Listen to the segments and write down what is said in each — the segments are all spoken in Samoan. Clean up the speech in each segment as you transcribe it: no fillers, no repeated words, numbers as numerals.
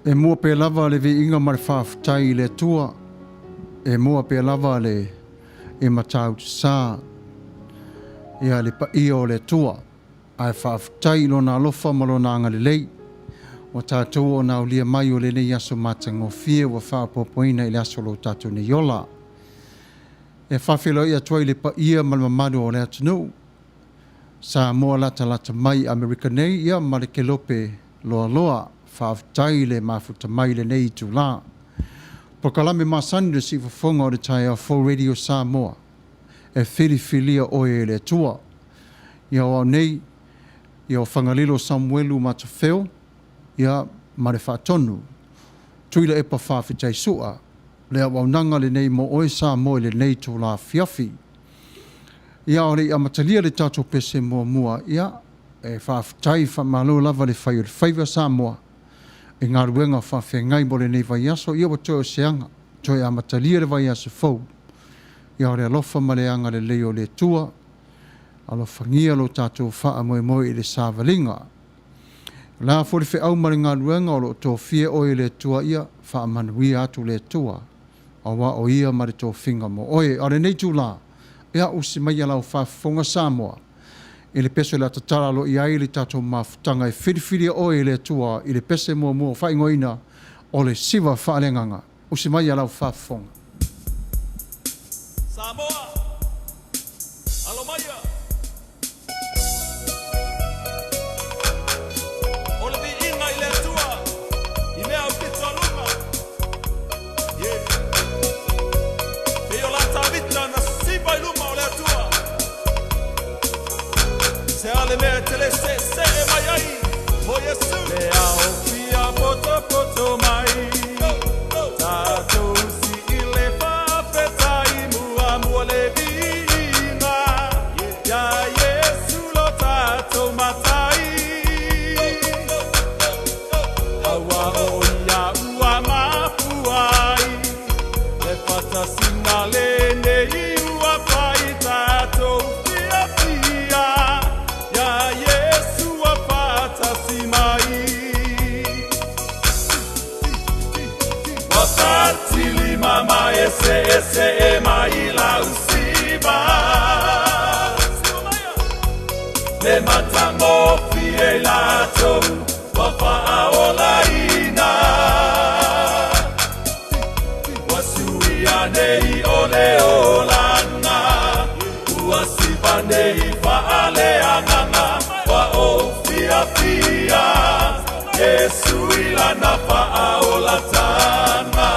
E mua pea lava le viiga ma le faafetai i le Atua, e mua pea lava le e matautu-sa ia le paia o le Atua, ae faafetai i Lona alofa ma Lona agalelei ua tatou ona aulia mai o lenei aso matagofie ua faaopoopoina i le aso o lo tatou nei ola. E faafeiloai atu ai i le paia ma le mamalu o le atunuu, Samoa latalata mai i Amerika nei ia ma le Kelope loaloa. Faafetai i le mafuta mai i lenei itulā. Polokalame masani le siufofoga o le taeao fou Radio Samoa e filifilia oe e le Atua. Ia o au nei, ia o Fagalilo Samuelu Matafeo, ia ma le faatonu Tuilaepa Faafetai Sua, le auaunaga lenei mo oe Samoa i lenei itulā afiafi. Ia a o le i amatalia le tatou pese muamua, ia, e faafetai faamalo lava le fai o le faiva Samoa i galuega faafeagai mo lenei vaiaso, ia ua toe o se aga, toe amatalia le vaiaso fou. Ia o le alofa ma le agalelei o le Atua, alofagia lo tatou faamoemoe i le savaliga. O le a foi le feau ma le galuega o lo o tofia oe e le Atua, ia faamanuia atu le Atua, aua o Ia ma le tofiga mo oe. A o lenei itulā, ia usi maia lau faafofoga Samoa i le pese o le a tatala alo i ai le tatou mafutaga e filifilia oe e le Atua i le pese muamua faaigoaina o le Siva Faaleagaga. Usi maia lau faafofoga. Samoa, alo maia! O le viiga i le Atua i mea aupito a luga. Yeah. Pei o la Tavita na siva i luma o le Atua. Se a le mea e te le seesee mai ai mo Iesu. Le ao fia potopoto mai. Tatou sii le faafetai muamua le viiga. Ia Iesu lo tatou Matai. Aua o ia ua mafua ai le faatasiga lenei ua fai tatou fiafia. Ia Iesu ua faatasi mai. Ua fatilima ma eseese mai lau siva. Le matagofie i latou ua faaolaina. Ua suia nei o le olaga, ua siva nei faaleagaga, ua ou fiafia, Iesu i lana faaolataga.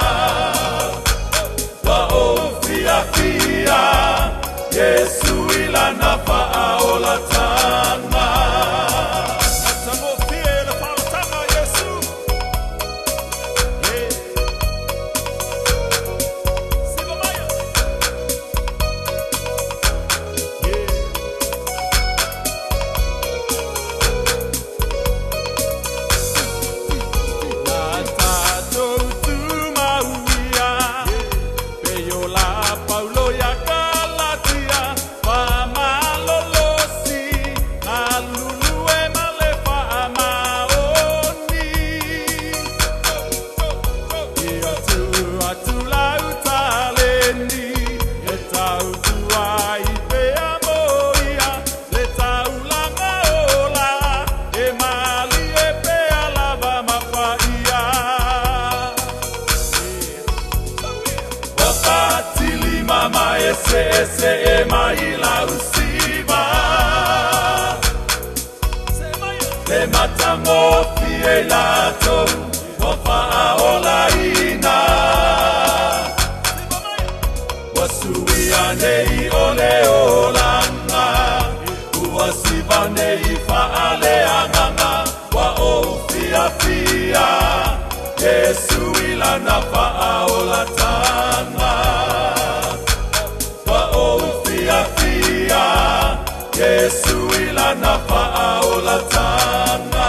Ua ou fiafia, Iesu i lana faaolataga. Matagofie le faaolataga Iesu. Yeah. Siva maia. Yeah. Na tatou tumauia, pei o la Paulo ia Galatia, faamalolosi, galulue ma le faamaoni. Ia tuu atu lau taleni, e tautua ai pea mo ia, le taulaga ola, e malie pea lava ma paia. Ua fatilima ma eseese mai lau siva. Le matagofie i latou ua faaolaina. Ua suia nei o le olaga, ua siva nei faaleagaga, ua ou fiafia, Iesu i lana faaolataga. Ua ou fiafia, Iesu i lana faaolataga.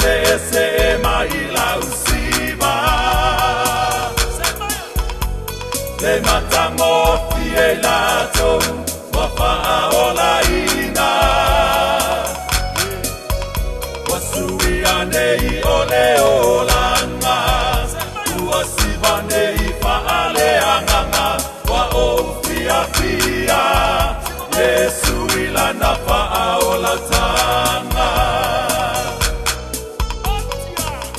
seesee mai lau siva. Le matagofie i latou ua faaolaina. Ua suia nei o le olaga, ua siva nei faaleagaga, ua ou fiafia, Iesu i lana faaolataga.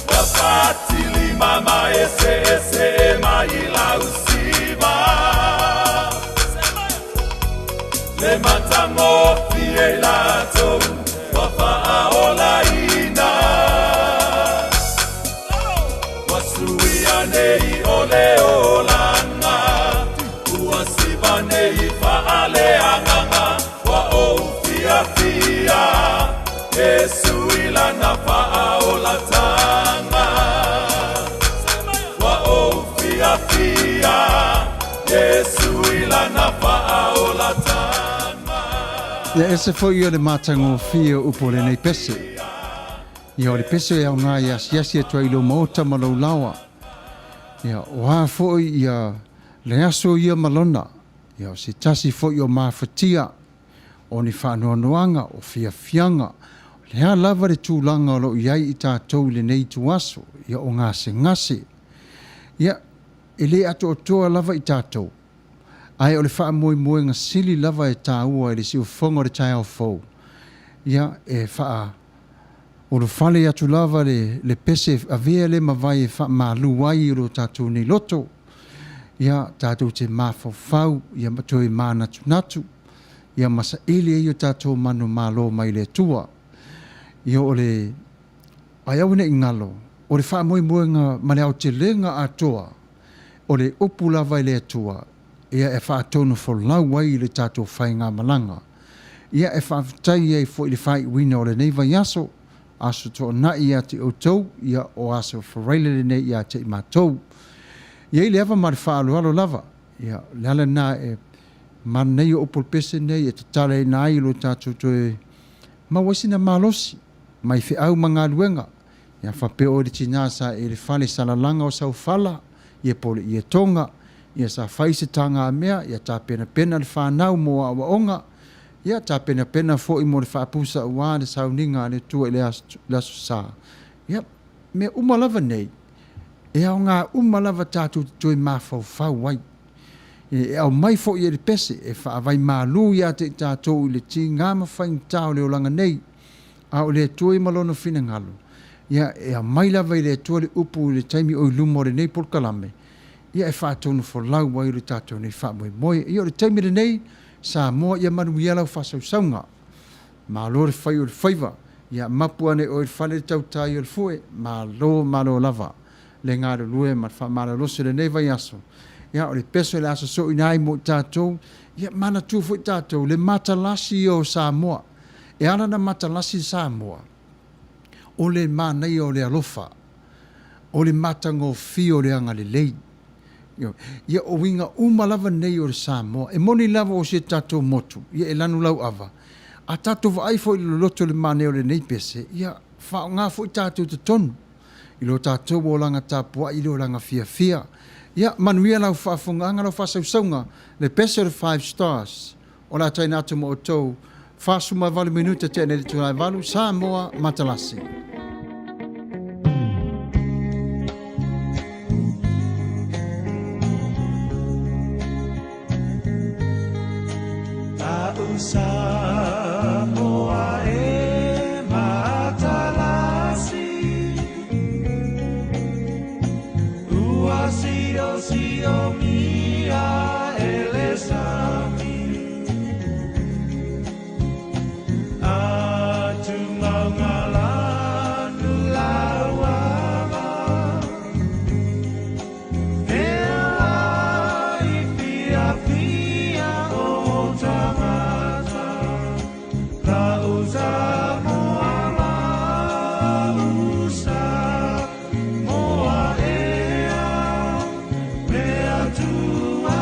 Ua fatilima ma eseesee mai lau siva. Le matagofie i latou ua faaolaina. Ua suia nei o le olaga, ua siva nei faaleagaga, ua ou fiafia, Iesu i lana faaolataga. Ua ou fiafia, Iesu i lana faaolataga. Ia ese foi ia le matagofie o upu o lenei pese. Ia o le pese e aoga e asiasi atu ai i lou maota ma lou laoa. Ia o a foi ia le aso ia ma lona. Ia o se tasi foi o mafatia o ni faanoanoaga, o fiafiaga, o le a lava le tulaga o lo o i ai i tatou i lenei ituaso, ia o gasegase. Ia, e le atoatoa lava i tatou, ae o le faamoemoega sili lava e taua i le siufofoga o le taeao fou, ia, e faa ulufale atu lava le, le pese e avea le mavae e faamalu ai i lo tatou nei loto, ia, tatou te mafaufau, ia ma toe manatunatu, ia ma saili ai o tatou manumalo mai le Atua. Ia o le, ae aua ne i galo, o le faamoemoega ma le aotelega atoa, o le upu lava i le Atua, ia e faatonufolau ai i le tatou faigamalaga. Ia e faafetai ai foi i le faaiuina o lenei vaiaso, Aso Toonai ia te outou, ia o Aso Faraile lenei ia te i matou. Ia i le ava ma le faaaloalo lava, ia o le ala lena e manaia upu o le pese nei e tatalaina ai lo tatou toe maua ai sina malosi mai feau ma galuega. Ia faapea oe le tina sa e i le fale salalaga o saufala, ia po o le ietoga, ia sa fai se tagamea, ia tapenapena le fanau mo aoaoga, ia tapenapena foi mo le faapusa aua le sauniga a le Atua i le Aso Sa. Ia, mea uma lava nei, e aoga uma lava tatou te toe mafaufau ai. E aumai foi e le pese e faavaimalu ia te i tatou i le tiga ma faigata o le olaga nei, a o le Atua ia ma Lona finagalo, ia, e aumai lava i le Atua le upu i le taimi o i luma o lenei polokalame, ia e faatonufolau ai lo tatou nei faamoemoe. Ia o le taimi lenei, Samoa, ia manuia lau faasausauga. Malo le fai o le faiva, ia mapu ane oe i le fale le tautai o le fue, malo malo lava le galulue ma le faamalolosi o lenei vaiaso. Ia o le peso o le a sosoina ai mo i tatou, ia manatua foi tatou le matalasi ia o Samoa. E ala ona matalasi Samoa, o le manaia o le alofa, o le matagofie o le agalelei. Ia, o uiga uma lava nei o le Samoa. E moni lava o si o tatou motu, ia e lanu lauava. A tatou vaai foi i le loloto o le manaia o lenei pese, ia faaaoga foi tatou totonu i lo tatou olaga tapuai i le olaga fiafia. Ia, manuia lau faafofogaaga, lau faasausauga, le pese o le Five Stars. O le a taina atu ma outou 48 minute tea nei i le itula e 8, Samoa Matalasi. A'u Samoa e matalasi, ua siosiomi e le sami. Atu maugalanu lauava, Ea i fiafia o tagata, La'u Samoa, la'u Samoa ea, le Atua.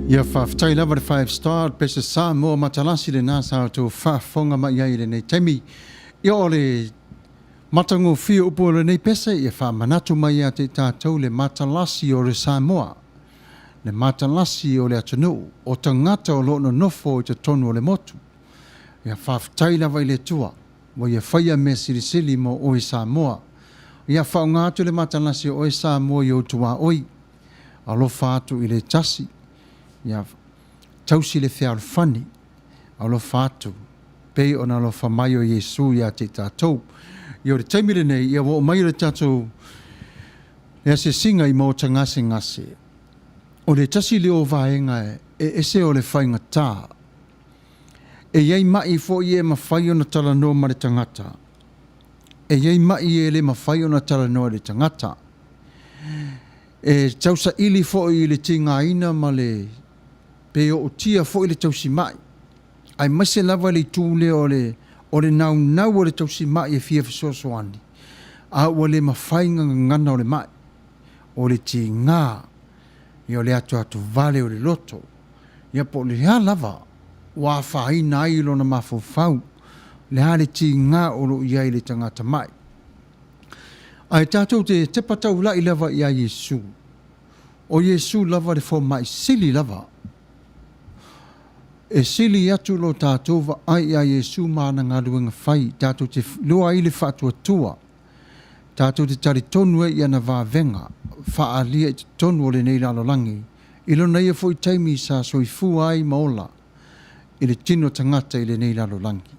Ia faafetai lava le Five Star pese Samoa matalasi lena sa outou faafofoga mai ai i lenei taimi. Ia o le matagofie o upu o lenei pese, ia faamanatu mai ia te i tatou le matalasi o le Samoa, le matalasi o le atunuu, o tagata o lo o nonofo i totonu o le motu. Ia faafetai lava i le Atua ua Ia faia mea silisili mo oe Samoa. Ia faaaoga atu le matalasi o oe Samoa i ou tuaoi. Alofa atu i le tasi, ia tausi le fealofani, alofa atu pei ona alofa mai o Iesu ia te i tatou. Ia o le taimi lenei, ia ua oo mai le tatou le asiasiga i maota gasegase. O le tasi lea o vaega e ese o le faigata. E i ai mai foi e mafai ona talanoa ma le tagata. E i ai mai e le mafai ona talanoa i le tagata. E tausaili foi i le tigaina ma le pe ootia foi le tausimai, aemaise lava le itu lea o le o le naunau o le tausimai e fia fesoasoani, a ua le mafai na gagana o le mai, o le tiga, ia o le atoatovale o le loto, ia po o le a lava ua afaina ai lona mafaufau, le a le tiga o lo o i ai i le tagata mai. Ae tatou te tepa taulai lava ia Iesu. O Iesu lava le fomai sili lava. E sili atu lo tatou vaai ia Iesu ma ana galuega fai, tatou te iloa ai le faatuatua, tatou te talitonu ai i ana vavega faaalia i totonu o lenei lalolagi, i lona ia foi taimi sa soifua ai ma ola i le tino tagata i lenei lalolagi.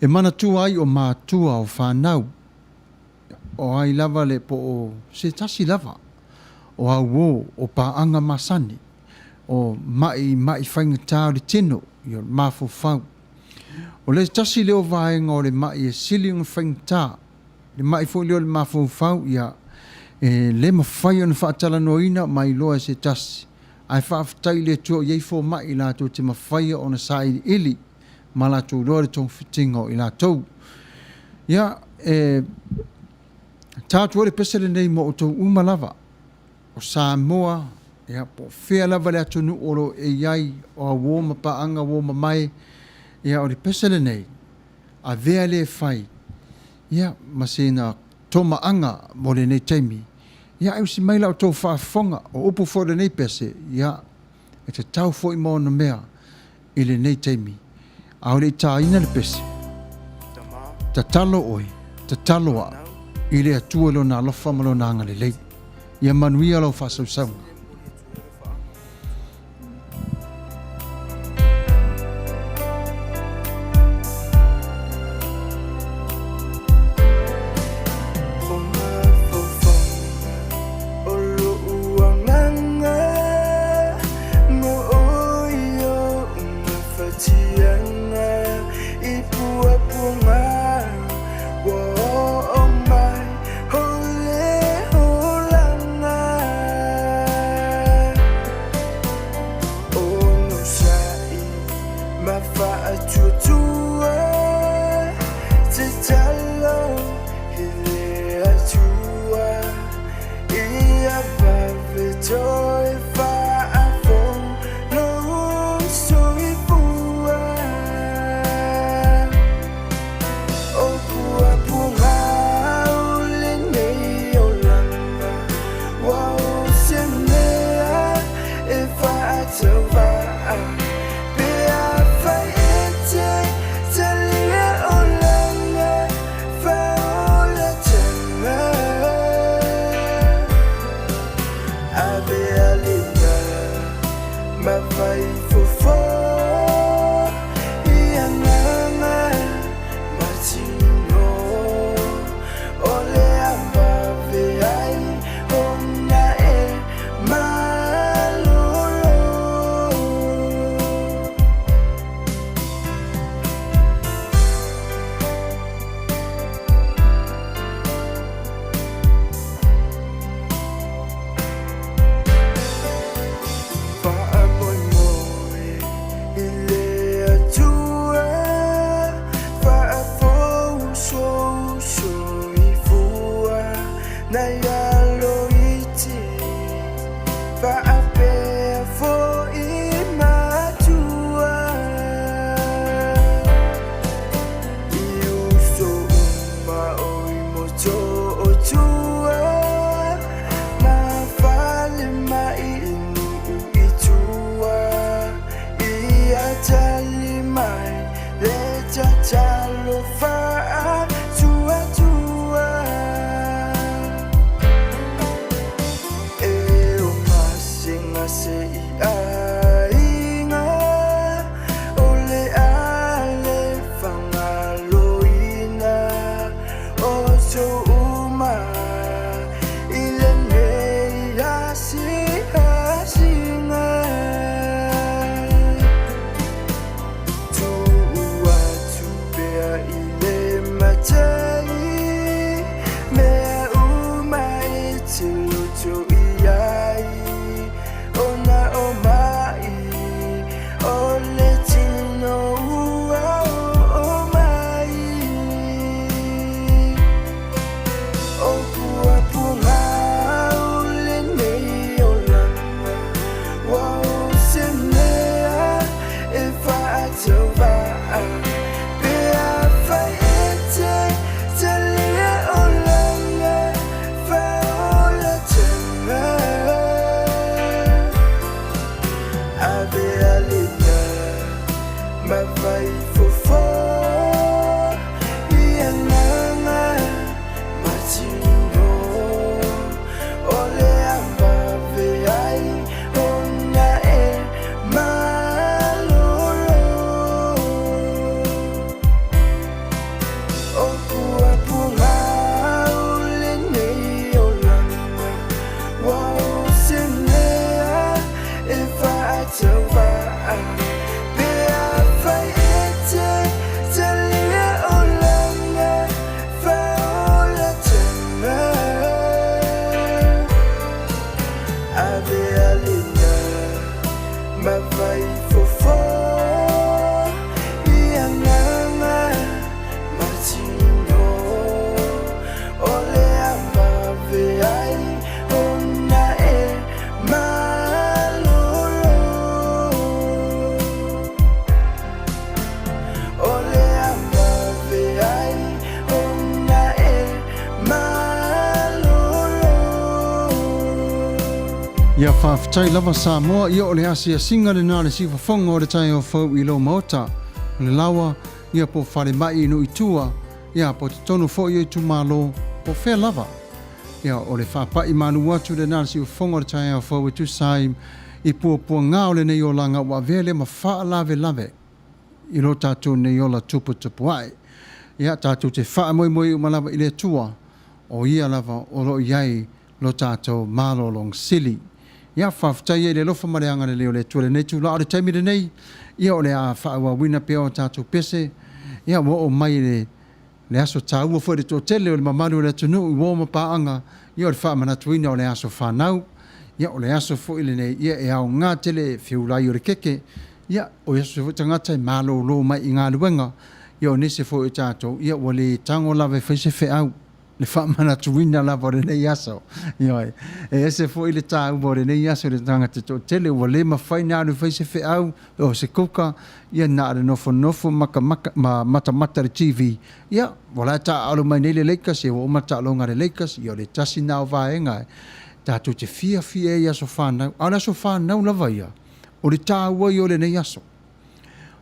E manatua ai o matua o fanau, o ai lava le po o se tasi lava o auō o paaga masani, o maʻi maʻi faigata o le tino, ia o le mafaufau. O le tasi lea o vaega o le maʻi e sili ona faigata, le maʻi foi lea o le mafaufau, ia e le mafai ona faatalanoaina ma iloa e se tasi, ae faafetai i le Atua o i ai fomai latou te mafaia ona sailiili ma latou iloa le togafitiga o i latou. Ia, e ta atu ai le pese lenei mo outou uma lava, o Samoa, ia, po o fea lava le atunuu o lo o e i ai, o auō ma paaga uō mamae, ia, o le pese lenei, avea lea e fai, ia, ma sina tomaaga mo lenei taimi. Ia, ae usi mai la outou faafofoga, o upu foi o lenei pese, ia, e tatau foi ma ona mea i lenei taimi. A o le i taina le pese, tatalo oe, tatalo au i le Atua i Lona alofa ma Lona agalelei. Ia manuia lau faasausauga. uma i lenei asiasiga. Tuu atu pea i le matai mea uma e te loto i ai, ona o mai o le tino ua oo mai. O puapuaga o lenei olaga, ua o se mea e faatauvaa, pe afai e te talia olaga faaolataga. Avea lena ma vaifofo i agaga matino, o le a vave ai ona e malolo. O puapuaga o lenei olaga, ua o se mea e faatauvaa, pe afai e te talia olaga faaolataga. Avea lena ma vaifofo i agaga matino, o le a vave ai ona e malolo. O le a vave ai ona e malolo. Ia faafetai lava Samoa, ia o le asiasiga lena a le siufofoga o le taeao fou i lou maota, o le laoa, ia po o falemai i nuu i tua, ia po o totonu foi o itumalo, po o fea lava. Ia o le faapai malu atu lena a le siufofoga o le taeao fou e tusa ai i puapuaga o lenei olaga ua avea lea ma faalavelave i lo tatou nei ola tuputupuae. Ia tatou te faamoemoe uma lava i le Atua, o Ia lava o lo o i ai lo tatou malologa sili. Ia, faafetai ai i le alofa ma le agalelei o le Atua i lenei itula. O le taimi lenei, ia o le a faaauauina pea o tatou pese. Ia, ua oo mai i le, le aso taua foi i le toatele o le mamalu o le atunuu i uo ma paaga, ia o le faamanatuina o le aso fanau. Ia, o le aso foi lenei, ia e aoga tele e feulai o le keke. Ia, o aso foi tagata e malolo mai i galuega. Ia, o nisi foi o tatou, ia ua le tago lava e fai se feau. Le faamanatuina lava o lenei aso. Ioe. E ese foi le taua o lenei aso i le tagata toatele ua le mafai ona alu e fai se feau o se kuka, ia na o le nofonofo makamaka, ma matamata i le TV. Ia, ua la e taaalo mai nei le Lakers, ia ua uma le taaloga a le Lakers, ia o le tasi lena o vaega tatou te fiafia ai i aso fanau. A o le aso fanau lava ia, o le taua ia o lenei aso.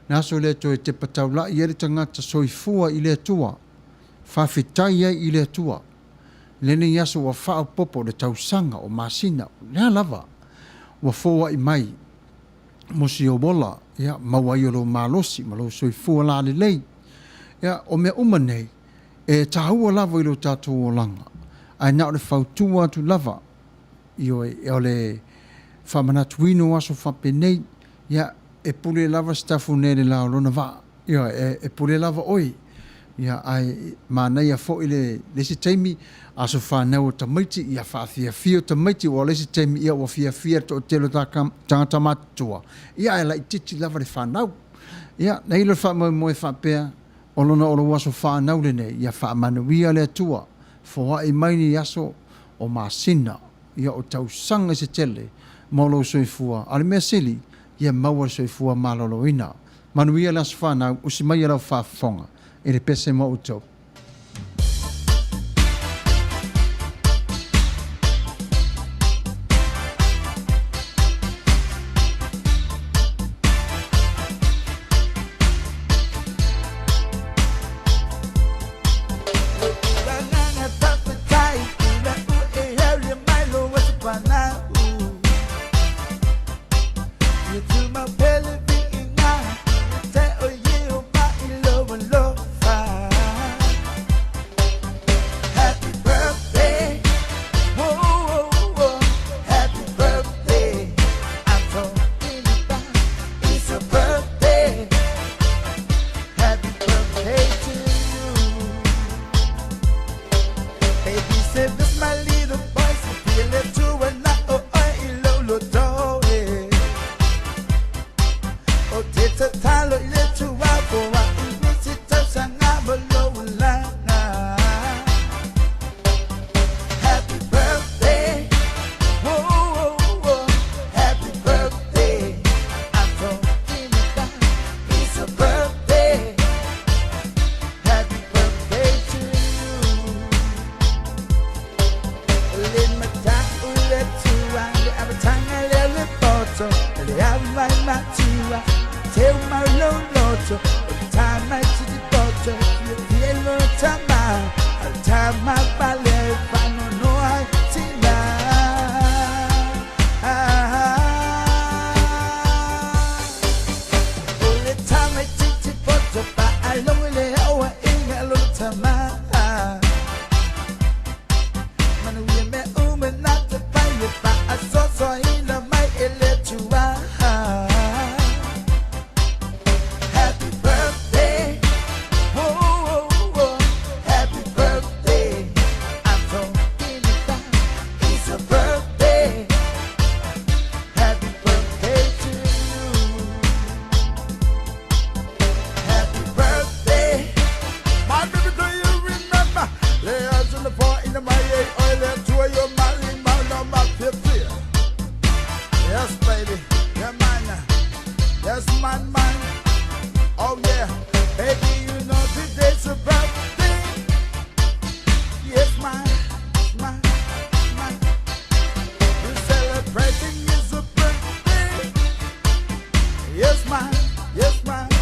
Le aso lea toe tepa taulai ai le tagata soifua i le Atua. Faafetai ai i le Atua lenei aso ua faaopoopo le tausaga o masina o lea lava ua foai mai mo si ou ola, ia, maua ai o lou malosi ma lou soifua lalelei. Ia, o mea uma nei, e taua lava i lo tatou olaga, ae na o le fautua atu lava, ioe, o le faamanatuina o aso faapenei, ia, e pule lava Sitafune i le la o lona vaa. Ia, e pule lava oe. Ia, ae manaia foi le, le isi taimi, aso fanau o tamaiti, ia faafiafia o tamaiti, aua o le isi taimi, ia ua fiafia le toatele o tagata matutua, ia ae laitiiti lava le fanau. Ia, na i le faamoemoe faapea, o lona o lou aso fanau lenei, ia faamanuia le Atua, foai mai ni aso o masina, ia o tausaga se tele mo lou soifua, a o le mea sili, ia maua le soifua maloloina. Manuia le aso fanau, usi maia lau faafofoga i le pese mo outou. matua Teu mau lou loto O le tama i titipoto Fiafia i lona tama A o le tama pale E faanoanoa ai tina. O le tama i titipoto Faalogo i le auaiga a lona tama. Manuia mea uma na te pai e faasoasoaina mai e le Atua. Happy birthday, oh, oh, oh, happy birthday. I'm talking about it's a birthday. Happy birthday to you. Happy birthday. My baby, do you remember? Lay eyes on the floor in the my oil to your money, my my 50. Yes, baby, you're mine. Yes, mine, mine. Oh yeah, baby, you know today's a birthday. Yes, mine, mine, mine. We're celebrating is a birthday. Yes, mine, yes, mine.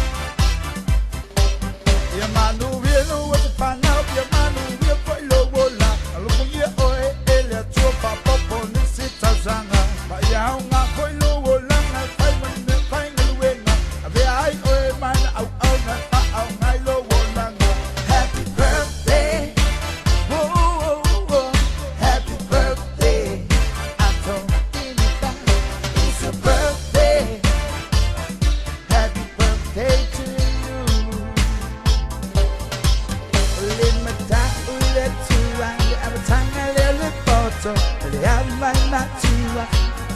Ia manuia no te whanau, ia manuia foi lo ola. Alofungia oe e le atua whapopo nisi tausaga. Ma ia haunga foi lo olanga, fai mane fai ngaluenga. Avea ai oe mana au au na wha au ngai lo olanga. Happy birthday, oh, oh, oh, happy birthday. I'm talking about it's a birthday. Happy birthday to you. Le matau le tua, le amatanga le le poto, le amai matua,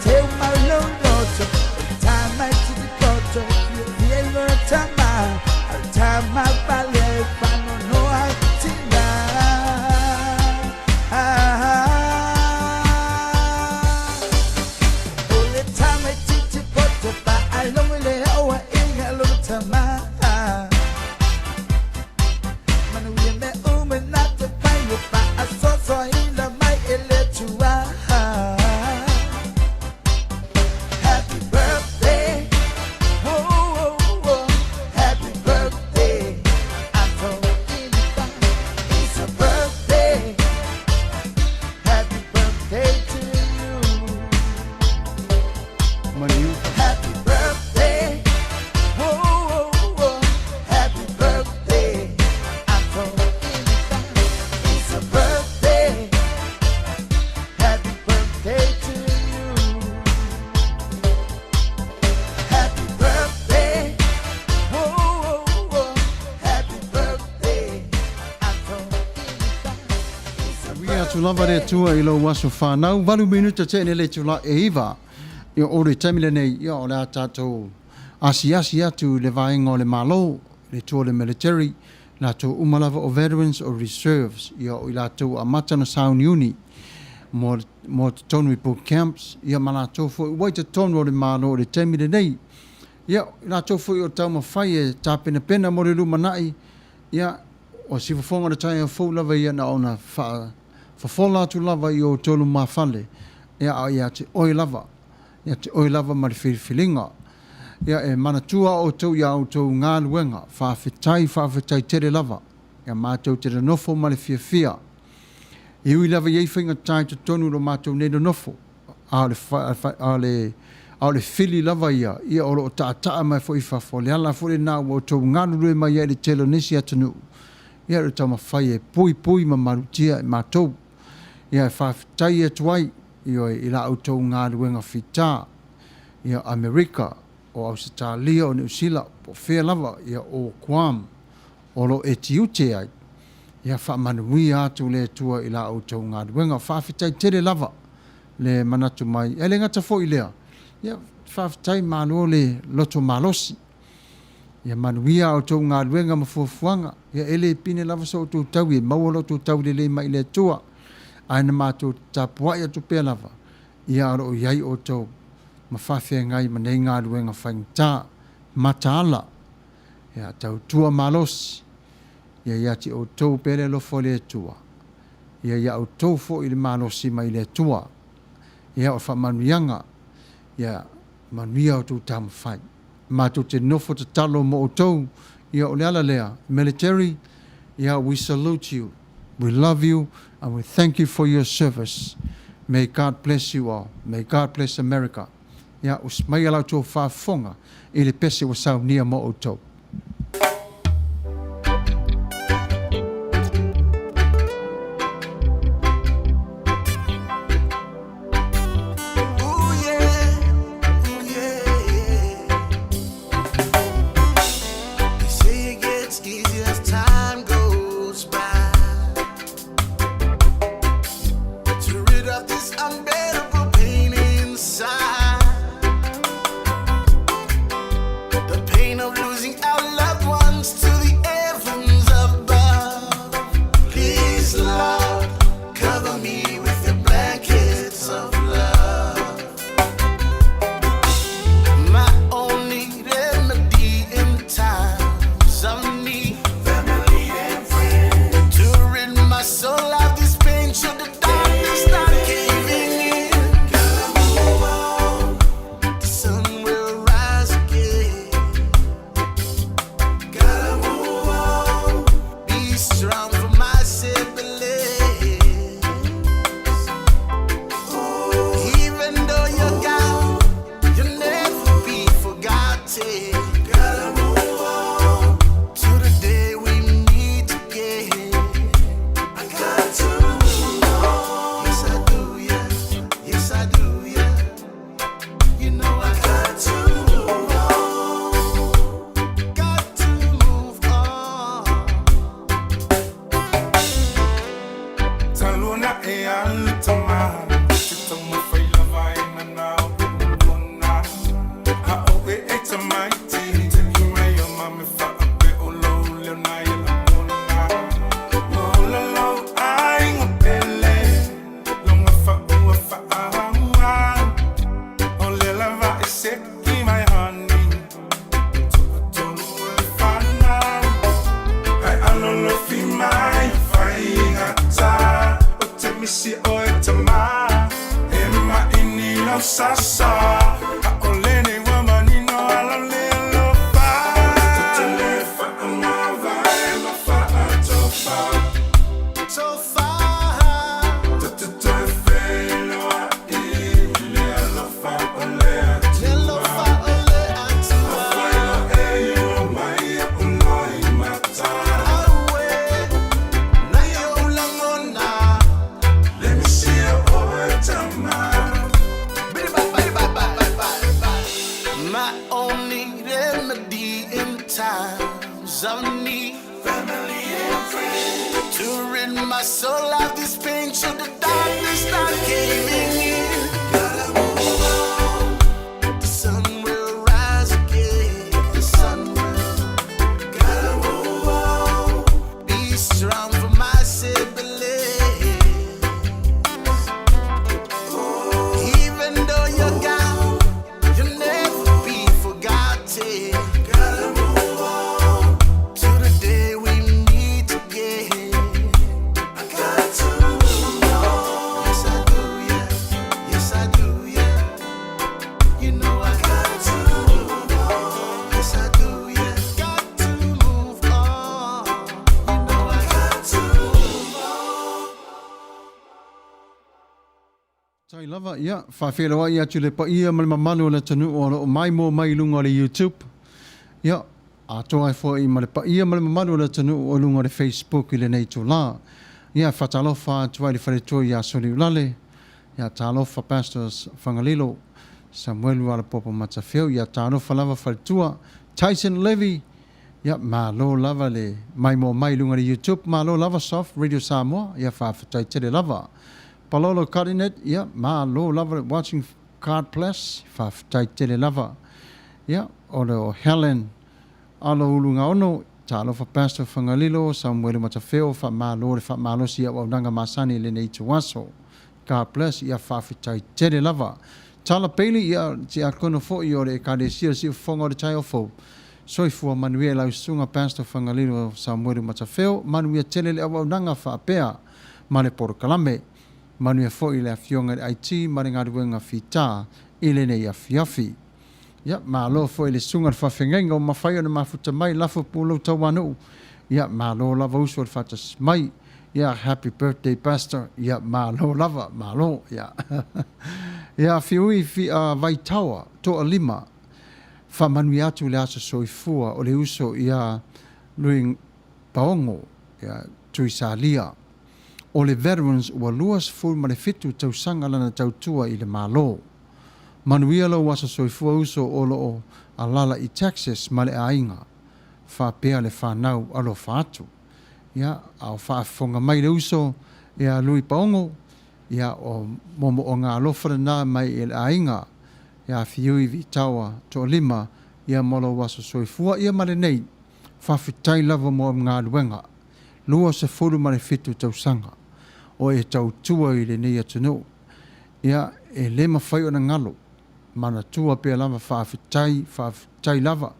te mau lo loto, le tama i te poto, fia fia lo tama, a le tama pale, whano noa tina. O le tama i te poto, faalogo i le auaiga a lona tama. Manuia mea uma na te fai e faasoasoaina mai e le Atua. Happy birthday, oh, oh, oh, happy birthday. I'm talking about it's a birthday. Happy birthday to you. Maliu. Happy birthday, oh, oh, oh, happy birthday. I'm talking about it's a birthday. Happy birthday to you. Happy birthday, oh, oh, oh, happy birthday. I'm talking about it's a Uia atu lava le Atua i lou aso whanau, 8 minuta teine le itula e 9. Ia o le taimi lenei, ia o le a tatou asiasi atu i le vaega o le Malo, le tua o le military, latou uma lava o veterans o reserves, ia o i latou ua amata ona sauniuni mo mo totonu i boot camps, ia ma latou foi ua i totonu o le Malo i le taimi lenei. Ia, i latou foi o taumafai e tapenapena mo le lumanai, ia, o si fofoga o le taeao fou lava ia na ona faa Fofola atu lava i outou lumafale, ia, a ia te oe lava, ia te oe lava ma le filifiliga. Ia, e manatua outou i a outou galuega, faafetai, faafetai tele lava, ia matou te nonofo ma le fiafia. E ui lava i ai faigata i totonu o lo matou nei nonofo, a o le, a o le, a o le fili lava ia, ia o lo o taataa mai foi i fafo, o le ala foi lena ua outou galulue mai ai i le tele o nisi atunuu, Ia o le taumafai e puipui ma malutia i matou. Ia e faafetai atu ai, ioe, i la outou galuega fita, ia Amerika, o Ausetalia, o Niu Sila, po o fea lava, ia o Guam, o lo e tiute ai. Ia faamanuia atu le Atua i la outou galuega. Faafetai tele lava le manatu mai. E le gata foi i lea, ia faafetai malo le loto malosi. Ia manuia a outou galuega ma fuafuaga. Ia e le pine lava so outou taui e maua lo outou taulelei mai i le Atua, ae na matou tapuai atu pea lava, ia o lo o i ai outou ma faafeagai ma nei galuega faigata, mataala, ia tautua malosi, ia ia te outou pea le alofa o le Atua, ia ia outou foi le malosi mai le Atua. Ia o faamanuiaga, ia. Manuia outou taumafai. Matou te nofo tatalo mo outou. Ia o le ala lea, military, ia we salute you. We love you and we thank you for your service. May God bless you all. May God bless America. Ia usi mai a la outou faafofoga i le pese ua saunia mo outou. Tai lava, ia, faafeiloai atu i le paia ma le mamalu o le atunuu o lo o maimoa mai i luga o le YouTube. Ia, atoa ai foi ma le paia ma le mamalu o le atunuu o luga o le Facebook i lenei itulā. Ia, faatalofa atu ai i le faletua ia Soliulale, ia talofa Pastors Fagalilo, Samuelu Alapopo Matafeo, ia talofa lava faletua Tyson Levy, Ia, malo lava le maimoa mai i luga i le YouTube, malo lava Soft Radio Samoa, ia faafetai tele lava. Palolo Cutting It, ia malo lava le watching God bless, faafetai tele lava. Ia, o le o Helen Alo Ulugaono, talofa Pastor Fagalilo, Samuelu Matafeo, faamalo le faamalosi i auaunaga masani i lenei ituaso. God bless, ia faafetai tele lava. Tala Bailey, ia tiakono foi o le Ekalesia o le Siufofoga o le Taeao Fou. Soifua manuia i lau susuga Pastor Fagalilo Samuelu Matafeo, manuia tele le auaunaga faapea ma le polokalame. Manuia foi le afioga i le IT ma le galuega fita i lenei afiafi. Ia, malo foi i le susuga i le faafeagaiga ua mafai ona mafuta mai, lafo pulou tauanuu. Ia, malo lava uso i le faatasi mai. Ia, happy birthday Pastor. Ia, malo lava, malo. Ia, ia Fiui fi, Vaitaoa, toalima, faamanuia atu le aso soifua o le uso ia Lui Paogo, ia Tuisalia. O le Veterans ua 27 tausaga lana tautua i le Malo. Manuia lou aso soifua uso o lo o alala i Texas ma le aiga, faapea le fanau alofa atu. Ia, a o faafofoga mai le uso ia Lui Paogo, ia o moomooga alofa lena mai i le aiga ia Fiui Vitaoa Toalima, ia mo lou aso soifua ia ma lenei. Faafetai lava mo am galuega. 27 tausaga o e tautua i lenei atunuu. Ia, e le mafai ona galo, manatua pea lava faafetai, faafetai lava.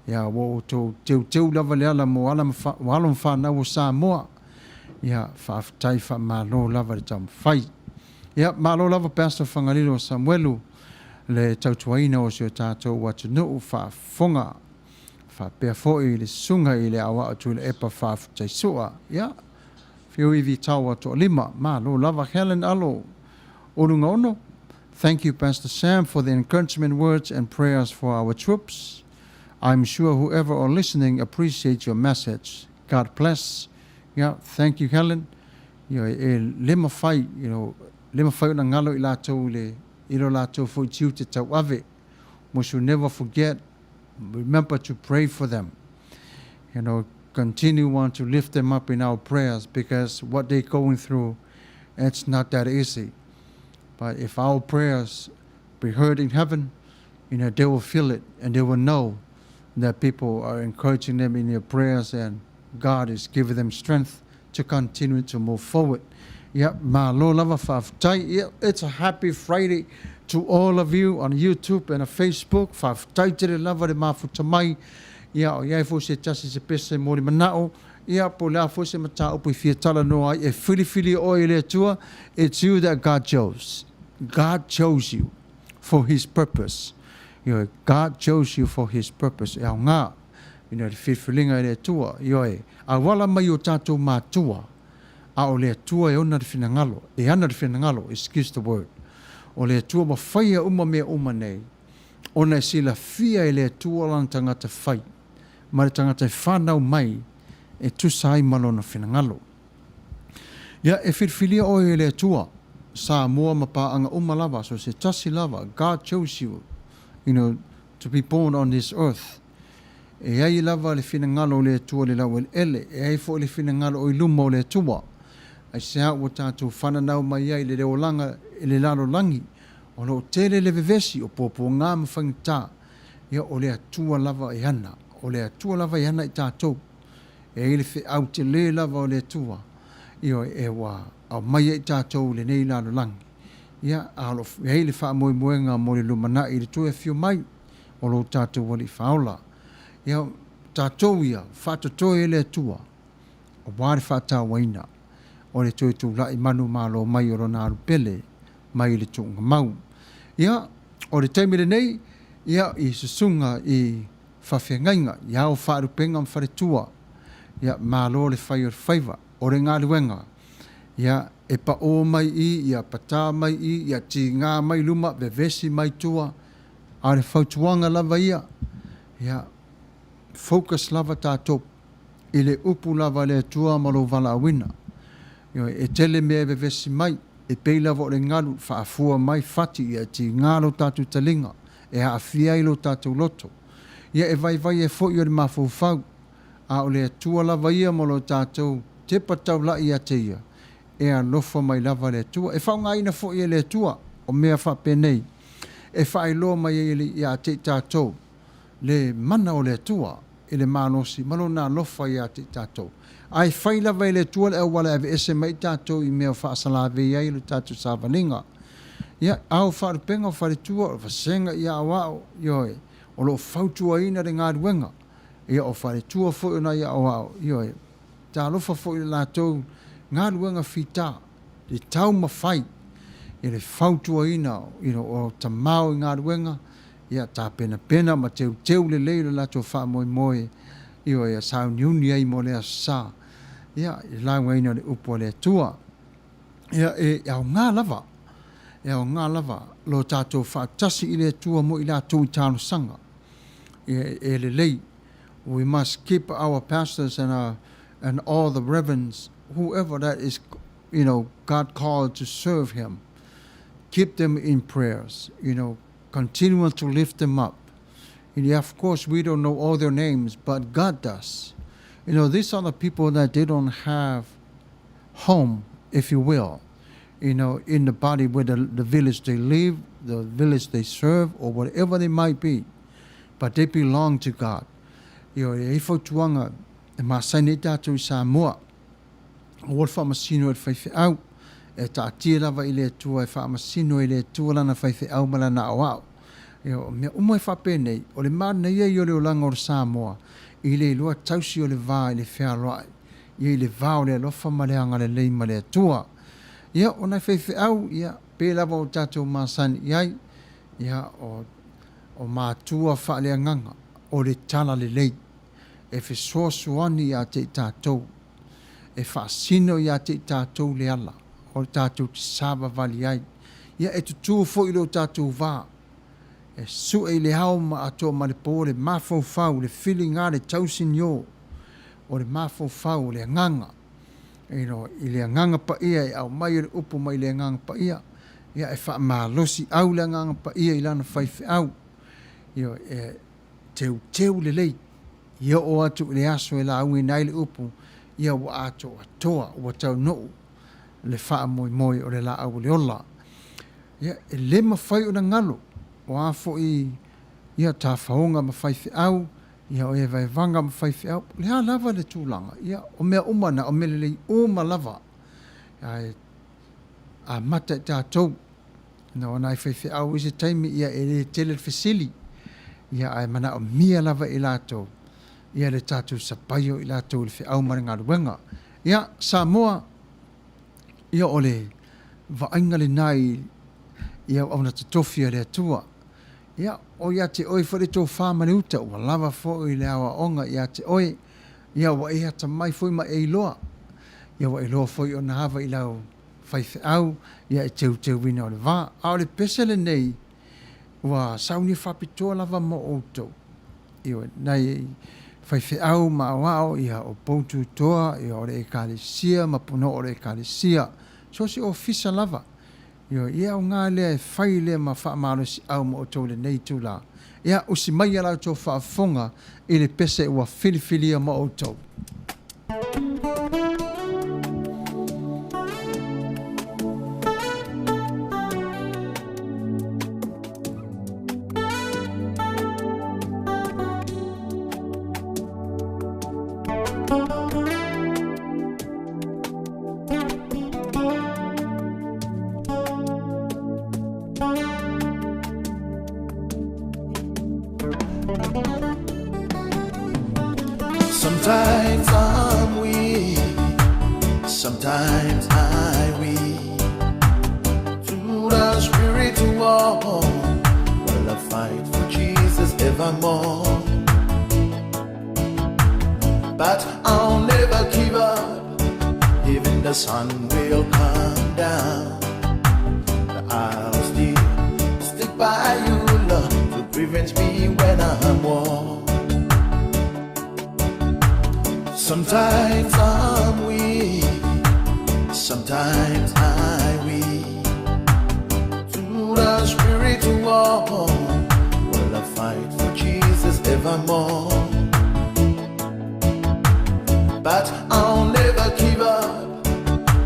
Ia, ua outou teuteu lava le ala mo ala ma fa, alo ma fanau o Samoa. Ia, faafetai faamalo lava le taumafai. Ia, malo lava Pastor Fagalilo Samuelu, le tautuaina o si o tatou atunuu faafofoga. Faapea foi le susuga i le Aoao Tuilaepa Faafetai Sua. Ia, Fiuivi Taua Toalima, malo lava Helen Alo Ulugaono. Thank you, Pastor Sam, for the encouragement words and prayers for our troops. I'm sure whoever are listening appreciates your message. God bless. Yeah, thank you, Helen. You know, e le mafai, you know, le mafai ona galo i latou le i lo latou foi tiute tauave. We should never forget, remember to pray for them. You know, continue on to lift them up in our prayers because what they're going through, it's not that easy. But if our prayers be heard in heaven, you know, they will feel it and they will know that people are encouraging them in their prayers and God is giving them strength to continue to move forward. Yeah, malo lava faafetai. Yeah, it's a happy Friday to all of you on YouTube and on Facebook. Faafetai tele lava le mafuta mai. Ia, o iai foi se tasi se pese mo le manao. Ia, po o le a foi se mataupu i fia talanoa ai, e filifili oe e le Atua. It's you that God chose. God chose you for His purpose. Ioe, God chose you for His purpose. E aoga, you know, le filifiliga e le Atua. Ioe, auala mai o tatou matua, a o le Atua e ona le finagalo, e ana le finagalo, excuse the word. O le Atua ua faia uma mea uma nei, ona e silafia e le Atua lana tagata fai, ma le tagata e fanau mai e tusa ai ma lona finagalo. Ia, e filifilia oe e le Atua, Samoa ma paaga uma lava, so se tasi lava, God chose you, you know, to be born on this earth. E ai lava le finagalo o le Atua i le laueleele, e ai foi le finagalo o i luma o le Atua. Aisea ua tatou fananau mai ai i le leolaga i le lalolagi, o lo o tele le vevesi o puapuaga ma faigata, ia o le Atua lava e ana, o le Atua lava e ana i tatou. E ai le feau tele lava o le Atua, ioe, e ua aumai ai tatou i lenei lalolagi. Ia, a o lo o i ai le faamoemoega mo le lumanai i le toe afio mai o lo tatou Alii Faaola. Ia, tatou ia, faatotoe e le Atua, aua le faatauaina o le toe tulai manumalo mai o Lona alu pele mai i le tuugamau. Ia, o le taimi lenei, ia, i susuga i faafeagaiga, i ao faalupega ma faletua, ia, malo le fai o le faiva, o le galuega, ia, e paʻō mai i, ia patā mai i, ia tīgā mai luma, vevesi mai tua, a o le fautuaga lava ia, ia, focus lava tatou i le upu lava a le Atua ma lou valaauina. Ioe, e tele mea e vevesi mai, e pei lava o le galu, faafua mai, fati, ia e tīgā lo tatou taliga, e aafia ai lo tatou loto. Ia e vaivai ai foi o le mafaufau, a o le Atua lava ia ma lo tatou tepa taula'i ia te ia, e alofa mai lava le Atua. E faaaogaina foi e le Atua o mea faapenei, e faailoa mai ai ia te i tatou le mana o le Atua i le malosi ma Lona alofa ia te i tatou. Ae fai lava e le Atua le auala e aveese mai i tatou i mea o faasalavei ai lo tatou savaliga. Ia, ao faalupega o faletua, o vasega i aoao, ioe, o lo o fautuaina le galuega. Ia, o faletua foi o nai aoao, ioe, talofa foi i le latou galuega fita, le taumafai i le fautuaina, you know, o tamao i galuega, Ia tapenapena ma teuteu lelei lo latou faamoemoe, ioe, ia sauniuni ai mo le Aso Sa, ia, i le laugaina o le Upu a le Atua. Ia, e aoga lava, e aoga lava lo tatou faatasi i le Atua mo i latou i talosaga. Ia, e lelei. We must keep our pastors and our, and all the reverends, whoever that is, you know, God called to serve him. Keep them in prayers, you know, continue to lift them up. And yeah, of course, we don't know all their names, but God does. You know, these are the people that they don't have home, if you will, you know, in the body where the village they live, the village they serve, or whatever they might be. But they belong to God. You know, e fautuaga e masani ai tatou i Samoa. Aua le faamasino i le faifeau. E taatia lava i le Atua e faamasino i le Atua lana faifeau ma lana aoao. Ia, o mea uma e faapenei, o le manaia ia o le olaga o le Samoa, i le iloa tausi o le va i le fealoai, ia i le va o le alofa ma le agalelei ma le Atua. Ia, o nai faifeau, ia, pe lava o tatou masani i ai, ia, o, o matua faaleagaga, o le talalelei, e fesoasoani ia te i tatou, e faasino ia te i tatou le ala o le tatou te savavali ai. Ia e tutū foi i lo tatou va, e sue i le ao ma atoa ma le po le mafaufau, le filiga, le tausinio o le mafaufau o le agaga. You know, i le agaga paia e aumai o le upu mai le agaga paia, ia e faamalosi au le agaga paia i lana faifeau. You know, e teuteu lelei. I oo atu i le aso e lauina ai le upu, ia ua atoatoa, ua taunuu le faamoemoe o le laau o le ola. Ia, e le mafai ona galo, o a foi ia tafaoga ma faifeau, ia o evaevaga ma faifeau, o le a lava le tulaga, ia o mea uma na, o mea lelei uma lava. Ae amata i tatou. Na o nai faifeau i se taimi, ia e le tele le fesili, ia ae manaomia lava e i latou, ia le tatou sapaio i latou i le feau ma le galuega. Ia, Samoa, ia o le vaaiga lena i i auauna totofi a le Atua. Ia, o ia te oe foi le tofa ma le uta, ua lava foi le aoaoga ia te oe, ia ua e atamai foi ma e iloa, ia ua iloa foi ona ava i lau faifeau, ia e teuteuina o le va. A o le pese lenei, ua saunia faapitoa lava mo outou. Ioe, nai faifeau ma aoao, ia o poututoa, ia o le Ekalesia ma punoo o le Ekalesia. So se ofisa lava. Ioe, ia aoga lea e fai lea ma faamalosiau mo outou i lenei itula. Ia, usi maia la outou faafofoga i le pese ua filifilia mo outou. Sometimes I'm weak, sometimes I weep. To the spiritual, well, I fight for Jesus evermore. But I'll never give up, even the sun will come down. I'll still stick by you, Lord, to prevent me when I'm worn. Sometimes I'm weak, sometimes I weak. To the spiritual, well, I fight for Jesus evermore. But I'll never give up,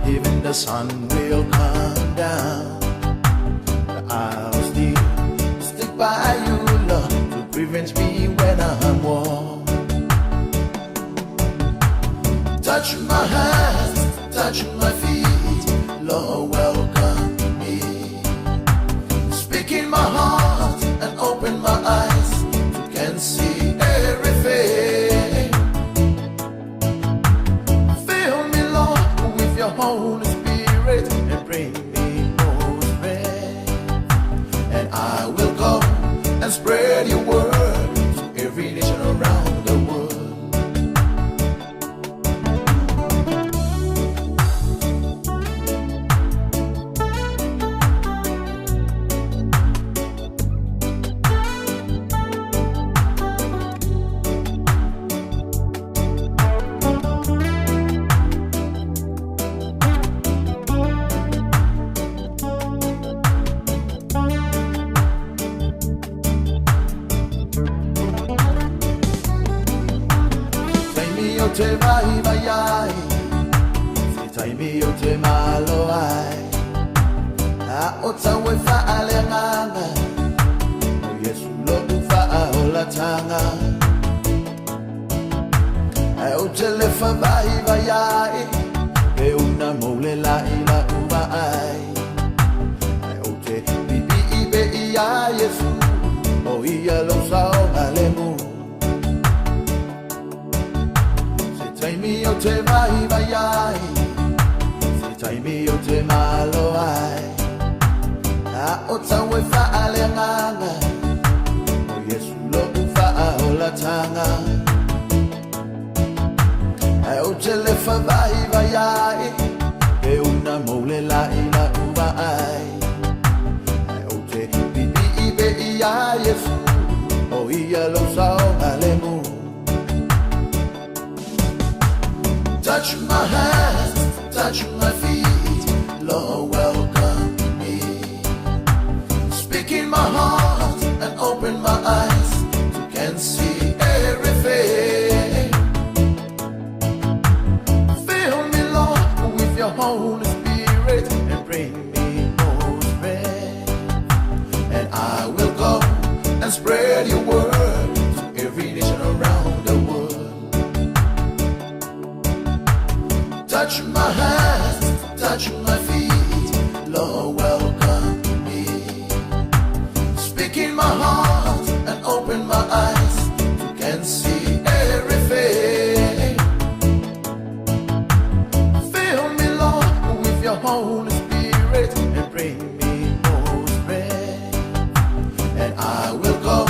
even the sun will come down. I'll still stick by you, Lord, to prevent me when I'm worn. Touch my hands, touch my feet, Lord, welcome me. Speak in my heart and open my eyes to can see everything. Fill me, Lord, with your Holy Spirit and bring me more. and spread your word to every nation around the world. Taimi o te vai vai ai, Se taimi o te malo ai, A o tau e whaale nganga, O Yesu lo u whaaolatanga. Ai o te lefa vai vai ai, E una mole la ila uva ai. Ai o te pipi i be i a Yesu, O ia lo sao alemu. Se taimi o te vai vai ai, Se taimi o te malo ai, A o tau e whaale nganga, O Yesu lo u whaaolatanga. Ai o te lefa vai vai ai, E una mole la ila uva ai. Ai o te pipi i be i a Yesu, O ia lo sao alemu. Touch my hands, touch my feet, Lord, welcome me. Speak in my heart and open my eyes to can see everything. Fill me, Lord, with your Holy Spirit and bring me more strength. And I will go and spread your word to every nation around the world. Touch my hands, touch my feet, Lord, welcome me. Speak in my heart and open my eyes to can see everything. Fill me, Lord, with your Holy Spirit and bring me more strength. And I will go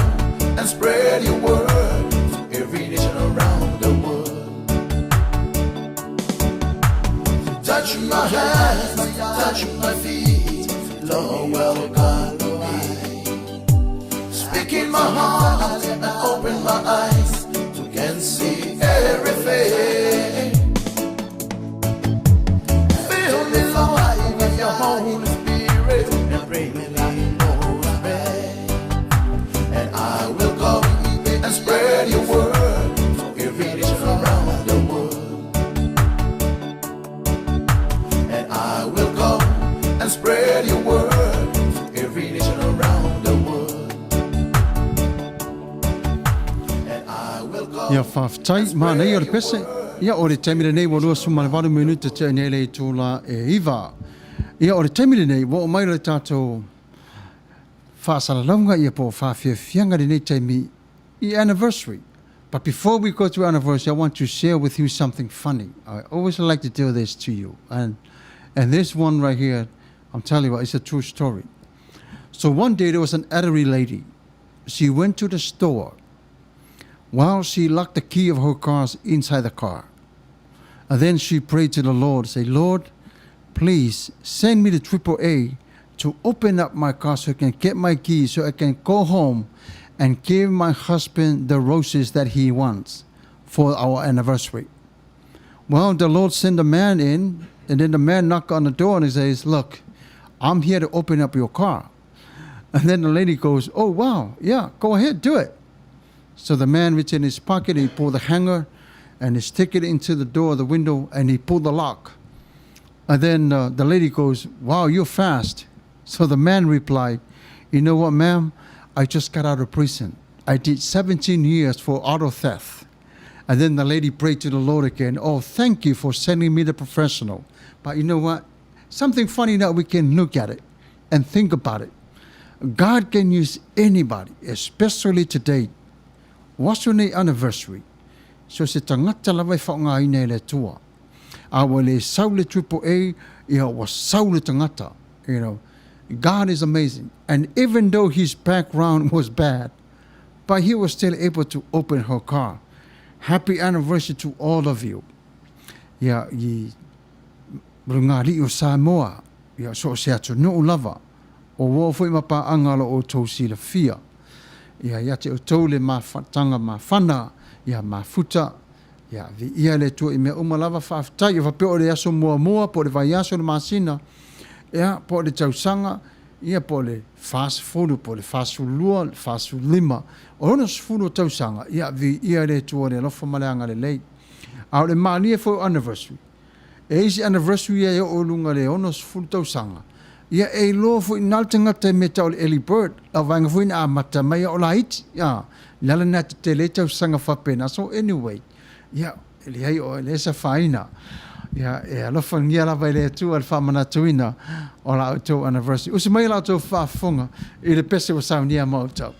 and spread your word to every nation around the world. Touch my hands, touch my feet, Lord, welcome me. Speak in my heart and open my eyes to can see everything. Fill me, Lord, with your Holy Spirit and bring me more strength. And I will go and spread your word to every nation around the world. And I will go and spread your word to every nation around the world. And I will go. Ia faafetai, manaia o le pese. Ia, o le taimi lenei ua 28 minute tea nei le itula e 9. Ia, o le taimi lenei ua oo mai le tatou faasalalauga ia po o faafiafiaga lenei taimi i anniversary. But before we go to anniversary, I want to share with you something funny. I always like to do this to you. And this one right here, I'm telling you what, it's a true story. So one day there was an elderly lady. She went to the store. While she locked the key of her cars inside the car. And then she prayed to the Lord, say, Lord, please send me the triple A to open up my car so I can get my keys, so I can go home and give my husband the roses that he wants for our anniversary. Well, the Lord sent a man in, and then the man knocked on the door and he says, Look, I'm here to open up your car. And then the lady goes, Oh, wow, yeah, go ahead, do it. So the man reached in his pocket, he pulled the hanger and he stick it into the door of the window and he pulled the lock. And then the lady goes, Wow, you're fast. So the man replied, You know what, ma'am? I just got out of prison. I did 17 years for auto theft. And then the lady prayed to the Lord again, Oh, thank you for sending me the professional. But you know what? Something funny that we can look at it and think about it. God can use anybody, especially today. What's your anniversary? So se tagata lava e faaaogaina e le Atua. A ua le sau le triple A, ia ua sau le tagata. God is amazing. And even though his background was bad, but he was still able to open her car. Happy anniversary to all of you. Ia, i ngā aliʻi o Samoa, ia, so o se atunuu lava, o uō foi ma paaga lo outou silafia. Ia, ia te outou le mafataga mafana, ia mafuta, ia, viia le Atua i mea uma lava, faafetai. Ia faapea o le aso muamua, po o le vaiaso, le masina, ia, po o le tausaga, ia, po o le 40, po o le 42, le 45, o le 60 o tausaga, ia, viia le Atua i le alofa ma le agalelei. A o le malie foi o anniversary, e isi anniversary ia e oo i luga i le 60 tausaga, ia e iloa foi na le tagata e mea tau o le early bird, lau vaega foi na amata mai a o laiti, a, le ala lena e tetele ai tausaga faapena. So anyway, ia, e leai o le esa faina. Ia, e alofagia lava e le Atua le faamanatuina o la outou anniversary. Usi mai la outou faafofoga i le pese ua saunia ma outou.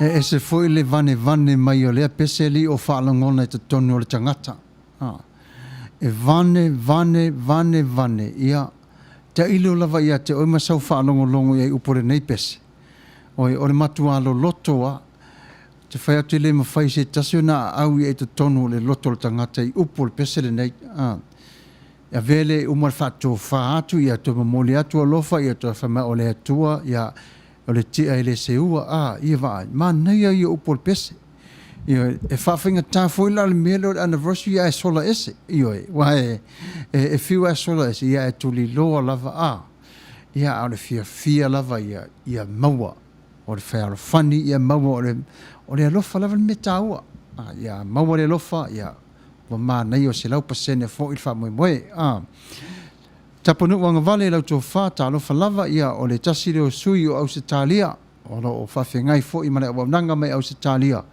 E ese foi le vanevane mai o lea pese alii o faalogona i totonu o le tagata. A. E vane, vane, vane, vane, ia, tailo lava ia te oe ma sau faalogologo i ai upu o lenei pese. Oi, o le matuā loloto a, te fai atu e le mafai se tasi ona aau i ai totonu o le loto o le tagata i upu o le pese lenei. A. E avea le uma le faatofa atu, ia toe momoli atu alofa, ia toe fai mai o le Atua, ia, o le tia e le seua, a, ia vaai, manaia ia upu o le pese. Ioe, e faafaigata foi la le mea lea o le anniversary ae sola ese. Ioe, aua e, e, e fiu ae sola ese, ia ae tuliloa lava a. Ia, a o le fiafia lava ia, ia maua. O le fealofani ia maua, o le, o le alofa lava le mea taua. A, ia maua le alofa, ia, ua manaia o 100% foi le faamoemoe. A. Tapunuu agavale i lau tofa, talofa lava, ia, o le tasi lea o sui o Ausetalia, o lo o faafeagai foi ma le auaunaga mai Ausetalia,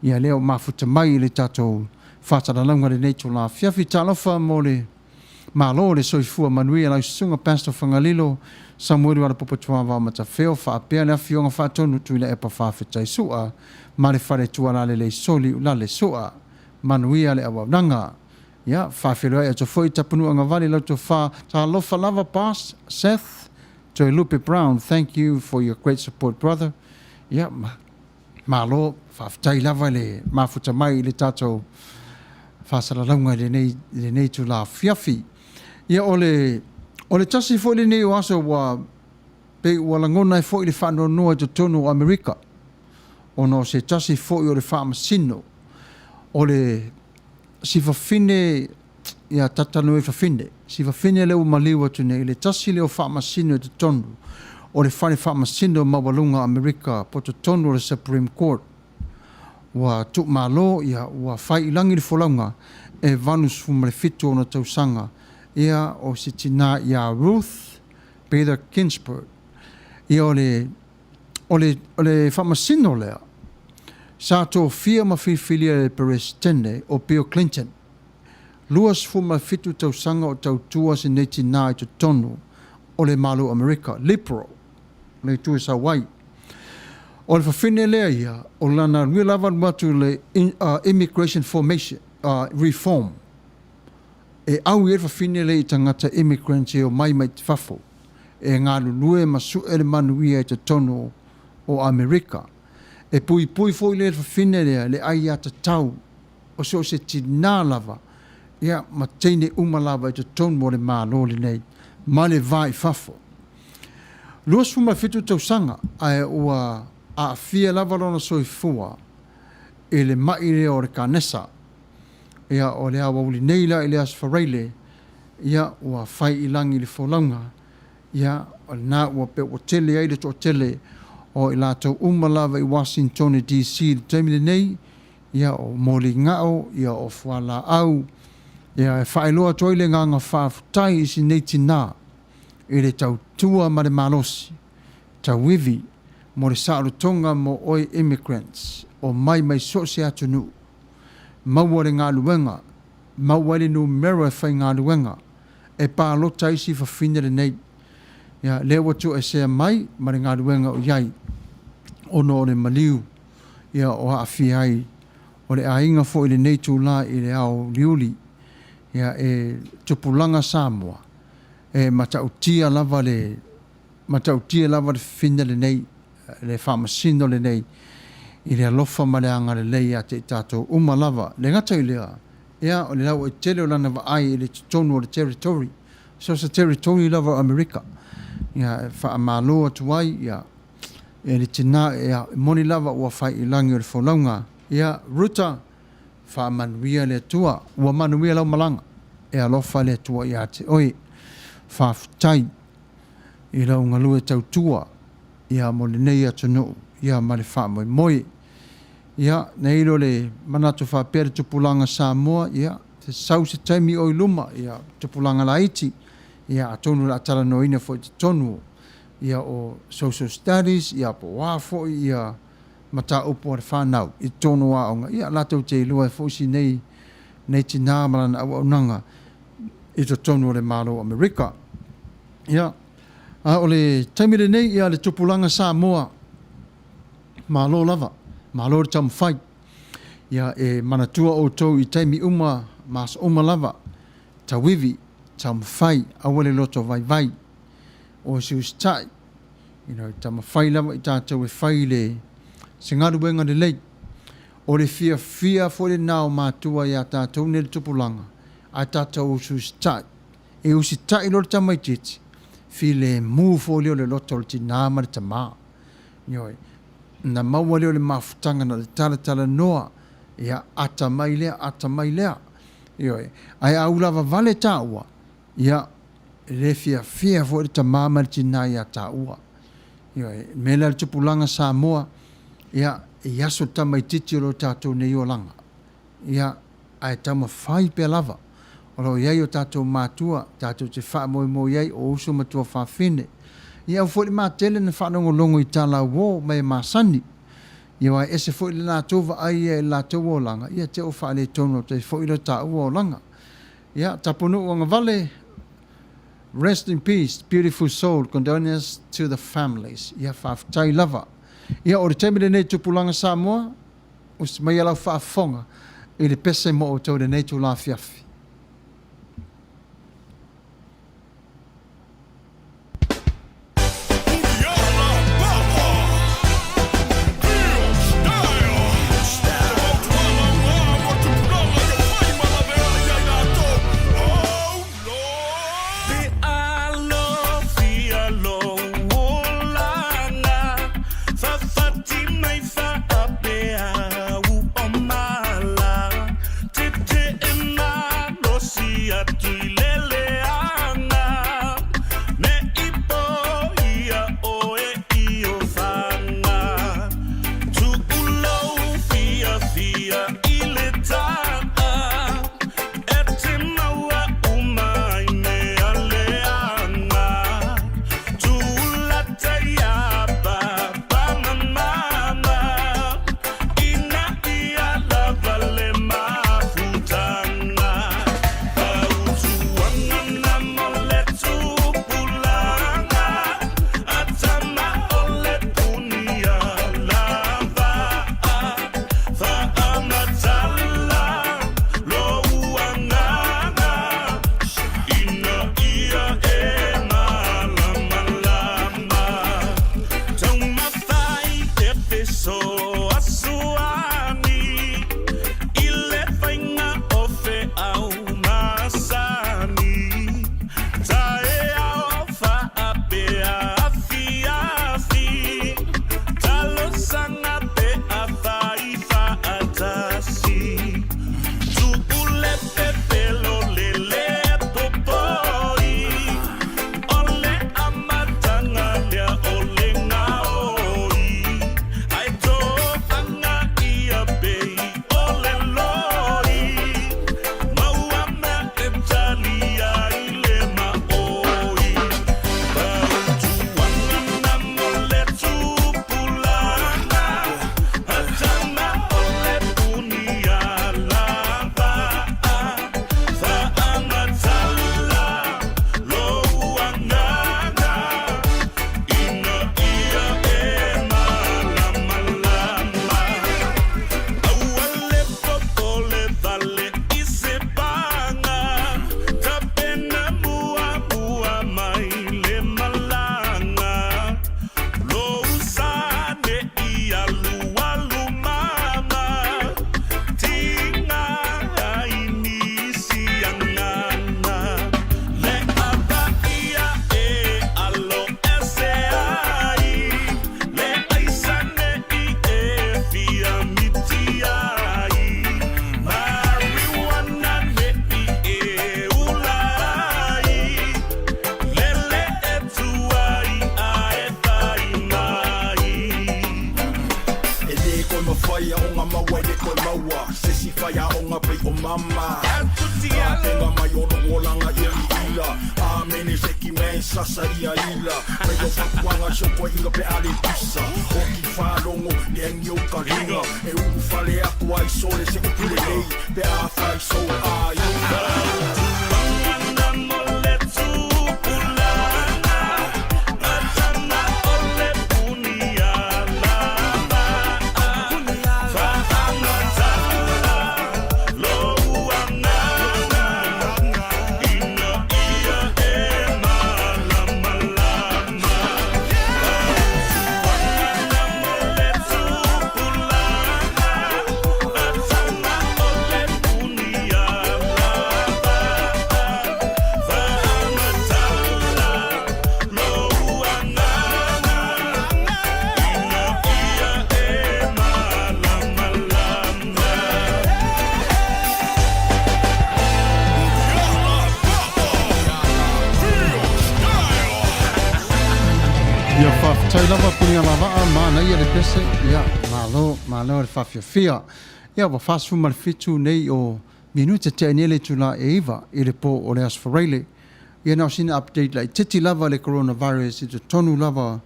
ia lea o mafuta mai i le tatou faasalalauga i lenei itula afiafi. Talofa mo le Malo o le soifua manuia lau susuga Pastor Fagalilo Samuelu Alapopo Tuavao Matafeo faapea le Afioga Faatonu Tuilaepa Faafetai Sua ma le Faletua Lalelei Soli Ulale Sua. Manuia le auaunaga. Ia, faafeiloai atu foi Tapunuu Agavale lau tofa. Talofa lava Past Seth Toelupe Brown, thank you for your great support brother. Ia, malo, faafetai lava i le mafuta mai i le tatou faasalalauga i lenei, i lenei itula afiafi. Ia, o le, o le tasi foi lenei o aso ua pei ua lagona ai foi le faanoanoa i totonu o Amerika, ona o se tasi foi o le faamasino o le si fafine ia Tatanue Fafine, si fafine lea ua maliu atu nei, le tasi lea o faamasino i totonu o le Fale Faamasino Maualuga o Amerika po totonu o le Supreme Court. Ua tuumalo, ia, ua fai i lagi le folauga e 87 ona tausaga, ia, o si tinā ia Ruth Bader Ginsburg. Ia, o le, o le, o le faamasino lea, sa tofia ma filifilia e le Peresetene o Bill Clinton. 27 tausaga o tautua si nei tinā i totonu o le Malo o Amerika, liberal, le itu e sau ai. O le fafine lea ia, o lana aluia lava alu atu i le Immigration Formation, Reform, e au i ai le fafine lea i tagata immigrants e omai mai fafo, e galulue ma sue le manuia i totonu o Amerika. E puipui foi le fafine lea le aiatatau o so o se tinā lava, ia, ma teine uma lava i totonu o le Malo lenei, ma le va i fafo. 27 tausaga, ae ua aafia lava lona soifua i le ma'i lea o le kanesa. Ia, o le aoauli nei la i le Aso Faraile, ia, ua fai i lagi le folauga, Ia, o lena ua pei ua tele ai le toatele o i latou uma lava i Wasintone DC i le taimi lenei, ia, o moligao, ia, o fualaau, ia, e faailoa atu ai le agaga faafetai i si nei tinā i le tautua ma le malosi tauivi mo le saolotoga mo oe immigrants o mai mai so o se atunuu. Maua le galuega, maua ai le numera e faigaluega e palota ai si fafine lenei. Ia, lea ua toesea mai ma le galuega o i ai, ona o le maliu, ia, o aafia ai o le aiga foi i lenei itula i le ao uliuli. Ia, e tupulaga Samoa, e matautia lava le, matautia lava le fafine lenei, le faamasino lenei i le alofa ma le agalelei ia te i tatou uma lava. Le gata i lea, ia, o le lauaitele o lana vaai i le totonu o le territory, so o se territory lava o Amerika, ia, e faamalo atu ai, ia, e le tinā, ia, e moni lava ua fai i lagi o le folauga. Ia, Ruta, faamanuia le Atua, ua manuia lau malaga, e alofa le Atua ia te oe. Faafetai i lau galue tautua, ia, mo lenei atunuu, ia, ma le faamoemoe. Ia, nei lea o le manatu faapea le tupulaga Samoa, ia, se sau se taimi o i luma, ia, tupulaga laiti, ia, atonu o le a talanoaina foi i totonu, ia, o social studies, ia, po o a foi, ia, mataupu a le fanau i totonu o aoga, ia, latou te iloa ai foi si nei, nei tinā ma lana auaunaga i totonu o le Malo o Amerika. Ia, a o le taimi lenei, ia, le tupulaga Samoa. Malo lava, malo le taumafai. Ia, e manatua outou i taimi uma ma aso uma lava, tauivi, taumafai, aua le loto vaivai. O se usitai, you know, taumafai lava i tatou e fai le se galuega lelei. O le fiafia foi lenā o matua iā tatou nei le tupulaga, ae tatou usiusitai. E usitai loa le tamaitiiti, filemu foi lea o le loto o le tinā ma le tamā. Ioe. Ona maua lea o le mafutaga na o le talatalanoa, ia, atamai lea, atamai lea. Ioe. Ae a ulavavale taua, ia, e le fiafia foi le tamā ma le tinā iā taua. Ioe. O le mea lea le tupulaga Samoa, ia, e aso le tamaitiiti o lo tatou nei olaga. Ia, ae taumafai pea lava. O lo o i ai o tatou matua tatou te faamoemoe i ai, o uso ma tuafafine. Ia aua foi le matele na faalogologo i talauo ma e masani. Ia aua e ese foi le latou vaai ia i le latou olaga, ia te o faaletonu atu ai foi lo taua olaga. Ia, Tapunuu Agavale, Rest in peace, beautiful soul, condolences to the families. Ia, faafetai lava. Ia, o le taimi lenei Tupulaga Samoa, Usi mai a lau faafofoga i le pese mo outou i lenei itula afiafi. Faafetai lava Punialavaa, manaia le pese, ia malo, malo le faafiafia. Ia ua 47 nei o minute tea nei le itula e 9 i le po o le Aso Faraile. Ia na o sina update laitiiti lava le coronavirus i totonu lava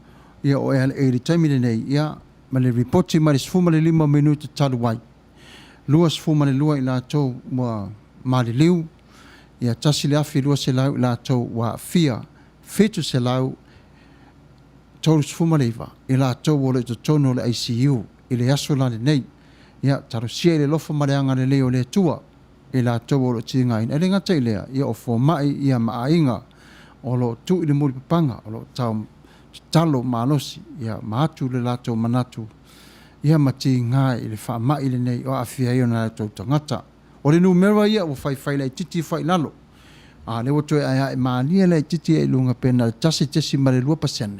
ia o LA i le taimi lenei, ia ma le ripoti mai le 15 minute talu ai. 22 i latou ua maliliu, ia 1,200 i latou ua aafia, 739 i latou o lo o i totonu o le ICU i le aso la lenei. Ia, talosia i le alofa ma le agalelei o le Atua i latou o lo o tigaina. E le gata i lea, ia o fomai ia ma aiga o lo o tuu i le mulipapaga, o lo o tau tatalo malosi ia ma atu le latou manatu ia ma tiga i le faamai lenei o aafia ai o latou tagata. O le numera ia ua faifai laitiiti ifo i lalo, a o lea ua toe aeae malie laitiiti i luga pe na o le 1.2%.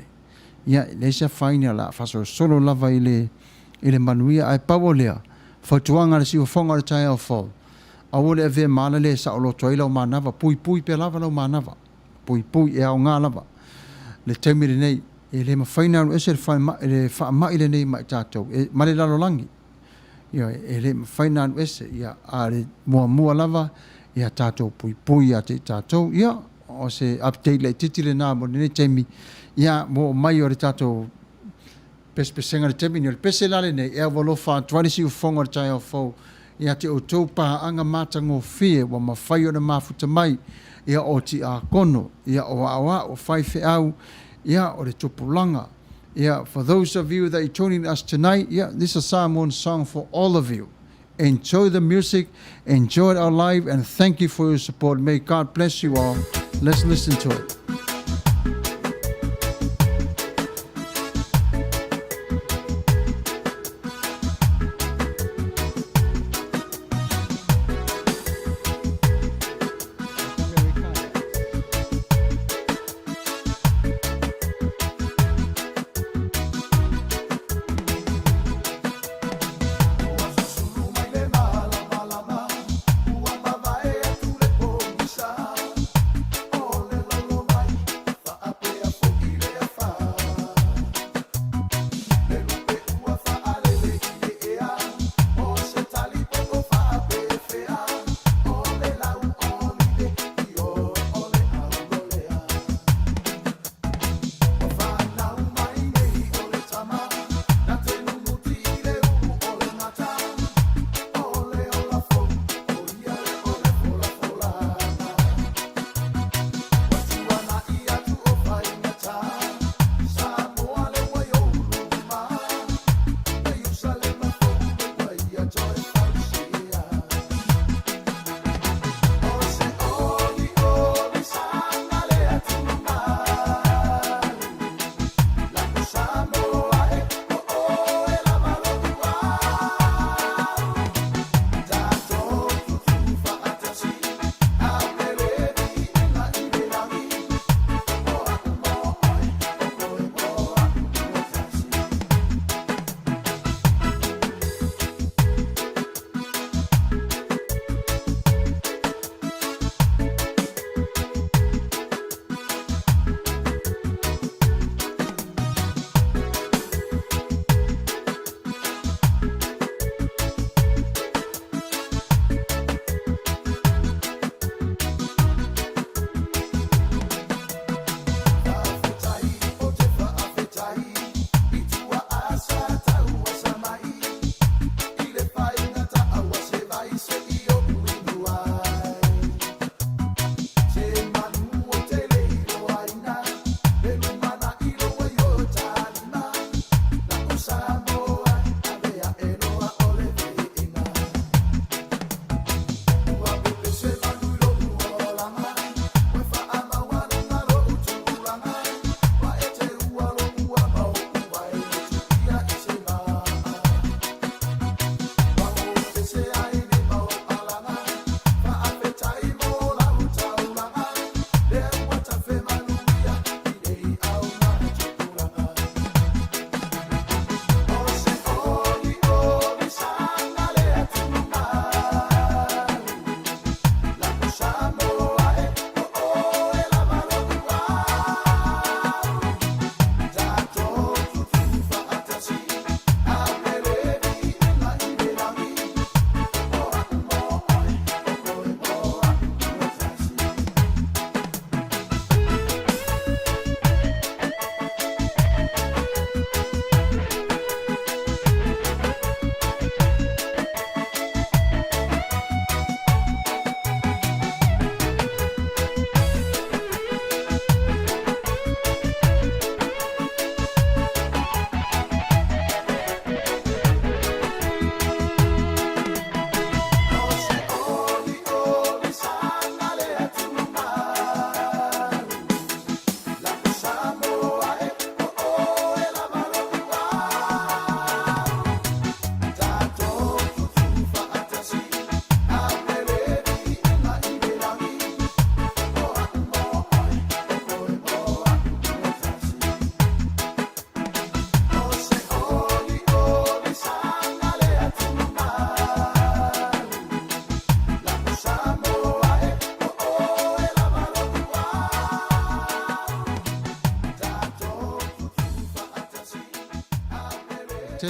Ia, e leai se afaina o le a faasolosolo lava i le manuia. Ae pau o lea, fautuaga a le siufofoga o le taeao fou, aua le avea ma ala lea e saoloto ai lau manava, puipui pea lava lau manava, puipui e aoga lava le taimi lenei. E le mafai ona alu ese le faamai lenei ma i tatou, ma le lalolagi. Ioe, e le mafai ona alu ese, ia, a o le muamua lava, ia tatou puipui ia te i tatou. Ia, o se update laitiiti lena mo lenei taimi, ia, ua oo mai o le tatou pesepesega i le taimi lenei. O le pese la lenei, e aualofa atu ai le siufofoga o le taeao fou ia te outou paaga matagofie ua mafai ona mafuta mai, ia o tiakono, ia o aoao, o faifeau, ia o le tupulaga. Yeah, for those of you that are joining us tonight, yeah, this is a Samoan song for all of you. Enjoy the music, enjoy our life, and thank you for your support. May God bless you all. Let's listen to it.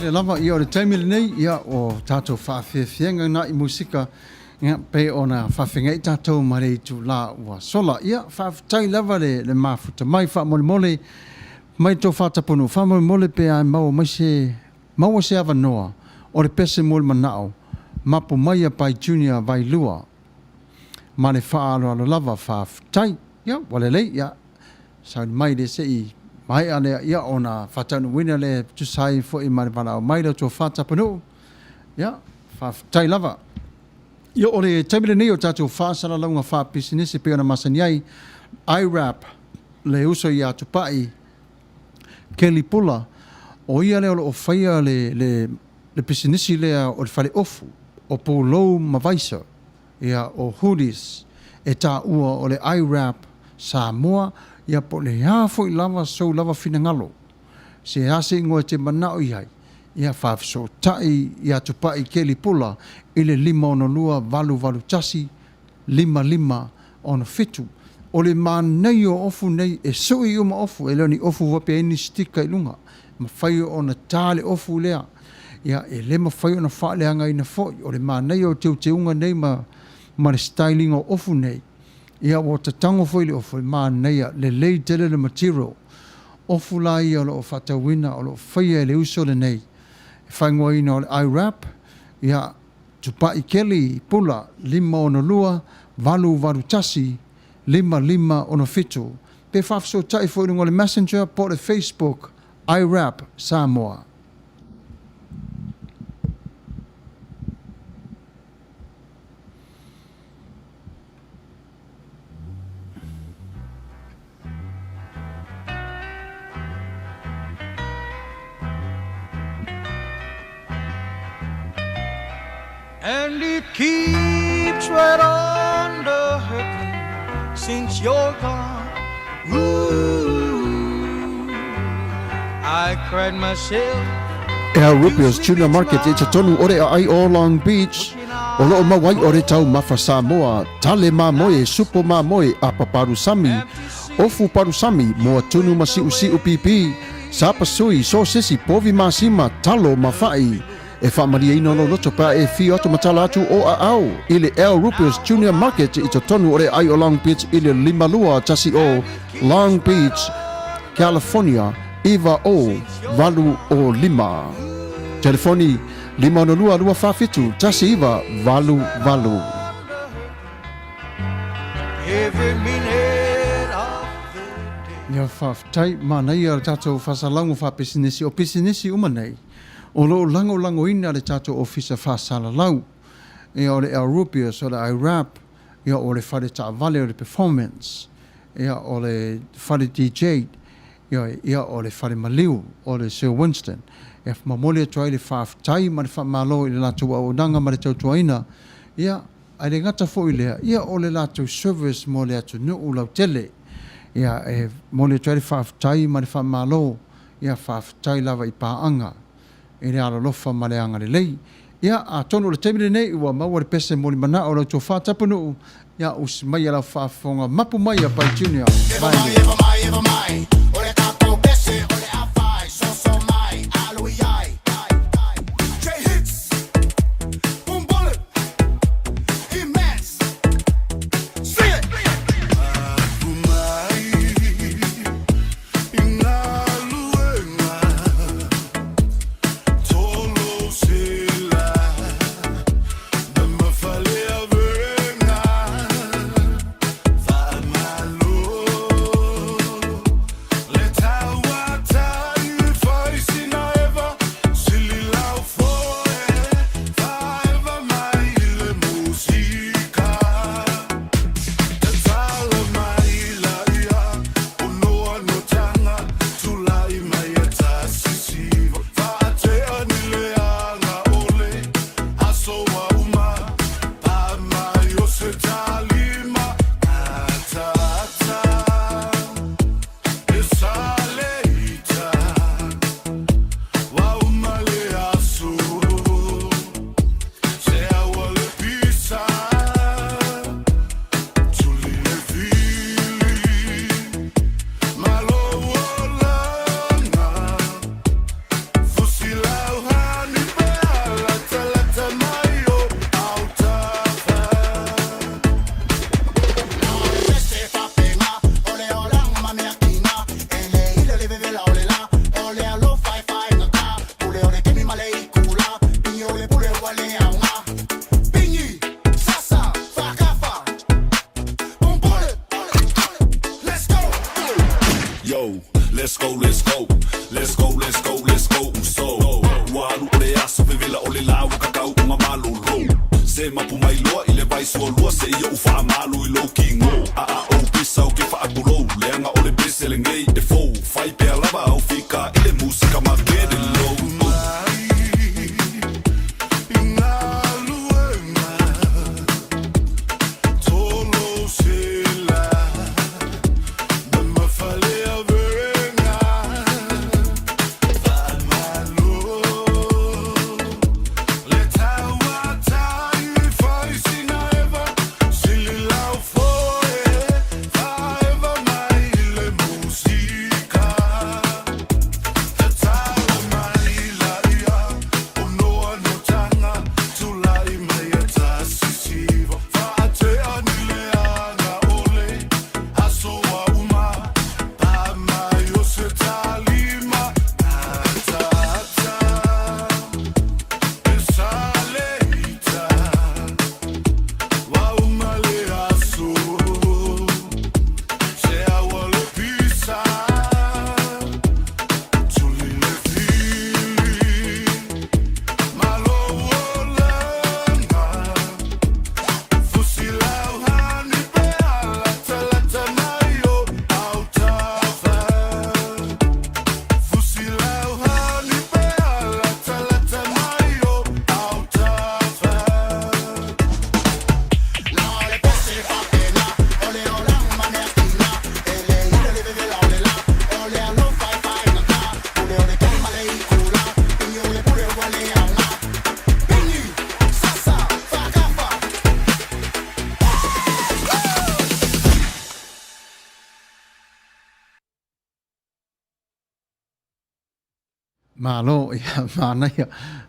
Tele lava ia o le taimi lenei, ia o tatou faafiafiaga na i musika, ia pei ona faafegai tatou ma le itulā ua sola. Ia faafetai lava le, le mafuta mai faamolemole mai tou faatapunuu faamolemole pe a maua mai se maua se avanoa o le pese mo le manao mapu mai ia Pai Junior Vailua ma le faaaloalo lava faafetai. Ia ua lelei ia sauni mai le se i maea lea ia ona faataunuuina lea e tusa ai foi ma le valaau mai le tofa Tapunuu. Ia faafetai lava. Ia o le taimi lenei o tatou faasalalauga faapisinisi pei ona masani ai IRAP le uso ia Tupai Kelly Pula o ia lea o lo o faia le, le, le pisinisi lea o le faleofu o pulou ma vaisa. Ia, o hoodies e taua o le iWrap Samoa, ia po o le a foi lava sou lava finagalo, se a se igoa e te manao i ai, ia faafesootai ia Tupai Kelly Pula i le 562 881 5567. O le manaia o ofu nei, e sui uma ofu, e le o ni ofu faapea e i ai ni sticker i luga, e mafai ona ta le ofu lea, Ia, e le mafai ona faaleagaina foi. O le manaia o teuteuga nei ma, ma le styling o ofu nei, ia ua tatago foi le ofu, e manaia, lelei tele le material. Ofu la ia o lo o faatauina, o lo o faia e le uso lenei, e faaigoaina o le iWrap, ia, Tupai Kelly, Pula, 562 881 5567. Pe faafesootai foi i luga o le Messenger po o le Facebook, iWrap Samoa. And it keeps right on the hurting since you're gone. Ooh, I cried myself Al Rupio's Tuna Market i totonu o le aai o Long Beach, o loo mau ai o le taumafa Samoa, tale mamoe, supo mamoe, apa palusami, ofu palusami, moa tunu ma siusiu pipi, sapasui, sosesi, povi masima, talo ma fa'i. E faamalieina lou loto pe a e fio atu ma tala atu o aao i le Al Rupio's Junior Market i totonu o le aai o Long Beach i le 5210 Long Beach, California 90805. Telefoni 562 247 1988. every minute of the day. Ia faafetai, manaia le tatou faasalaga faapisinisi o pisinisi uma nei. O lo o lagolagoina le tatou Ofisa Faasalalau, ia o le El Rubius, o le IRAP, ia o le fale taavale o le Performance, ia o le fale DJ, ia, ia o le fale maliu o le Sir Winston. E momoli atu ai le faafetai ma le faamalo i le latou auaunaga ma le tautuaina, ia, ae le gata foi i lea, ia o le latou service mo le atunuu lautele. Ia, e momoli atu ai le faafetai ma le faamalo. Ia faafetai lava i paaga i le alolofa ma le agalelei. Ia, atonu o le taimi lenei ua maua le pese moli manao o lau tofa Tapunuu, ia usi mai a lau faafofoga mapu mai a Pai Junior. Vaelua. Vevela o le la ua kakau uga malolo Se mapu mai loa i le vai sualua Se ia ou faamalu i lou kigo A a ou pisa ou ke faapulou Leaga o le pese lenei e fou Fai pea lava au fika i le musika ma get it low. Malo, ia, manaia.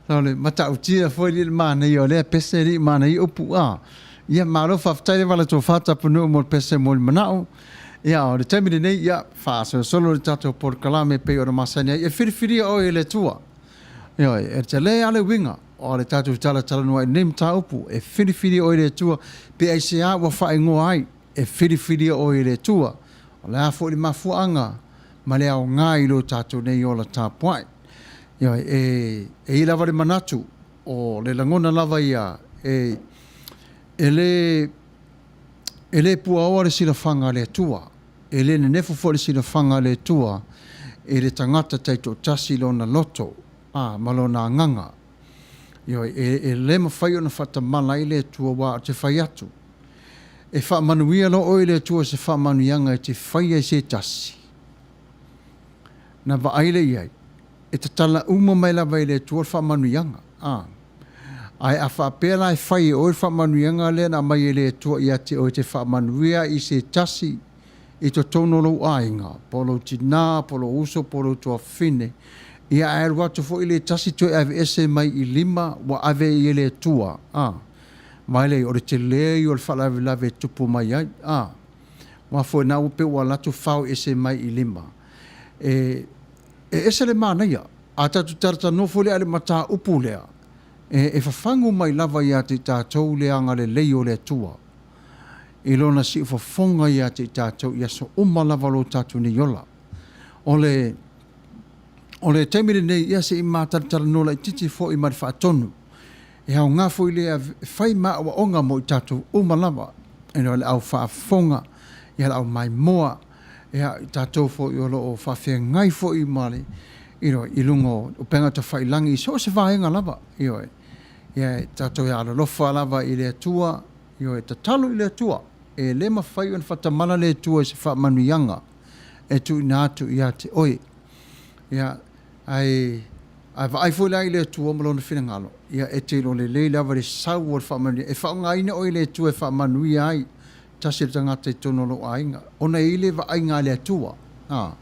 O le matautia foi le manaia o lea pese alii manaia upu a. Ia, malo faafetai lava la tofa Tapunuu mo le pese mo le manao. Ia, o le taimi lenei, ia, faasolosolo le tatou polokalame e pei ona masani ai. E filifilia oe e le Atua. Ioe, e tele lava le uiga o le tatou talatalanoa i lenei mataupu, e filifilia oe e le Atua, pe aisea ua faaigoa ai, e filifilia oe e le Atua. O le a foi le mafuaaga ma le aoga i lo tatou nei ola tapuai. Ioe, e, e i ai lava le manatu, o le lagona lava ia, e, e le, e le puaoa le silafaga a le Atua, e le nenefu foi le silafaga a le Atua i le tagata taitoatasi i lona loto, a, ma lona agaga. Ioe, e, e le mafai ona faatamala ai le Atua aua ou te fai atu, E faamanuia loa oe i le Atua i se faamanuiaga e te faia i se tasi, na vaai lea i ai, e tatala uma mai lava e le Atua le faamanuiaga. A. Ae a faapea la e fai e oe le faamanuiaga lea na aumai e le Atua ia te oe e te faamanuia ai i se tasi i totonu o lou aiga, po o lou tina, po o lou uso, po o lou tuafafine, ia ae alu atu foi le tasi toe aveese mai i lima ua ave i e le Atua. A. Vaai lea, o le tele ia o le faalavelave e tupu mai ai. A. Aua foi na ua pei ua alu atu fao ese mai i lima. E, e ese le manaia. A tatou talatalanoa foi lea i le mataupu lea, e, e fafagu mai lava ia te i tatou le agalelei o le Atua i Lona siufofoga ia te i tatou i aso uma lava o lo tatou nei ola. O le, o le taimi lenei, ia se i matalatalanoa laitiiti foi ma le faatonu. E aoga foi lea e fai ma aoaoga mo i tatou uma lava, ina o le au faafofoga, ia le au maimoa, ia i tatou foi o lo o faafeagai foi ma le, you know, i luga o upega tafailagi i so o se vaega lava, ioe. Ia e tatou e alolofa lava i le Atua, ioe, tatalo i le Atua. E le mafai ona faatamala le Atua i se faamanuiaga e tuuina atu ia te oe. Ia, ae, ae vaai foi la i le Atua ma Lona finagalo, ia e te iloa lelei lava le sau o le faamanuia. E faaaogaina oe e le Atua e faamanuia ai tasi o le tagata i totonu o lou aiga, ona e i ai le vaaiga a le Atua. A,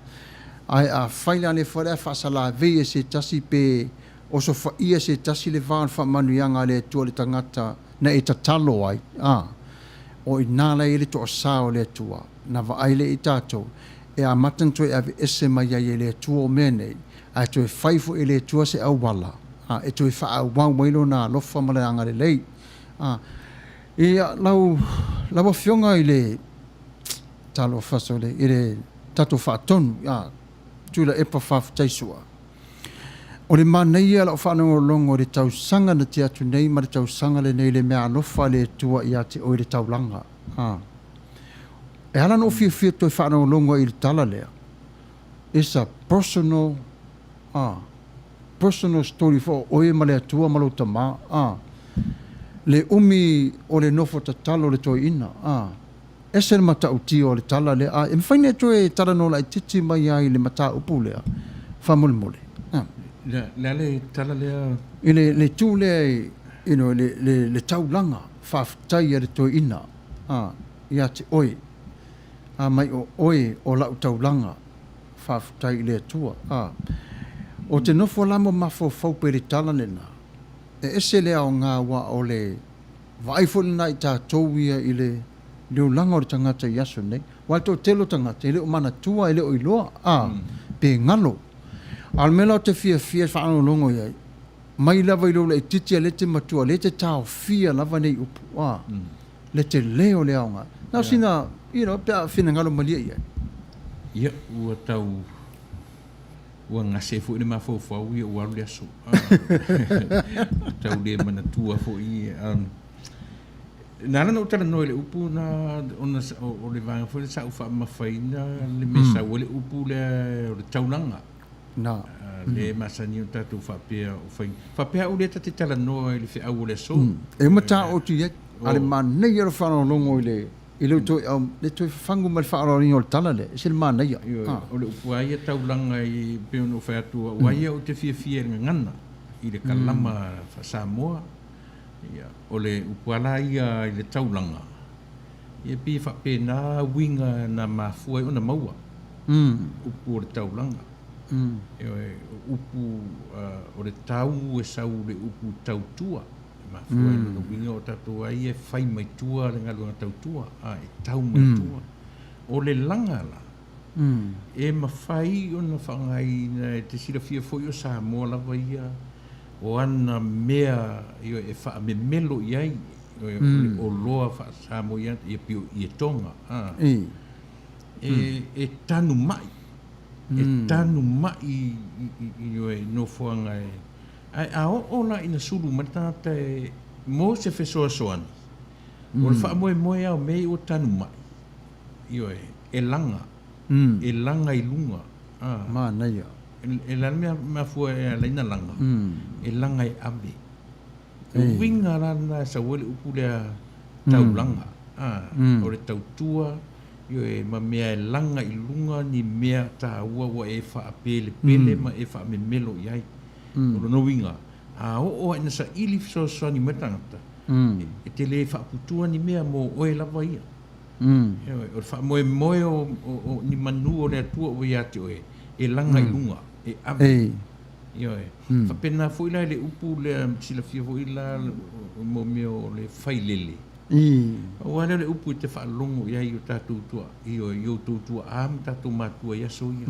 ae afai la le fale ae faasalavei e se tasi pe osofaia e se tasi le va o le faamanuiaga a le Atua i le tagata na e tatalo ai, a, o i ina la e i ai le toasa o le Atua, na vaai lea i tatou, e amata ona toe aveese mai ai e le Atua o mea nei, ae toe fai foi e le Atua se auala, a, e toe faaauau ai Lona alofa ma le agalelei. A, ia, lau, lau Afioga i le, talofa sole, i le tatou faatonu, a, Tuilaepa Faafetai Sua. O le manaia o lau faalogologo i le tausaga na tea atu nei ma le tausaga lenei i le meaalofa a le Atua ia te oe i le taulaga. A. E ala ona ou fiafia toe faalogologo ai i le tala lea, it's a personal, a, personal story foi o oe ma le Atua ma lou tama, a. Le umi o le nofo tatalo o le toeaina, a. Ese le matautia o le tala lea, a e mafai ona e toe talanoa laitiiti mai ai i le mataupu lea, faamolemole. A. Le a le tala lea? I le le itu lea i, you know, le le le taulaga faafetai a le toeaina, a, ia te oe. A mai o oe o la'u taulaga, faafetai i le Atua. A. Ou te nofo la ma mafaufau pea i le tala lena, e ese le aoga aua o le Vaai foi lena i tatou ia i le le olaga o le tagata i aso nei. Aua le toatele o tagata e le o manatua, e le o iloa, a, pe galo. A o le mea la ou te fiafia e faalogologo i ai, mai lava i lou laitiiti a lea e te matua, lea e te taofia lava nei upu, a, le tele o le aoga. Na o sina, you know, pe a finagalo malie i ai. Ia, ua tau Ua gase foi le mafaufau ia ua alu le aso. Tau le manatua foi. Na ala ona ou talanoa i le upu na ona o le vaega foi lea sa ou faamamafaina le mea sau ai le upu lea o le taulaga. Na. Lea e masani ona tatou faapea o fai faapea au lea ta te talanoa i le feau o le aso. E uma taoto i ai. A o le manaia o le faalogologo i le I le toe au, le toe fafagu ma le faaaloaloina o le tala lea, e ese le manaia. Ioe, o le upu lava ia taulaga i, pei ona ou fai atu, aua ia ou te fiafia i le gagana, i le kalama faa-Samoa. Ia, o le upu lava la ia i le taulaga, ia pei e faapena uiga na mafua ai ona maua, upu o le taulaga. Ioe, o upu o le tau e sau i le upu tautua. E mafua ai lona uiga o tatou ai e fai mai tua le galuega tautua, a e tau mai tua. O le laga la, e mafai ona faaaogaina e te silafia foi o Samoa lava ia o ana mea e faamemelo i ai, o le oloa faa-Samoa ia e pei o ietoga, a. E tanu mai, e tanu mai i nofoaga e Ae a oo la ina sulu mai le tagata e mo se fesoasoani, o le faamoemoe lava o mea ia ua tanu mai, ioe, e laga, e laga i luga. A. Manaia. E le a le mea mafua e ala ai ona laga? E laga e ave. O le uiga la lena e sau ai le upu lea taulaga, a, o le tautua, ioe, ma mea e laga i luga ni mea taua ua e faapelepele ma e faamemelo i ai. O lona uiga, a oo lava ina saili fesoasoani mai le tagata, e te le faaputua ni mea mo oe lava ia. Ioe, o le faamoemoe o ni manu o le Atua ua ia te oe, e laga i luga, e ave. Ioe. Faapena foi la i le upu lea, silafia foi la mo mea o le failele. Aua lea o le upu e te faalogo i ai i o tatou tuaa, ioe, i outou tuaa ma tatou matua i aso ia.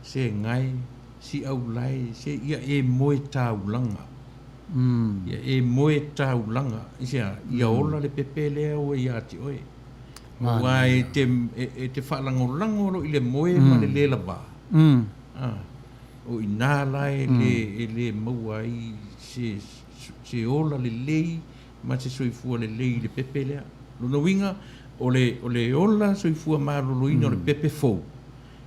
Se gae, Si Aulai, se ia e moe taulaga. Ia e moe taulaga. Aisea? Ia ola le pepe lea ua ia te oe. Aua e te, e te faalagolago loa i le moe ma le le lava, a, o i ina la e le, e le maua ai se, se ola lelei ma se soifua lelei i le pepe lea. Lona uiga, o le, o le ola soifua maloloina o le pepe fou,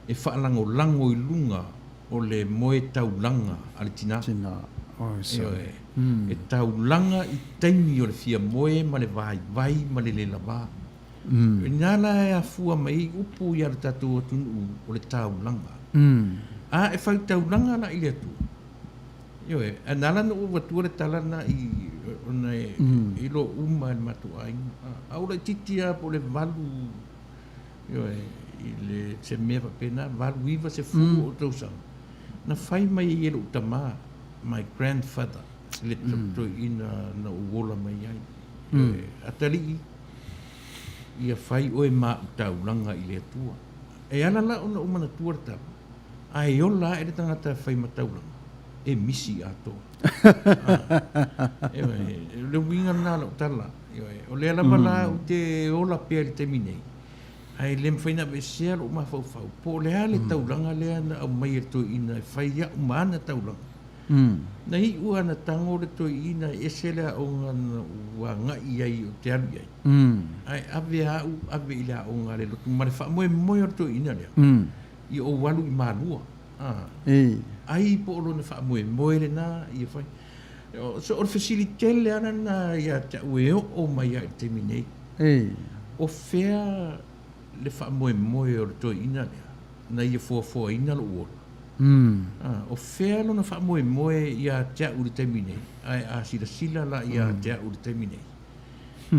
e faalagolago i luga o le moe taulaga a le tina. Tina, oi sorry. Ioe. E taulaga i taimi o le fia moe ma le vaivai ma le le lava. I ina la e afua mai ai upu ia le tatou atunuu o le taulaga. A e fai taulaga la i le Atua, ioe, ae na ala ona ou avatua le tala lena i ona e iloa uma e le matou aiga. A ou laitiiti lava po o le 8 Ioe, i le, se mea faapena, 8, 9, 10 ou tausaga, na fai mai ai e lou tama, my grandfather, le toeaina na ou ola mai ai. Ioe, atalii, ia fai oe ma au taulaga i le Atua. E ala la ona ou manatua le tala, a e ola ae le tagata e fai ma taulaga, e misi atoa. Ioe, o le uiga lena o lau tala. Ioe, o lea lava la ou te ola pea i le taimi nei, ae le mafai ona aveesea lou mafaufau, po o le a le taulaga lea na aumai e le toeaina e fai au ma ana taulaga. Na iʻu lava na tago le toeaina e ese le aoga na ou agaʻi ai ou te alu i ai. Ae ave a'u ave i le aoga a le lotu ma le faamoemoe o le toeaina lea ia ou alu i Malua. Ai po o lona faamoemoe lenā ia fai. So o le fesili tele lava lenā ia te au e oo mai lava i le taimi nei. O fea le faamoemoe o le toeaina lea na ia foafoaina lou ola? O fea lona faamoemoe ia te au i le taimi nei? Ae a silasila la ia te au i le taimi nei,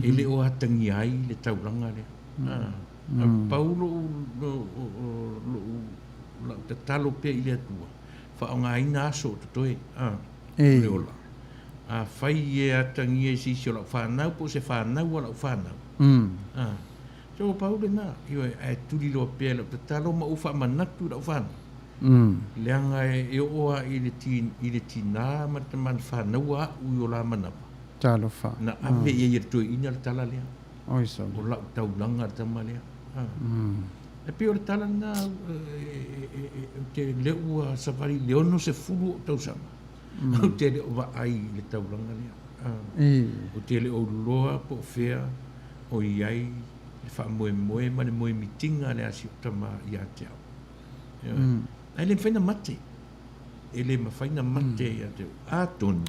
e le o atagia ai le taulaga lea. A pau lou, lou, lau tatalo pea i le Atua, faaaogaina aso o totoe, o le ola. Afai e atagia i se isi o lau fanau po o se fanau a lau fanau, So pau lena, ioe, ae tuli loa pea i lau tatalo ma ou faamanatu i lau fanau. Leaga e oo lava i le i le tinā ma le tama na fanaua a'u i o la manava. Talofa. Na ave i ai e le toeaina le tala lea. Oi sole. O la'u taulaga le tama lea. E pei o le tala lena ou te le ua savali i le 60 o'u tausaga. Ou te le o vaai i le taulaga lea. Ou te le o iloa po o fea o i ai le faamoemoe ma le moemitiga a le asi o tama ia te au. Ae le mafai na mate. E le mafai na mate ia te au. Atonu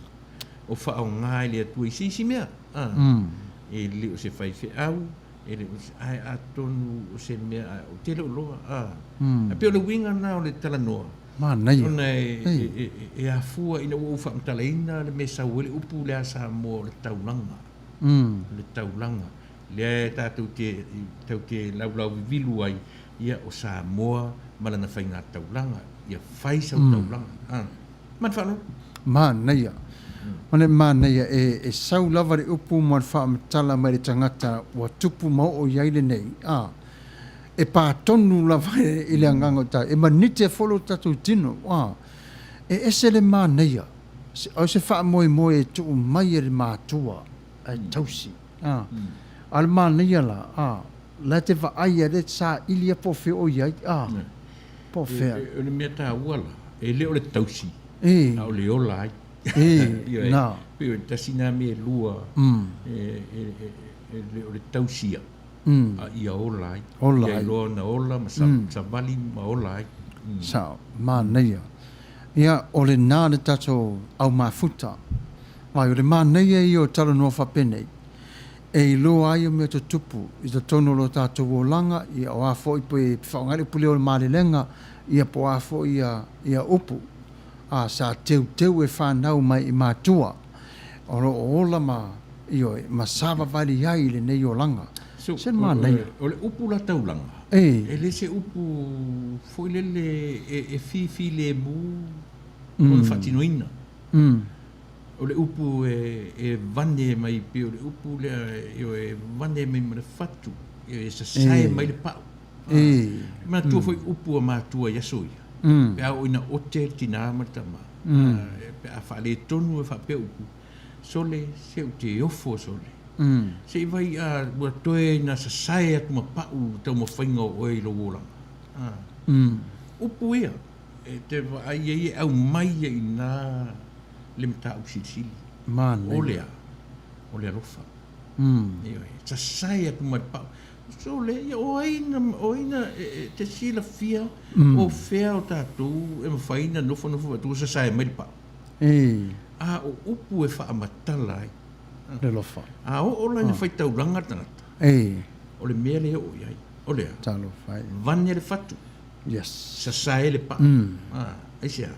o faaaoga e le Atua i se isi mea. E le o se faifeau, e le o se, ae atonu o se mea, ou te le o iloa. Ae pei o le uiga lena o le talanoa. Manaia. Ona e afua ina ua ou faamatalaina le mea e sau ai le upu lea a Samoa o le taulaga. O le taulaga. Lea e tatou te, tatou te laulauvivilu ai, ia o Samoa ma lana faiga taulaga. Ia fai sau taulaga. Ma le faaaloalo. Manaia. O le manaia e sau lava le upu ma le faamatala mai le tagata ua tupu ma oo i ai lenei, a. E pā tonu lava i le agaga o tatou, e manite foi lo tatou tino, a. E ese le manaia, o se faamoemoe e tuu mai e le matua ae tausi, a. A o le manaia la, a, la e te vaai ia lea e te saili lava po o fea o i ai, a, po o fea. O le mea taua la, e le o le tausi, a o le ola ai. E, na. Pei o le tasi nā mea e lua, e le o le tausia. A ia ola ai. Ola ai. Ia iloa ona ola ma savali ma ola ai. Sao, manaia. Ia, o lenā le tatou au mafuta. Vai, o le manaia ia o talanoa faapenei, e iloa ai o mea tutupu i totonu o lo tatou olaga, ia o a foi pe faaaoga ai le upu lea o le malelega, ia po o a foi ia, ia upu, a sa teuteu e fanau mai i matua, o lo o ola ma, ioe, ma savavali ai i lenei olaga. So, Se manaia. O le upu la taulaga, e le se upu foi lele e fifilemu ona faatinoina. O le upu e vane mai, pei o le upu lea, ioe, e vane mai ma le fatu, e sasae mai le pau. Manatua foi upu a matua i aso ia, pe a oo ina ote le tinā ma le tama, pe a faaletonu e faapea upu, sole, se ou te ofo sole. Se i vai a ua toe ina sasae atu ma pau le taumafaiga o oe i lou olaga. Upu ia, e te vaai ai e aumai ai i ina le mataupu silisili. Manaia. O le a? O le alofa. Ioe, sasae atu ma le pau. Sole, ia o ai na, o ai na e te silafia o fea o tatou e mafai ona nofonofo faatu ua sasae mai le pau. A o upu e faamatala ai. Le alofa. A oo la ina faitaulaga le tagata, o le mea lea e oo i ai, o le a? Talofa e. Vane le fatu. Yes. Sasae le pau. Aisea?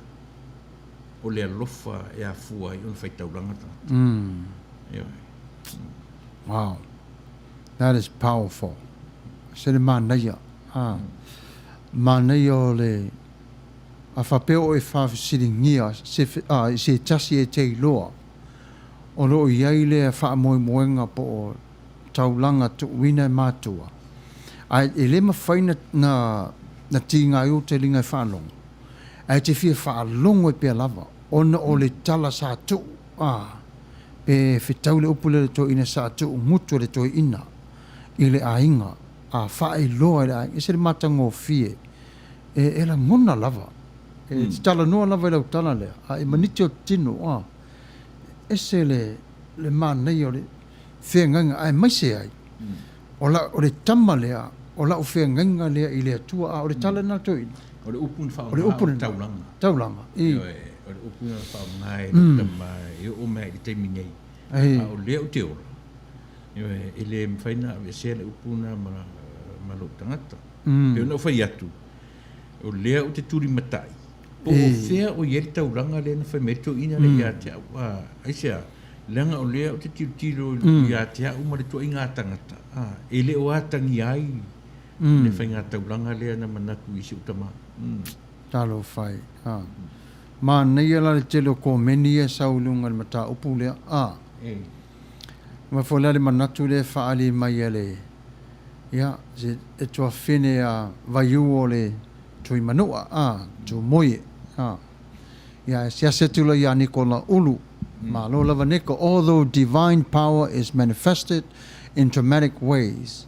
O le alofa e afua ai ona faitaulaga le tagata. Ioe. Wow. That is powerful. Se le manaia. Ah. Manaia o le a faapea o e faafesiligia se, ah, i se tasi e te iloa o lo o i ai lea faamoemoega po o taulaga tuuina e matua, ae e le mafai na, na, na tiga ai ou taliga e faalogo, ae te fia faalogo ai pea lava, ona o le tala sa tuu, ah, Pe fetau le upu lea le toeaina sa tuu gutu e le toeaina i le aiga, a faailoa e le aiga, e ese le matagofie, e lagona lava. E te talanoa lava i lau tala lea, a e maniti o tino, a, ese le, le manaia o le feagaiga, aemaise ai, o la, o le tama lea, o lau feagaiga lea i le Atua, a o le tala lena a le toeaina. O le upu na O le faaaoga upu o le lena. taulaga. Taulaga, i. Ioe, o le upu na faaaoga e lou tama e oo mai i le taimi nei. Ei. A o lea ou te ola, ioe, e le mafai ona aveesea le upu lena ma, ma lou tagata. Pei ona ou fai atu, o lea ou te tulimatai, po o fea o i ai le taulaga lea na fai mai ai le toeaina lea ia te au. A, aisea? Leaga o lea ou te tilotilo ia te au ma le ituaiga tagata, a, e le o atagia ai le faiga taulaga lea na manatu i si ou tama. Talofa e. A. Manaia la le tele o komeni ia e sau i luga i le mataupu lea. A. Aua foi la le manatu lea e faaali mai e le, ia, se e tuafafine a Vaiū o le Tuimanua, a, Tumoie, a. Ia, e asiasi atu la ia Nikola Ulu. Malo lava Niko. Although divine power is manifested in dramatic ways,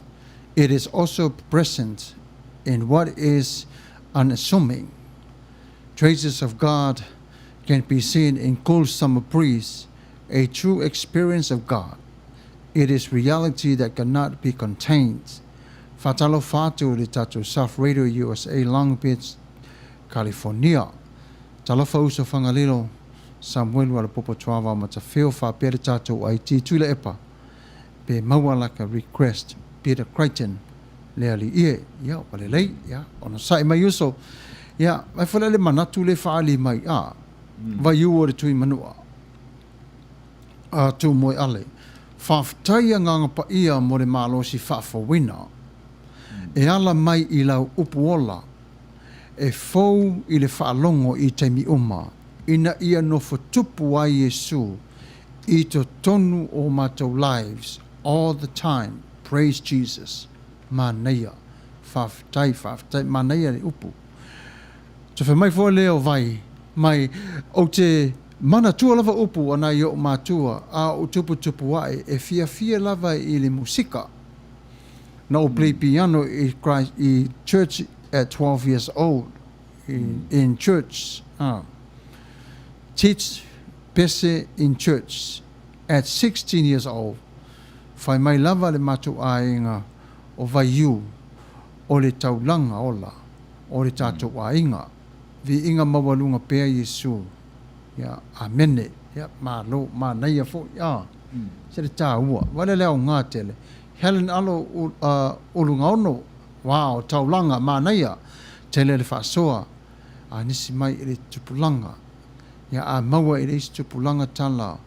it is also present in what is unassuming. Traces of God can be seen in cool summer breeze, a true experience of God. It is reality that cannot be contained. Faatalofa atu i le tatou South Radio USA Long Beach, California. Talofa uso Fagalilo, Samuelu Alapopo Tuavao Matafeo faapea le tatou IT Tuilaepa pe maua laka request Peter Crichton le alii e, ia ua lelei, ia onosai mai uso, ia vai foi lea le manatu le faaali mai a vaiū o le tui manua a Tūmoeale. Faafetai Agaga Paia mo le malosi faafouina e ala mai i lau upu ola e fou i le faalogo i taimi uma ina ia nofo tupu ai Iesu i totonu o matou lives all the time praise Jesus manaia faafetai faafetai manaia le upu te fai mai foi lea o vai mai ou te manatua lava upu a nai ou matua a ou tuputupu ae e fiafia lava i le musika na ou play piano i Christ i church at 12 years old in, in church teach pese in church at 16 years old Fai mai lava le matou aiga o Vaiū o le taulaga ola o le tatou aiga. Viiga maualuga pea Iesu. Ia, amene. Ia, malo, manaia foi, a. Se le taua. Vaai la le aoga tele. Helen Alo Ulugaono, wow, taulaga, manaia. Tele le faasoa a nisi mai i le tupulaga. Ia, a maua i le isi tupulaga tala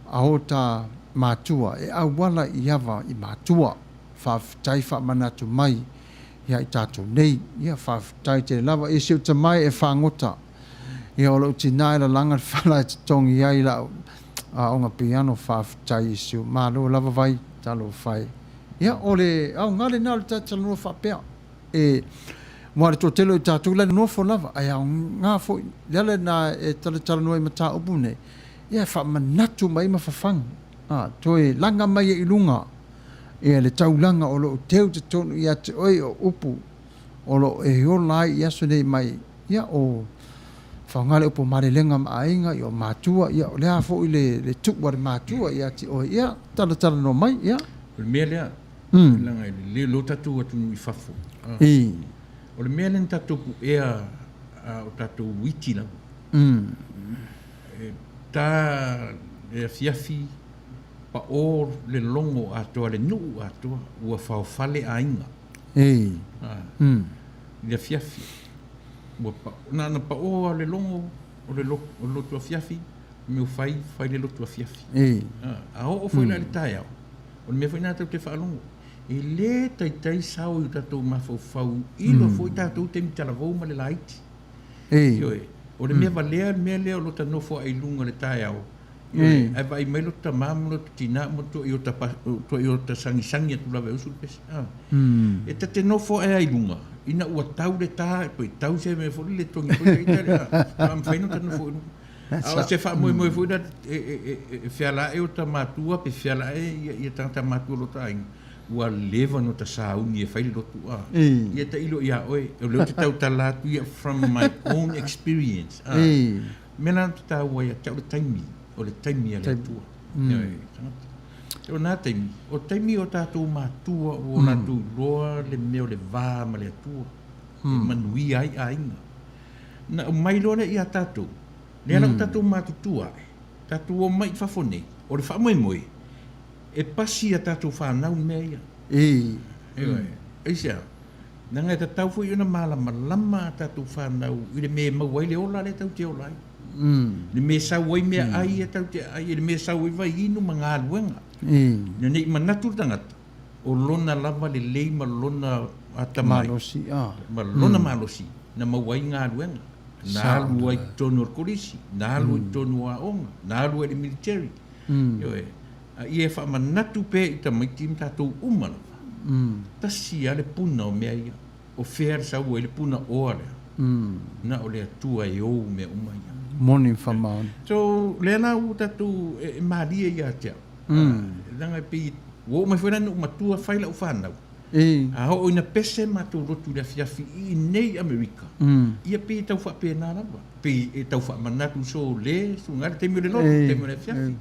a o ta matua e auala i ava i matua. Faafetai faamanatu mai ia i tatou nei. Ia faafetai tele lava. Ia si ou tamai e fagota. Ia o lou tina e lalaga le fala e totogi ai lau aoga piano. Faafetai i si ou malo lava vai talofa e. Ia o le aoga lena o le talanoa faapea. E mua le toatele o i tatou la e nofo lava ae aoga foi le ala lena e talatalanoa ai mataupu nei. Ia e faamanatu mai ma fafagu, a, toe laga mai ai i luga ia le taulaga o lo o teu totonu ia te oe o upu o lo o e ola ai i aso nei mai, ia o faaaoga le upu o malelega ma aiga, ia o matua, ia o le a foi le, le tuu a le matua ia te oe, ia talatalanoa mai, ia. O le mea lea, leaga e lelei loa tatou atunuu i fafo. O le mea lea na tatou puea a o tatou iti lava. E ta le afiafi pao le logo atoa, le nuu atoa, ua faofale aiga. Ei. I le afiafi. Ua pa, na ona pao lava le logo o le o le lotu afiafi, mea ua fai, fai le lotu afiafi. Ei. A oo foi la i le taeao, o le mea foi lena tatou te faalogo, e le taitai sao i o tatou mafaufau ilo foi tatou taimi talavou ma le laiti. Ei. Ioe, o le mea valea le mea lea o lota nofo ae i luga i le taeao, ioe, ae vaai mai lota tama ma lota tina ma tuai ota tuai ota sagisagi atu lava e usu le pese. A. E ta te nofo ae ai i luga, ina ua tau le ta, pe tau se mea foi lele togi foi le ita, a, faatoa mafai ona ota nofo i luga. A o se faamoemoe foi lea e feala ae ota matua pe feala ae ia tagata matua o lota aiga. Ua leva ona ta sauni e fai le lotu a. Ia tailo ia oe, o lea ou te tautala atu ia from my own experience a. Mea la na te taua ia te au le taimi, o le taimi a le Atua. Ioe, tagata. O na taimi, o taimi o tatou matua ua o latou iloa le mea o le va ma le Atua, e manuia ai aiga. Na aumai loa lea ia tatou, lea la ua tatou matutua ae, tatou omai i fafo nei, o le faamoemoe, E pasi a tatou fanau mea ia. Ioe. Aisea? Leaga e tatau foi ona malamalama a tatou fanau i le mea e maua ai le ola lea tatou te ola ai. Le mea e sau ai meaai ia tatou te aai ai, le mea e sau ai vaiinu ma galuega. Ina ne i manatu le tagata, o lona lava lelei ma lona atamai, ma lona malosi na maua ai galuega, na alu ai i totonu o le kolisi, na alu ai i totonu o aoga, na alu ai i le military. Ioe. A ia faamanatu pea i tamaiti ma tatou uma lava, tasi lava le puna o mea ia. O fea le sau ai le puna oa lea? Na o le Atua e ou mea uma ia. Moni ma faamaoni. So, lea la ua tatou e malie ia te au. Leaga e pei ua oo mai foi la ina ou matua fai lau fanau. A oo ina pese matou lotu i le afiafi i inei i Amerika, ia pei e tau faapena lava. Pei e tau faamanatu so le suiga le taimi o le lotu, le taimi o le afiafi.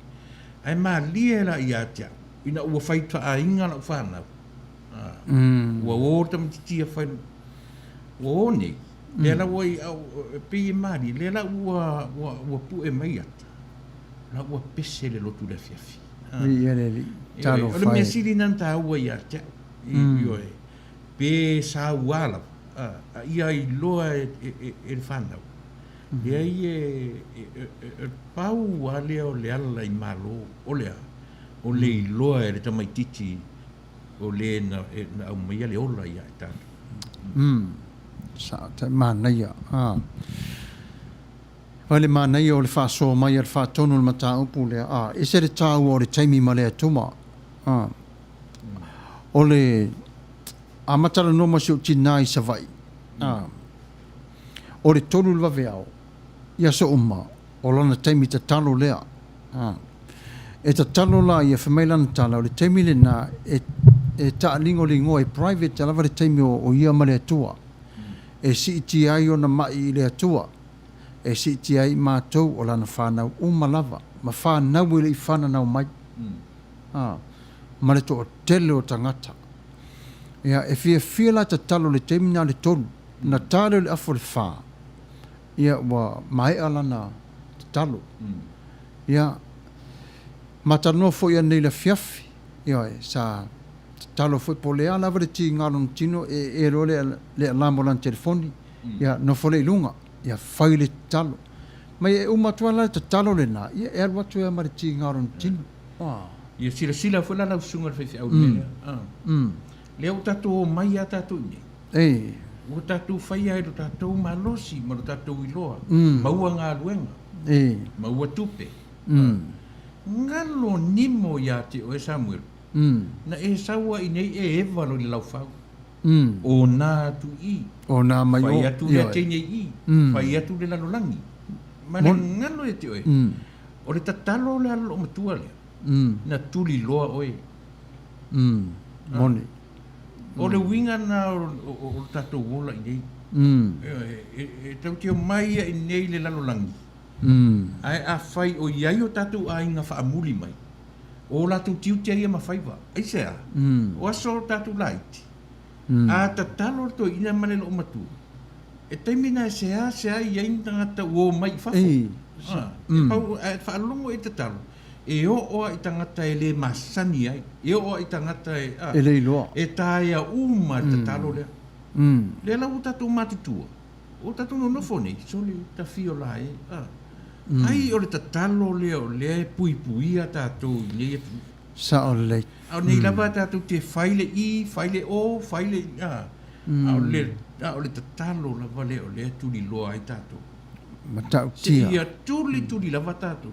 Ae malie la ia te au, ina ua fai faaiga lau fanau, ua o le tamaitiiti e fai, ua o nei, lea la ua i au, e pei e malie, lea la ua, ua, ua pue mai ata, la ua pese le lotu i le afiafi. Viia le Alii. Talofa e. O le mea sili lena na taua ia te au, ioe, pe saua lava, a ia iloa e le fanau, Leai e pau lava lea o le ala i Malo, o le a? O le iloa e le tamaitiiti o le na aumaia le ola ia i tatou. Sa manaia. Vai le manaia o le faasoa mai a le faatonu o le mataupu lea. A, ese le taua o le taimi ma le Atua. O le amata talanoa ma si ou tinā i Savaii. O le 3 i le vaveao, i aso uma, o lana taimi tatalo lea. E tatalo la ia, fai mai lana tala, o le taimi lena e, e taaligoligoa, e private lava le taimi o, o ia ma le Atua. E siitia ai ona ma'i i le Atua, e siitia ai i matou o lana fanau uma lava, ma fanau e le i fananau mai. Ma le toatele o tagata. Ia, e fiafia la tatalo i le taimi na le 3, na ta lea o le afa o le 4, ia ua maea lana tatalo. Ia, ma talanoa foi anei i le afiafi, ioe, sa tatalo foi po o le a lava le tiga o lona tino, e ee loa le, le alarm o lana telefoni, ia nofo lea i luga, ia fai le tatalo. Ma ia e uma atu lava la le tatalo lena, ia e alu atu ai lava ma le tiga o lona tino. Ia silasila foi la lau susuga i le faifeau i le mea lea. Lea ua tatou omai lava tatou i inei. Ua tatou faia ai lo tatou malosi ma lo tatou iloa, maua galuega, maua tupe. Galo nimo ia te oe Samuelu, na e sau ai i inei e eva loa i le laufau. O na atu i i. O na mai o. Fai atu lea teine i i, fai atu le lalolagi. Ma le galo ia te oe. O le tatalo o le ala loomatua lea, na tuli loa oe. Moni. O le uiga lena o le tatou ola i nei. E tatou te omai ia i nei le lalolagi, ae afai o i ai o tatou aiga faamuli mai, o latou tiute ia ma faiva. Aisea? O aso o tatou laiti, a tatalo le toeaina ma le loomatua, e taimi na e seasea i ai ni tagata ua omai i fafo. E pau, ae faalogo e tatalo, e oo lava i tagata e le masani ai, e oo lava i tagata e, E le iloa. e taea uma le tatalo lea. Lea la ua tatou matutua, ua tatou nonofo nei, sole, tafio la e, ai o le tatalo lea o lea e puipuia tatou i nei atunuu. Sao lelei. A o nei lava tatou te fai le i, fai le o, fai le, a, a o le, a o le tatalo lava lea o lea e tuliloa ai tatou. Matautia. Seia tuli tuli lava tatou,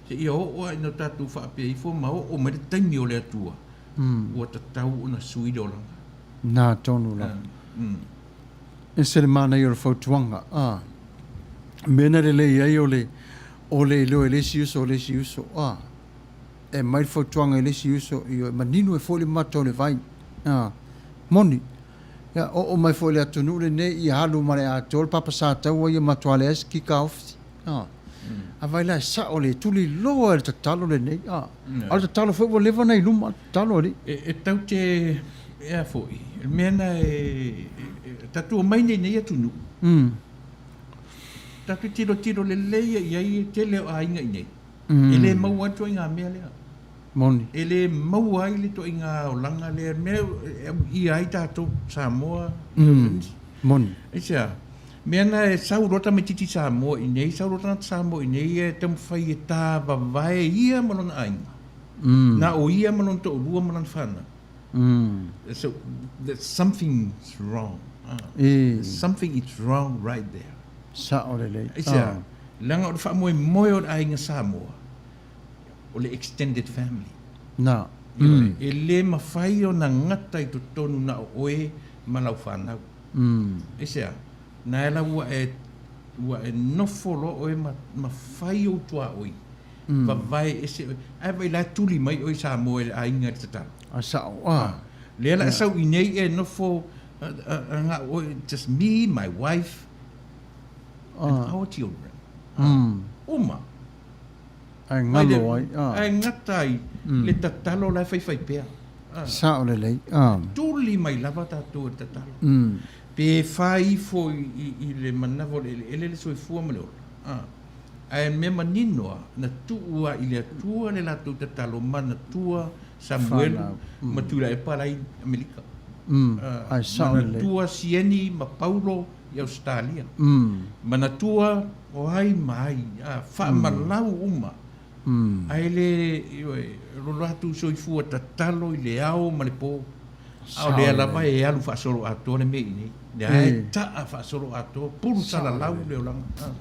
seia oo lava ina tatou faapea ifo ma oo mai le taimi o le Atua, ua tatau ona sui le olaga. Na tonu lava. Ese le manaia o le fautuaga. A mea na lelei ai o le, o le iloa e le isi uso o le isi uso. A e aumai le fautuaga i le isi uso, ioe, manino ai foi le mata o le vai. A, moni. Ia, oo mai foi i le atunuu lenei, ia alu ma le atoa le papa Sataua ia matua leai se kikaofi. A, a vai la e sao le tuliloa e le tatalo lenei. A, a o le tatalo foi ua leva ona i luma le tatalo a alii. E, e tau te, e a foi, le mea na e, e, tatou omai nei i nei atunuu, tatou tilotilo lelei i ai e tele o aiga i nei, e le maua ai le ituaiga mea lea. Moni. E le maua ai le ituaiga olaga lea, le mea e amuia ai tatou Samoa. Moni. Aisea? Mea na e sau loa tamaitiiti Samoa i inei, sau loa tagata Samoa i inei e taumafai e tavavae ia ma lona aiga. Na o ia ma lona toalua ma lana fanau. So, there's something's wrong. Something is wrong right there. Sao lelei. Aisea? Leaga o le faamoemoe o le aiga Samoa, o le extended family. Na. Mm. E le mafai ona gata i totonu na o oe ma lau fanau. Aisea? Na ela ua e, ua e nofo loa oe ma, ma fai ou tuaoi. Vavae ese oe. Ae vaai la e tuli mai oe i Samoa e le aiga i le tatalo. A sao. Ah. Lea la e sau i nei e nofo a, a, a, nga oe, just me, my wife, and our children. Uma. Ae ngalo ai, a. Ae gata ai le tatalo la e faifai pea. Sao lelei, a. Tuli mai lava tatou e le tatalo. Pe fai ifo i le manava o le eleele le soifua ma le ola, a. Ae mea manino a, na tuu a i le Atua le latou tatalo manatua Samuelu ma Tuilaepa la i Amerika. Ae sao lelei. Manatua Sieni ma Paulo i Ausetalia. Manatua o ai ma ai, a, faamalau uma. Ae le, ioe, lo latou soifua tatalo i le ao ma le po. A o lea lava e alu faasolo atoa le mea i inei. Lea e taa faasolo atoa, pulu salalau le olaga. A,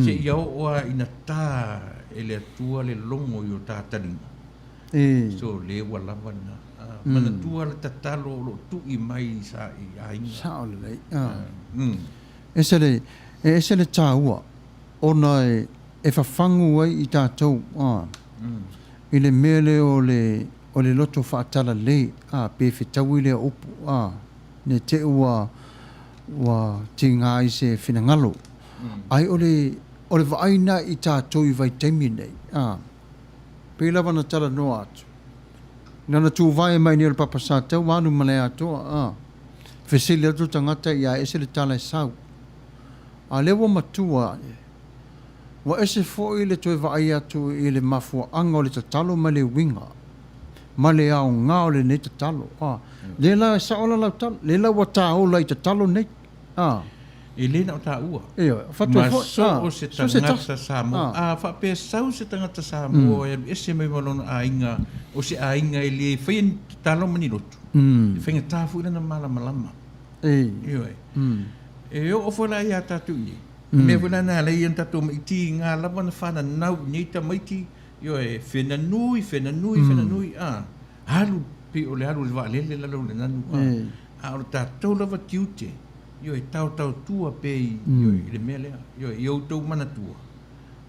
seia oo lava ina ta e le Atua le logo i o ta taliga. So, lea ua lava lena. A, manatua le tatalo o lo o tui mai sa i aiga. Sao lelei. Ese le, e ese le tāua, ona e, e fafagu ai i tātou, ā, i le mea lea o le, o le loto faatalale, ā, pe fetaui lea upu, ā, ne te ua, ua tiga ai se finagalo. Ai o le, o le vaai na i tātou i vaitaimi nei, ā, pei lava na talanoa atu, nana tūvae mai nei o le Papa Sātau, anu ma le atoa, ā. Fesili atu le tagata ia ese le tala e sau. A lea ua matua ae. Ua ese foi le toe vaai atu i le mafuaaga o le tatalo ma le uiga, ma le aoga o lenei tatalo. A, lea la e sao la lau tala, lea la ua taola i tatalo nei. A. E le na o taua. Ioe, fatu Ma foi, so a, o se so se tagata Samoa. A faapea sau se tagata Samoa e alu ese mai ma lona aiga, o se aiga e le faia ni tatalo ma ni lotu. E faigata foi lana malamalama. Ioe. E oo foi la iā tatou i nei. Mea foi la na ala ai ona tatou maiti i ngā lava na whananau i nei tamaiti, ioe, whenanui, whenanui, whenanui, a, alu, pei o le alu o le vaalele lalo o le nanu, a, a o le tatou lava tiute, ioe, taotaotua pea i, ioe, i le mea lea, ioe, i outou manatua,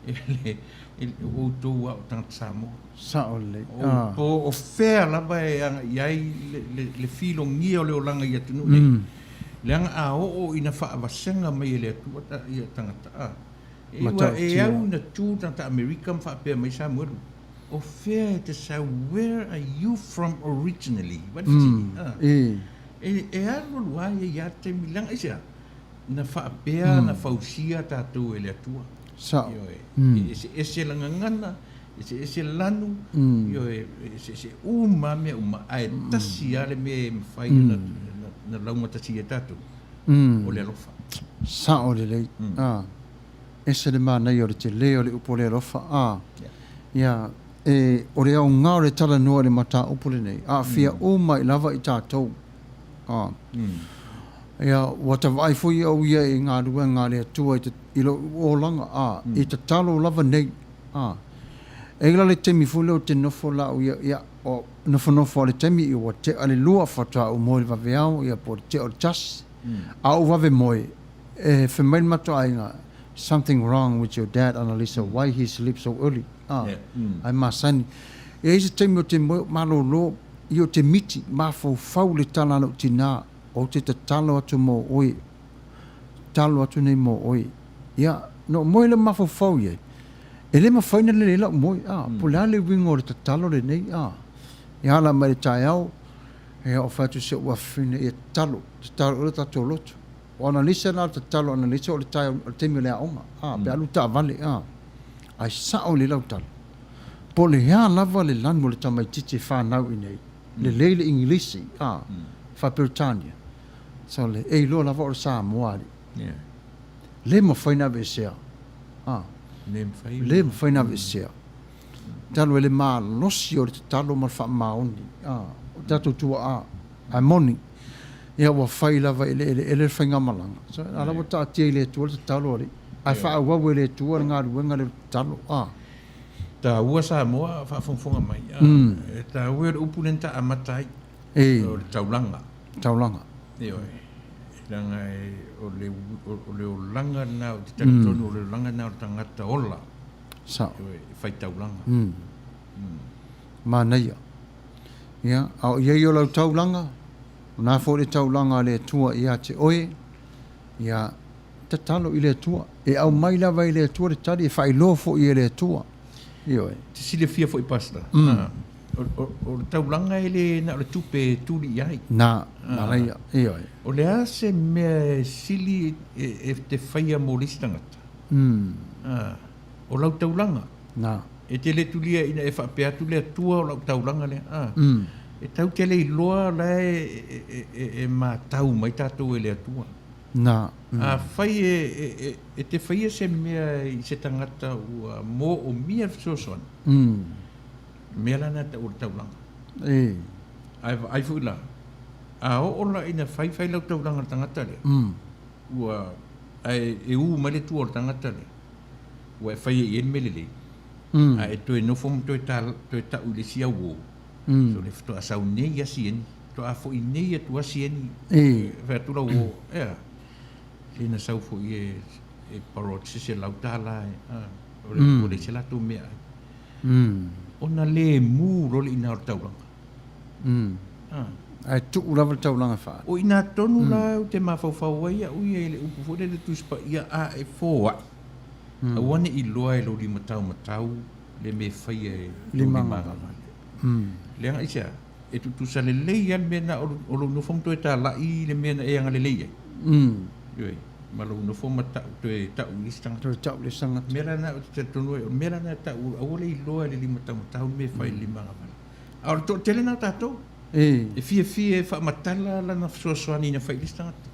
e le, e, o outou a o tagata Samoa. Sao lelei. O, po o fea lava e agai ai le, le, le filogia o le olaga i atunuu nei. Leaga a oo ina faavasega mai e le Atua ta, ia tagata, a, e, ua, e au ina tu tagata Amerika ma faapea mai Samuelu, o fea e te sau, where are you from originally? Vaai le fesili, a. E, e alu alu lava ia ia taimi, leaga aisea? Na faapea na fausia tatou e le Atua. Sao. Ioe. E eseese le gagana, eseese le lanu, ioe, eseese uma lava mea uma, ae tasi lava le mea e mafai ona na laugatasia e tatou, o le alofa. Sao lelei. A, ese le manaia o le tele o le upu o le alofa. A, ia, e, o le aoga o le talanoa i le mataupu lenei, aafia uma ai lava i tatou. A, ia, ua ta vaai foi au ia i galuega a le Atua i te, i lou olaga, a, i tatalo lava nei. A, e i la le taimi foi lea ou te nofo la au ia, ia, o, nofonofo a le taimi i ua tea le lua faatoa ou moe i le vaveao, ia, po o le tea o le tasi. A ou vave moe, e fai mai le matou aiga, something wrong with your dad, Analisa, why he sleep so early? A, ai masani. E i ai se taimi ou te moe, malolo. Ia ou te miti, mafaufau i le tala a lou tinā, ou te tatalo atu mō oe, tatalo atu nei mō oe. Ia, na ou moe lea mafaufau i ai, e le mafai ona lelei lau moe, ā, po o le a le uiga o le tatalo lenei, ā. Ia ala mai le taeao, ia ou fai atu i si ou afafine, ia tatalo, tatalo oe lo tatou lotu. O Analisa la o le tatalo a Analisa o le taeao, o le taimi o le aoga, ā, pe alu taavale, ā. Ae sao lelei lau tala. Po o le a lava le lanu o le tamaitiiti e fanau i nei, lelei le Igilisi, a, faa-Peretania, so le, e iloa lava o le Samoa alii. Le mafai ona aveesea, a, le mafai ona aveesea. Talu ai le malosi o le tatalo ma le faamaoni, a, o tatou tuaa, ae moni, ia ua fai lava i le eleele le faigamalaga. So, a la ua taatia i le Atua le tatalo alii, ae faaauau e le Atua le galuega lea o le tatalo, a. Taua Samoa a o faafogafoga mai. E taua le upu lea na ta amata ai. O le taulaga. Taulaga. Ioe. Leaga o le o le olaga lena ou te talitonu o le olaga lena o le tagata ola. Sao. Ioe, e fai taulaga. Manaia. Ia, a o i ai o lau taulaga, o na foi le taulaga a le Atua ia te oe, ia, Tatalo i le Atua. E aumai lava e le Atua le tali, e faailoa foi e le Atua. Ioe. Te silafia foi Pastor, o le taulaga e le na o le tupe e tuli i ai. Na, manaia. Ioe. O le a se mea e sili e te faia mo le isi tagata? O lau taulaga. Na. E te le tulia ina e faapea atu le Atua o lau taulaga lea. E tatou te le iloa la e matau mai tatou e le Atua. Na. Afai e te faia se mea i se tagata ua moomia le fesoasoani, mea la lena e tau o le taulaga. Ae vaai foi la, a oo la ina faifai lau taulaga i le tagata lea, ua, ae e u mai le tua o le tagata lea, ua e faia i ai le mea lelei, ae e toe nofo ma toe tau i le isi auō, So le faatoa sau nei a sieni, faatoa foi nei atu a sieni. Fai atu lau uo, ea, se na sau foi e, e paro atu se $100 e, o le, ua leai se latou meaai. Ona le mu loa le iina o le taulaga. Ae tuu lava le taulaga e faaali. O iina tonu la ou te mafaufau ai au ia i le upu foi lea le Tusi Paia a e foai, aua ne i iloa e lou lima taumatau le mea e faia e lou lima agavale. Leaga i se a? E tutusa lelei lava le mea na o lou nofo ma toe talai le mea na e agalelei ai. Ioe, ma lou nofo ma tau, toe tau i le isi tagata. Toe tau i le isi tagata. O le mea la lena ou te talitonu ai, o le mea la lena e tau, aua le iloa e le lima taumatau le mea e fai i le lima agavale. A o le toatele lena o tatou, e fiafia e faamatala lana fesoasoani na fai i le isi tagata.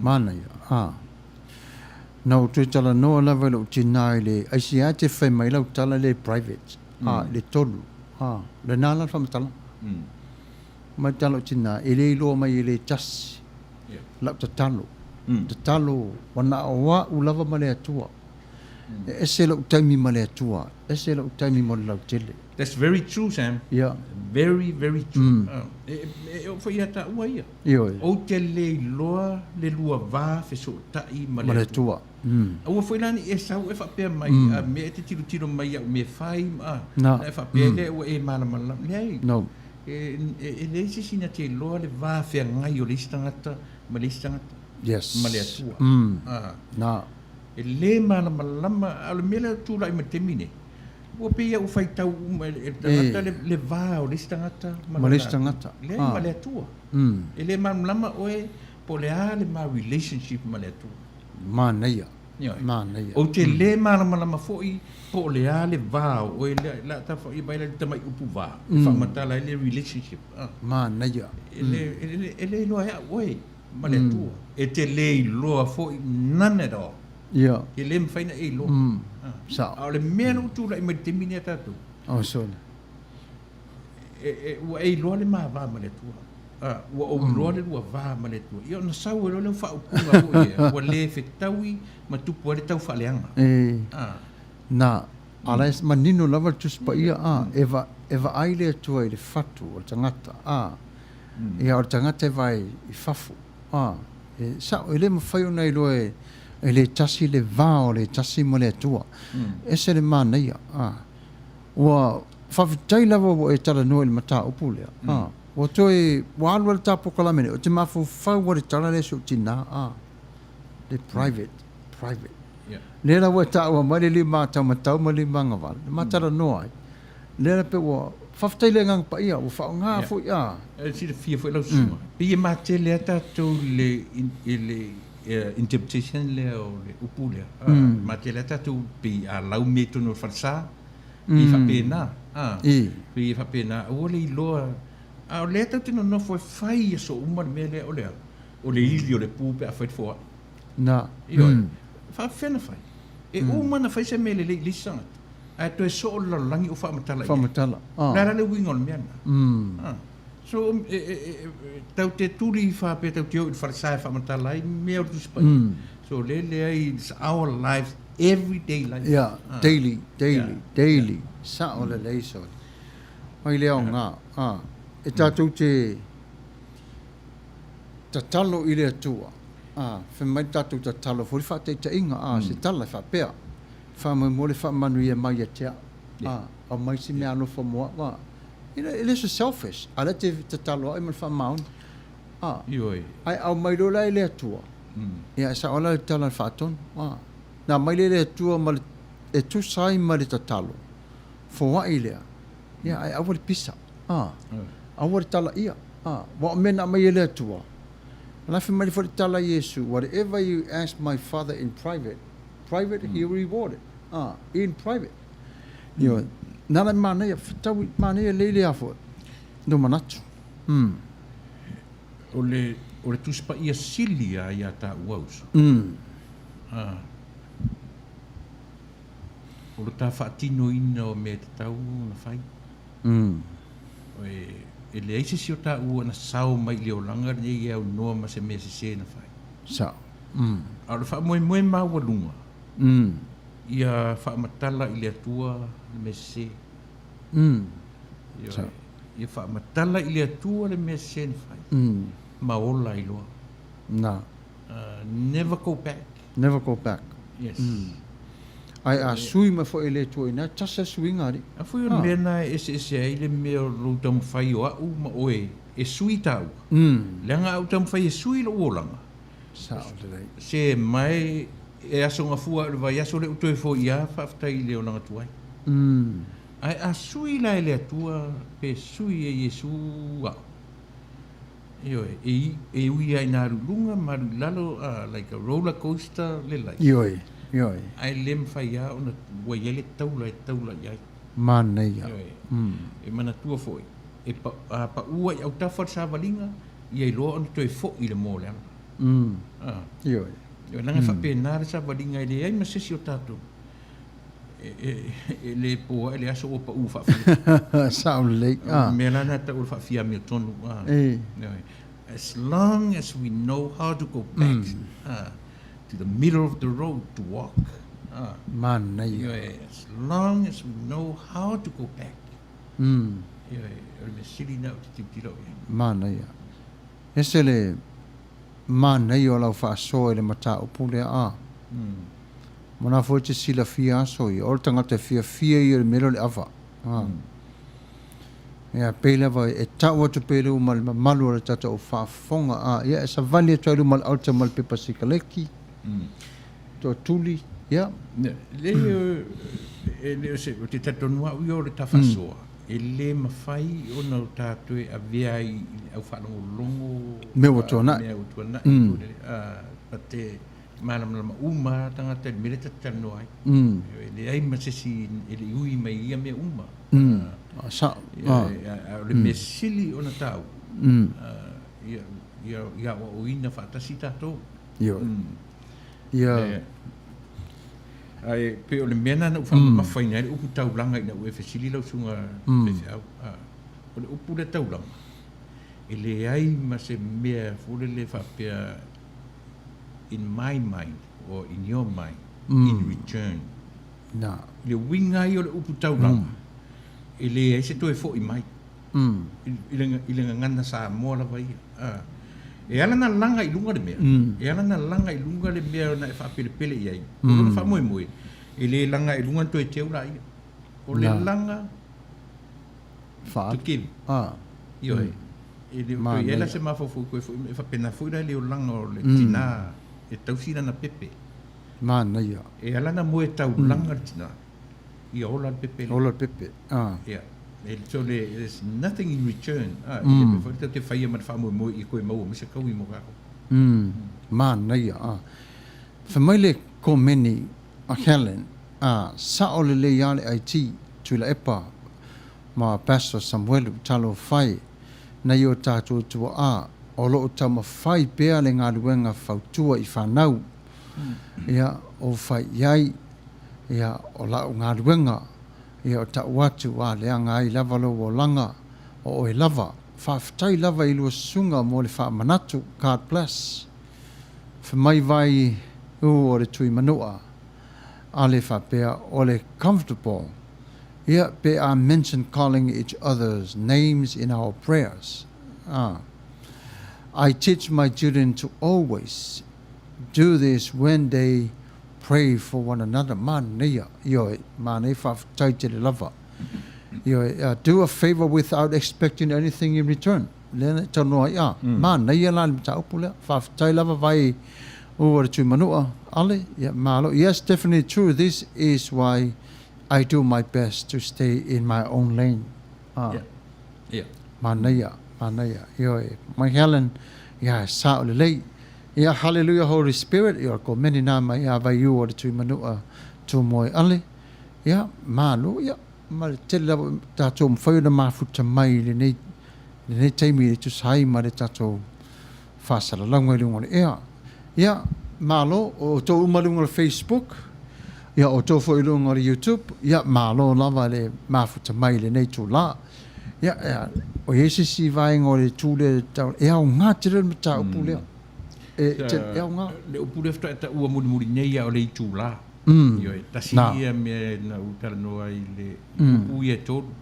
Manaia, a. Na ou toe talanoa lava i lou tinā i le aisi lava e te fai mai lau tala lea i private, a, i le 3, a, lena la le faamatalaga. Mai tala lou tinā, e le iloa mai e le tasi lau tatalo, tatalo ua na o a'u lava ma le Atua. E ese lou taimi ma le Atua, ese lou taimi mo le lautele. That's very true Sam. Yeah. Very very true. E e oo foi ia taua ia. Ioe. Ou te le iloa le lua va fesootai ma le Atua. Aua foi la ne i e sau e faapea mai a mea e te tilotilo mai i au mea fai ma a, na e faapea lea ua e malamalama. Leai. No. E e leai se isi na te iloa le va feagai o le isi tagata ma le isi tagata. Yes. Ma le Atua. Na. E le malamalama, a o le mea lea e tulai mai i le taimi nei, Ua pei ua faitau uma e le tagata le va o le isi tagata ma le isi tagata. Leai, ma le Atua. E le malamalama oe po o le a le ma relationship ma le Atua. Manaia. Manaia. Ou te le malamalama foi po o le a le va o oe lea, la ta fai mai le tamai upu va, e faamatala ai le relationship. Manaia. E le iloa e au oe ma le Atua. E te le iloa foi none at all. Ia. E le mafai ona e iloa. Sao. A o le mea lea ua tulai mai i le taimi lenei a tatou. Oh, sole. E, ua e iloa le ma va ma le Atua. Ua ou iloa le lua va ma le Atua. Ia ona sau ai loa lea o faaupuga foi ia, ua le fetaui ma tupu ai le taufaaleaga. E. Na, a la e manino lava le Tusi Paia, a, e va, e vaai le Atua i le fatu o le tagata, a, ia o le tagata e vaai i fafo, a. E sao, e le mafai ona iloa e le tasi le va o le tasi ma le Atua. Ese le manaia. A. Ua, Faafetai lava ua e talanoa i le mataupu lea. A, ua toe, ua alu lava le ta polokalame nei, ou te mafaufau lava i le tala lea a si ou tina, a, le private, private. Lea la ua e taua mai le limataumatau ma le limaagavale, na ma talanoa ai. Lea la pei ua, faafetai i le Agaga Paia, ua faaaoga foi, a. E silafia foi lau susuga, pei e matele lava tatou i le interpretation lea o le upu lea, e matele lava tatou pei a lau mea i totonu o le falesa, Pei e faapena, a, pei e faapena, aua le iloa, a o lea tatou te nonofo e fai i aso uma le mea lea, o le a? O le ili o le pu pe a fai le foai. Na. Ioe. E faapefea ona fai? E uma ona fai se mea lelei i le isi tagata, ae toe soo le lalolagi o faamatala i ai. Faamatala. O le a la le uiga o le mea lena? So, tatou te tuli faapea tatou te o i le falesa e faamatala ai mea o le Tusi Paia. So, lea leai, it's our life, everyday life. Yeah, daily, daily, daily. Sao lelei sole. Mai le aoga, e tatou te tatalo i le Atua, fai mai le tatou tatalo foi le faataitaiga, se tala e faapea, faamoemoe le faamanuia mai ia te au, aumai se meaalofa mo au, E le o se selfish, a o lea e te tatalo au ma le faamaoni. A, Ioe. Ae aumai loa la e le Atua, ia e sao la le tala a le faatonu. A, na aumai lea e le Atua ma le, e tusa ai ma le tatalo, foai lea, ia ae aua le pisa, a, aua le talaia, a, aua o mea na aumai e le Atua. O la e fai mai foi le tala a Iesu, whatever you ask my father in private, private he will reward it, a, in private. Ioe. Nā la e manaia, fetaui, manaia lelei le a foi, lou manatu. Umm. O le, o le Tusi Paia sili a iā tāua uso. A, o lo tā faatinoina o mea e tatau ona fai. E, e leai se isi o tāua na sao mai i le olaga lenei e aunoa ma se mea sesē na fai. Sao. A o le faamoemoe maualuga, Ia faamatala i le Atua le mea sese. Ioe. Ia faamatala i le Atua le mea sese na fai. Ma ola ai loa. Na. Never go back. Never go back. Yes. Ae a sui mai foi e le Atua ina, tasi a suiga alii. A foi o le mea na e eseese ai le mea o lou taumafai o a'u ma oe e sui tāua. Leaga a ou taumafai e sui lo'u olaga, Sao lelei. Se mai e aso gafua o le vaiaso lea ua toe foi a faafetai i le olaga tuai. Ae a sui la e le Atua pe sui e Iesu a'u, ioe, e, e ui lava ina alu i luga ma alu i lalo, like a roller coaster le life. Ioe, ioe. Ae le mafai lava ona ua i ai le taula e taula i ai. Manaia. Ioe. E manatua foi, e pa, a paʻu ai i autafa le savaliga, ia iloa ona toe foi le moa o le ala. Ioe. Ioe, leaga e faapena le savaliga e leai ma se isi o tatou e le po ae le aso ua pau faafia. Sao lelei. O le mea la lena e tau o le faafiamiotonu. Ioe. As long as we know how to go back to the middle of the road to walk. Manaia. Ioe, as long as we know how to go back. Ioe, o le mea sili lena ou te tilotilo i ai. Manaia. Ese le manaia o lau faasoa i le mataupu lea, a. Mana foi te silafia aso ia, o le tagata e fiafia ia i le mea lea o le ava. A. Ia, pei lava e tau atu pea i luma i le mamalu o le tatou faafofoga, a, ia e savali atu ai i luma o le altar ma le pepa sikaleki, toatuli, ia. Leai, e le o se, ou te talitonu au ia o le ta faasoa, e le mafai ona o ta toe avea ai i le au faalogologo Mea ua tuanai. Mea ua tuanai, but te malamalama uma lava tagata i le mea lea ta te talanoa ai. E leai ma se isi e le i ui mai i ia mea uma. Sao. A o le mea sili ona taua, ia aoaoina faatasi tatou. Ioe. Ia. Ae pei o le mea lena na ou faamamafaina ai le upu taulaga ina ua e fesili lau susuga faifeau. O le upu lea taulaga, e leai ma se mea foi lele faapea in my mind or in your mind in return. Na. I le uiga ia o le upu taulaga, e leai se toe foi mai. I le gagana Samoa lava ia. E ala ona laga i luga le mea, e ala ona laga i luga le mea na e faapelepele i ai, o lona faamoemoe, e le laga i luga ona toe teu laia. O le laga Faalu. To give. Ah. Ioe. E le o toe i ai la se mafaufau toe foi mai, e faapena foi la le olaga o le tinā e tausi lana pepe. Manaia. E ala ona moe taulaga le tinā, ia ola le pepe lea. Ola le pepe. Ah. Ia. E, so le, there's nothing in return. Ah, e le mea foi tatou te faia ma le faamoemoe ia toe maua mai se kaui mo kākou. Manaia. Ah. Fai mai le komeni a Helen, ah, sao lelei lava le IT, Tuilaepa ma Pastor Samuelu Talofa e nai o tatou tuaa o lo o taumafai pea le galuega fautua i fanau. Ia, ou fai i ai, ia, o la'u galuega, ia, o ta'u atu, a leaga ai lava lou olaga, o oe lava. Faafetai lava i lua susuga mo le faamanatu. God bless. Fai mai vai u o le tui manua, a le faapea o le comfortable. Ia, pe a mention calling each other's names in our prayers. Ah. I teach my children to always do this when they pray for one another. Manaia, ioe, manaia faafetai tele lava. Ioe, do a favor without expecting anything in return. Lea na e talanoa ai, ah, manaia la le mataupu lea. Faafetai lava vai ua le Tuimanua, Ale, ia, malo. Yes, definitely true. This is why I do my best to stay in my own lane. Ah. Yeah. Yeah. Manaia, manaia. Ioe, mai Helen, ia, e sao lelei. Ia, hallelujah, Holy Spirit, ia, ko meni nā mai a Vaiū o le Tui Manua Tūmoe Ale. Ia, malo, ia, ma le tele lava tātou mawhai ona mafuta mai i lenei, lenei taimi i le tusa ai ma le tātou faasalalauga i luga o le ea. Ia, malo, o outou uma i luga o le Facebook, ia, o outou foi i luga o le YouTube, ia, malo lava le mafuta mai i lenei itulā. Ia, ia, o i ai se isi vaega o le itu lea e tau, e aoga tele le mataupu lea. E, te, e aoga. Le upu lea faatoa e taua mulimuli nei a o le itulā. Ioe, tasi ia mea na ou talanoa ai i le upu ia e tolu,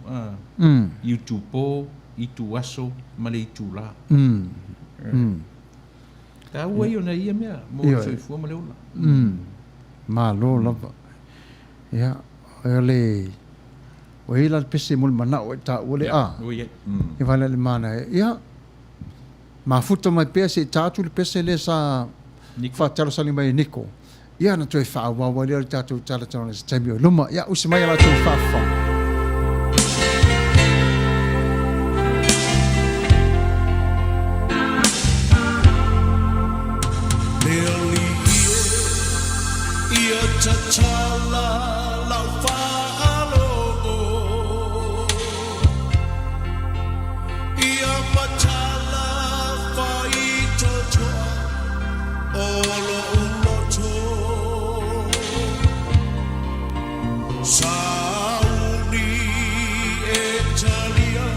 itupō, ituaso ma le itulā. Taua ia ona ia mea mo le soifua ma le ola. Malo lava. Ia, o le, ua i ai la le pese mo le manao e taua le a. Ua i ai. Ia wale le mana e. Ia, mafuta mai pea se i tā atu le pese lea sa whaatalosani mai e Niko. Ia, na toe whaauau ai lea o le tātou talatalanoaga i se taimi o luma. Ia, usi mai a latou whaafafa. Le alii e, ia tatala lau faalogo, Ia matala faitotoa o lo'u loto. Sauni e talia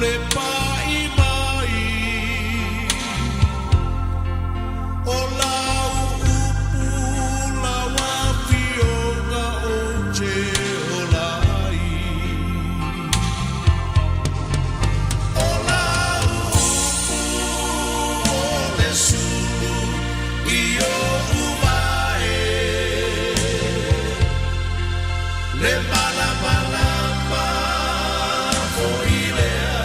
le pa'i mai o lau upu lau afioga ou te ola ai. O lau upu o le sulu i oʻu wae, le malamalama foi lea.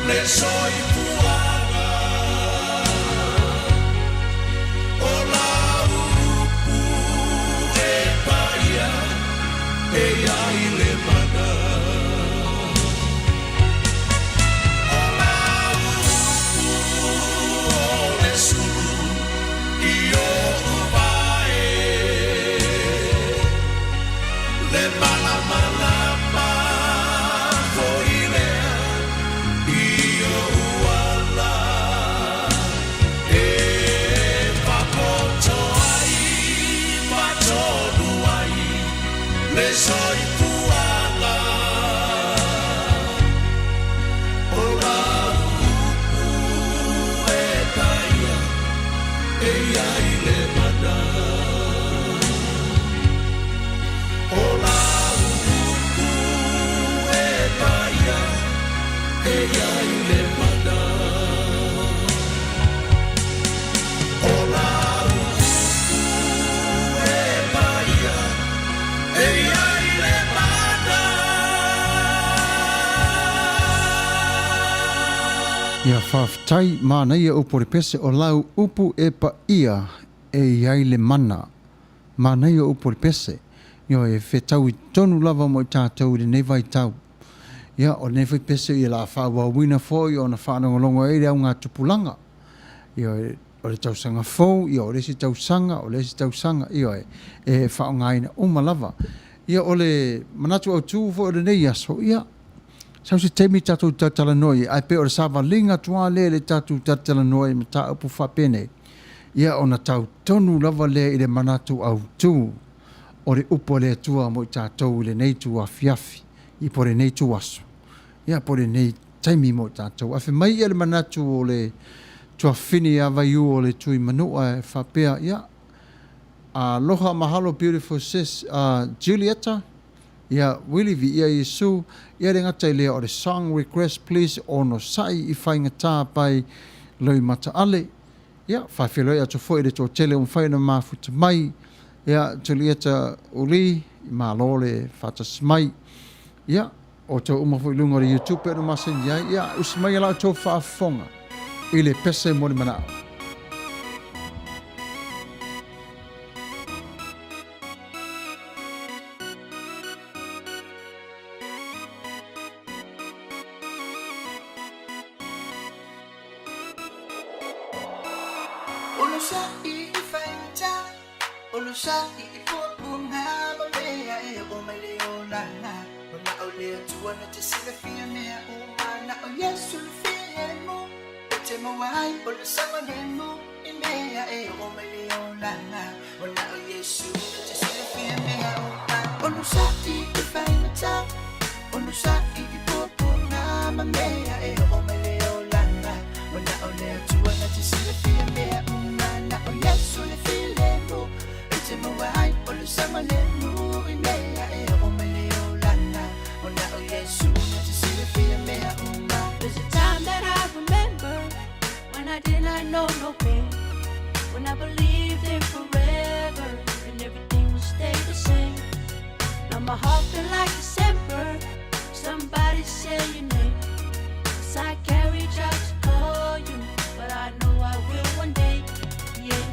Le soifuaga o lau upu e paia e iai le mana. O lau upu o le sulu i o'u vae, le malamalama foi lea i o'u ala e faapoto ai faatonu ai le soifuaga o lau upu e paia e iai le mana. O lau upu e paia e iai le mana. O lau upu e paia e iai le mana. Ia faafetai manaia upu o le pese o lau upu e paia e iai le mana. Manaia upu o le pese. Ioe, e fetaui tonu lava mo i tatou i lenei vaitau. Ia, o lenei foi pese ia la faaauauina foi ona faalogologo ai le augatupulaga. Ioe, o le tausaga fou, ia o le isi tausaga, o le isi tausaga, ioe, e faaaogaina uma lava. Ia, o le manatu autu foi o lenei aso, ia, sau se taimi tatou talatalanoa ai, ae pei o le savaliga atu lava lea i le tatou talatalanoa i mataupu faapenei, ia ona tau tonu lava lea i le manatu autu o le upu a le Atua mo i tatou i lenei itu afiafi, i po o lenei itu aso, ia po o lenei taimi mo i tatou. Ae fai mai ia le manatu o le tuafafine ia Vaiū o le Tui Manua e faapea, ia, Aloha mahalo beautiful sis Julieta, ia Willie viia Iesu, ia le gata i lea o le song request please onosai i faigata by Loimata Ale. Ia, faafeiloai atu foi i le toatele ua mafai ona mafuta mai, ia Julieta Uli, malo le faatasi mai. Ia, outou uma foi i luga o le YouTube pei ona masani ai, ia, usi mai la outou faafofoga i le pese mo le manao. There's a time that I remember when I did not know no pain, when I believed in forever and everything would stay the same. Now my heart feel like December. Somebody say your name. 'Cause I can't reach out to call you, but I know I will one day. Yeah.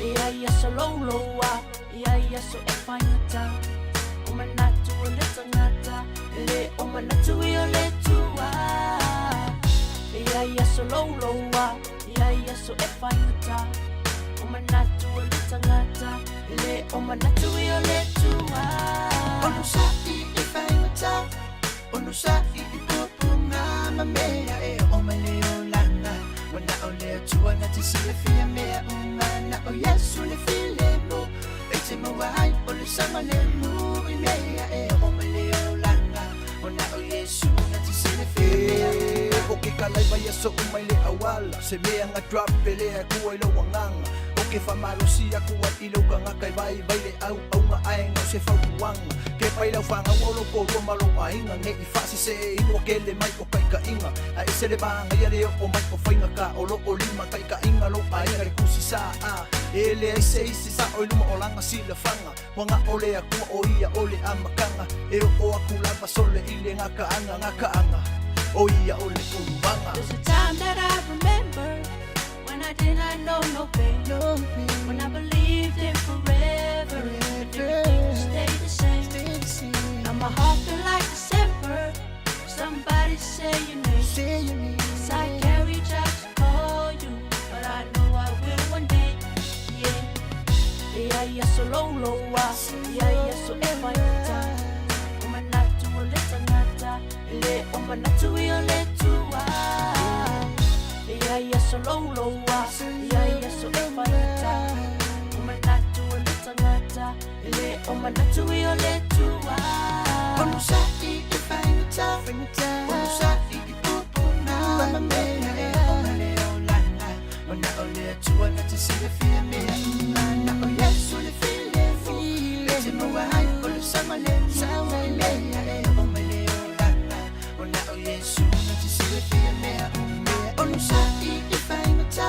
Yeah, yeah, so low, low, ah. Yeah, yeah, so e faigata. O manatu o le tagata, le o manatu i o le Atua. Ia ia so low low ah. Ia ia so e faigata. O manatu o le tagata, le o manatu i o le Atua. Onosai i faigata, onosai i puapuaga ma mea e oo mai le olaga. Ua na o le Atua na te silafia mea uma, na o Iesu le filemu e te maua ai o le saogalemu i mea e oo mai le olaga. Ua na o Iesu na te silafia mea uma. O ke kalaiva ia so'u mai le auala se mea ga drop e lea e kua i lou agaga o ke faamalosi aku ai i lou tagata e vaivai le auauga ae ga o se fautuaga ke pai lau fagauga o lou toalua ma lou aiga ne'i faasese ua kele mai o taitaiga ae ese le magaia le oo mai o faigata o loo lima taitaiga lou aiga le tusi sa a e leai se isi sa'o i luma o lana silafaga ua ga'o le Atua o ia o le amataga e oo aku lava sole i le gakaaga gakaaga O ia o le uluaga. There's a time that I remember when I did not know no pain. When I believed in forever and everything would stay the same. Now my heart feel like December. Somebody say your name. 'Cause I can't reach out to call you, but I know I will one day. Yeah. Yeah, yeah, so low, low, ah. Yeah, yeah, so ever, o manatu o le tagata e lē o manatu ia o le Atua. E ai aso louloua, e ai aso e faigata. O manatu o le tagata e lē o manatu ia o le Atua. Onosa'i i faigata, onosa'i i pupuga ma mea e oo mai le olaga. Ona o le Atua na te silafia mea uma, na o Iesu le filemu e te maua ai o le saogalemu i mea e oo mai le olaga. Ona o Iesu na te silafia mea uma. Onosa'i i faigata,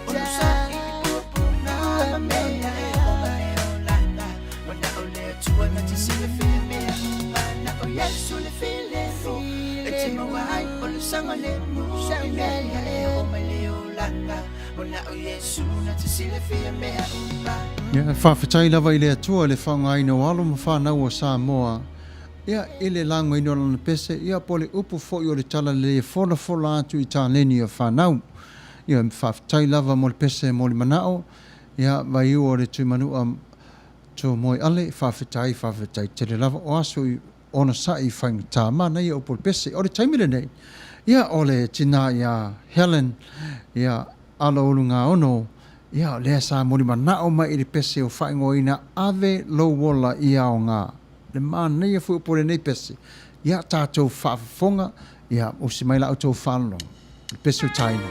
onosa'i i pupuga ma mea e oo mai le olaga. Ona o le Atua na te silafia mea uma, na o Iesu le filemu e te maua ai o le saogalemu i mea e oo mai le olaga. Ona o Iesu na te silafia mea uma. Ia, faafetai lava i le Atua i le faaaogaina o alo ma fanau a Samoa, ia, i le lagoina o lana pese, ia, po o le upu foi o le talalelei e folafola atu i taleni a fanau. Ia, faafetai lava mo le pese mo le manao, ia, vaiu o le Tuimanua Tomoeale, faafetai, faafetai tele lava. O aso i onosai i faigata, manaia upu o le pese. O le taimi lenei, ia, o le tina ia Helen, ia, Alo Ulugaono, ia, lea sa moli manao mai i le pese o faaigoaina Ave Lou Ola i Aoga. Le manaia foi upu o lenei pese, ia tatou faafofoga, ia, usi mai la outou faalologo, le pese o Taina.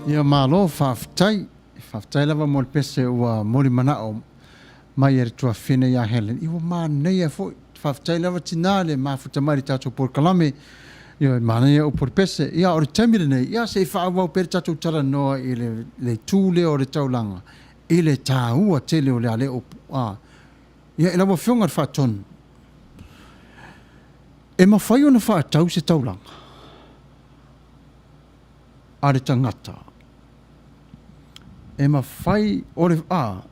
Ia malo faafetai. Faafetai lava mo le pese ua molimanao mai e le tuafafine ia Helen. Ia ua manaia foi. Faafetai lava tinā le mafuta mai i le tatou polokalame. Ioe, manaia upu o le pese. Ia o le taimi lenei, ia se i faaauau pea le tatou talanoa i le, le itu lea o le taulaga i le taua tele o le ale upu. A, ia i lau Afioga i le Faatonu, e mafai ona faatau se taulaga a le tagata e mafai o le a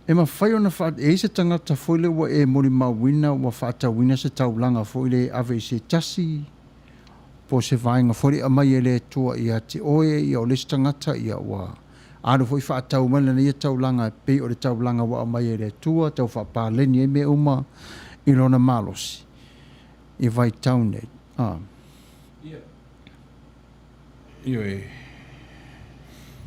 e mafai ona faa e i se tagata foi le ua e molimauina ua faatauina se taulaga foi le e ave i se tasi po o se vaega foi le aumai e le Atua ia te oe ia o le isi tagata ia ua alu foi faatau mai lana ia taulaga e pei o le taulaga ua aumai e le Atua tau faapaleni ai mea uma i lona malosi i vaitau nei a. Ioe,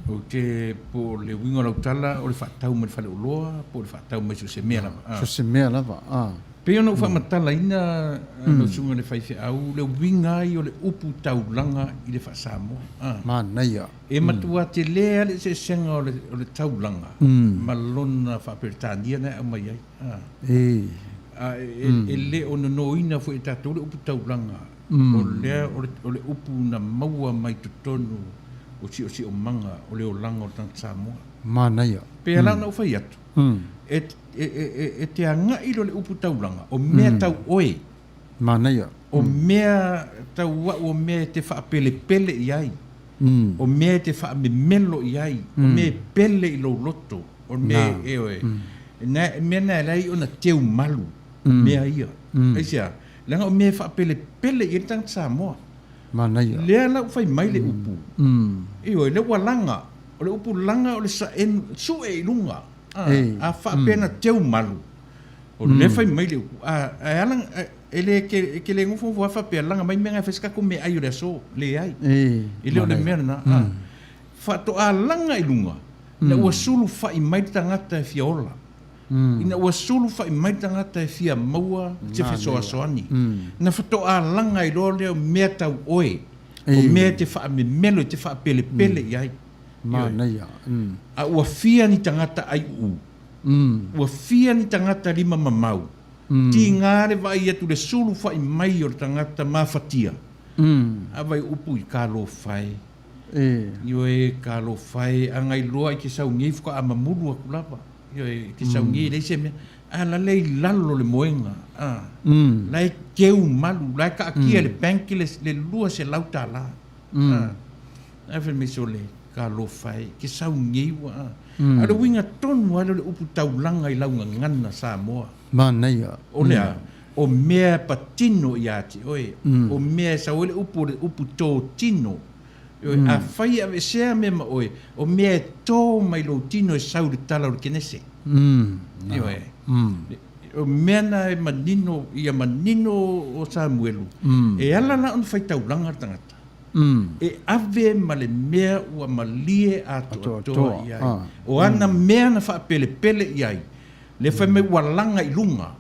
ou te, po o le uiga o lau tala, o le faatau mai le faleoloa, po o le faatau mai so o se mea lava. So o se mea lava, a. Pei ona ou faamatalaina lau susuga i le faifeau, le uiga ai o le upu taulaga i le faa-Samoa. A. Manaia. E matua tele lava le eseesega o le taulaga ma lona faa-Peretania na e aumai ai. A. A e le o nonoina foi e tatou le upu taulaga. O lea o le upu na maua mai totonu o siosiomaga o le olaga o le tagata Samoa. Manaia. Pei lava ona ou fai atu, e te agai loa i le upu taulaga, o mea tau oe. Manaia. O mea tau au, o mea e te faapelepele i ai, o mea e te faamemelo i ai, o mea e pele i lou loto, o mea e oe. Mea na e ala ai ona teu malu mea ia. Aisea? Leaga o mea e faapelepele i ai le tagata Samoa. Manaia. Lea la ua fai mai le upu. Ioe, lea ua laga. O le upu laga o le saenu, sue i luga. A faapea na teu malu, o lea fai mai le upu. A, ae ala, e le, e te le nofonofo lava faapea, laga mai mea na e fai se tatou meaai o le aso. Leai. E le o le mea lena. Faatoa laga i luga, ina ua sulufai mai le tagata e fia ola. Ina ua sulufai mai le tagata e fia maua se fesoasoani, na faatoa laga ai loa lea o mea tau oe, o mea e te faamemelo, e te faapelepele i ai. Manaia. A ua fia ni tagata aiuu, ua fia ni tagata lima mamau, tiga le vaai atu i le sulufai mai o le tagata mafatia, a vai upu i talofa e. Ioe, talofa e, a gailoa i te sau nei faatoa mamulu atu lava. Ioe, e te sau nei e leai se mea. A la lea i lalo le moega, a. La e teu malu, la e taatia e le bank le, le $200. A. Ae fai mai sole, talofa e, te sau nei ua, a. A o le uiga tonu lava lea o le upu taulaga i lau gagana Samoa. Manaia. O le a? O mea e patino ia te oe. O mea e sau ai le upu o le upu totino. Ioe, afai e aveesea mea ma oe, o mea e tō mai lou tino e sau i le tala o le Kenese. Ioe. O mea na e manino, ia manino o Samuelu, e ala la ona faitaulaga le tagata, e ave ma le mea ua malie atoatoa i ai. O ana mea na faapelepele i ai, lea fai mai ua laga i luga.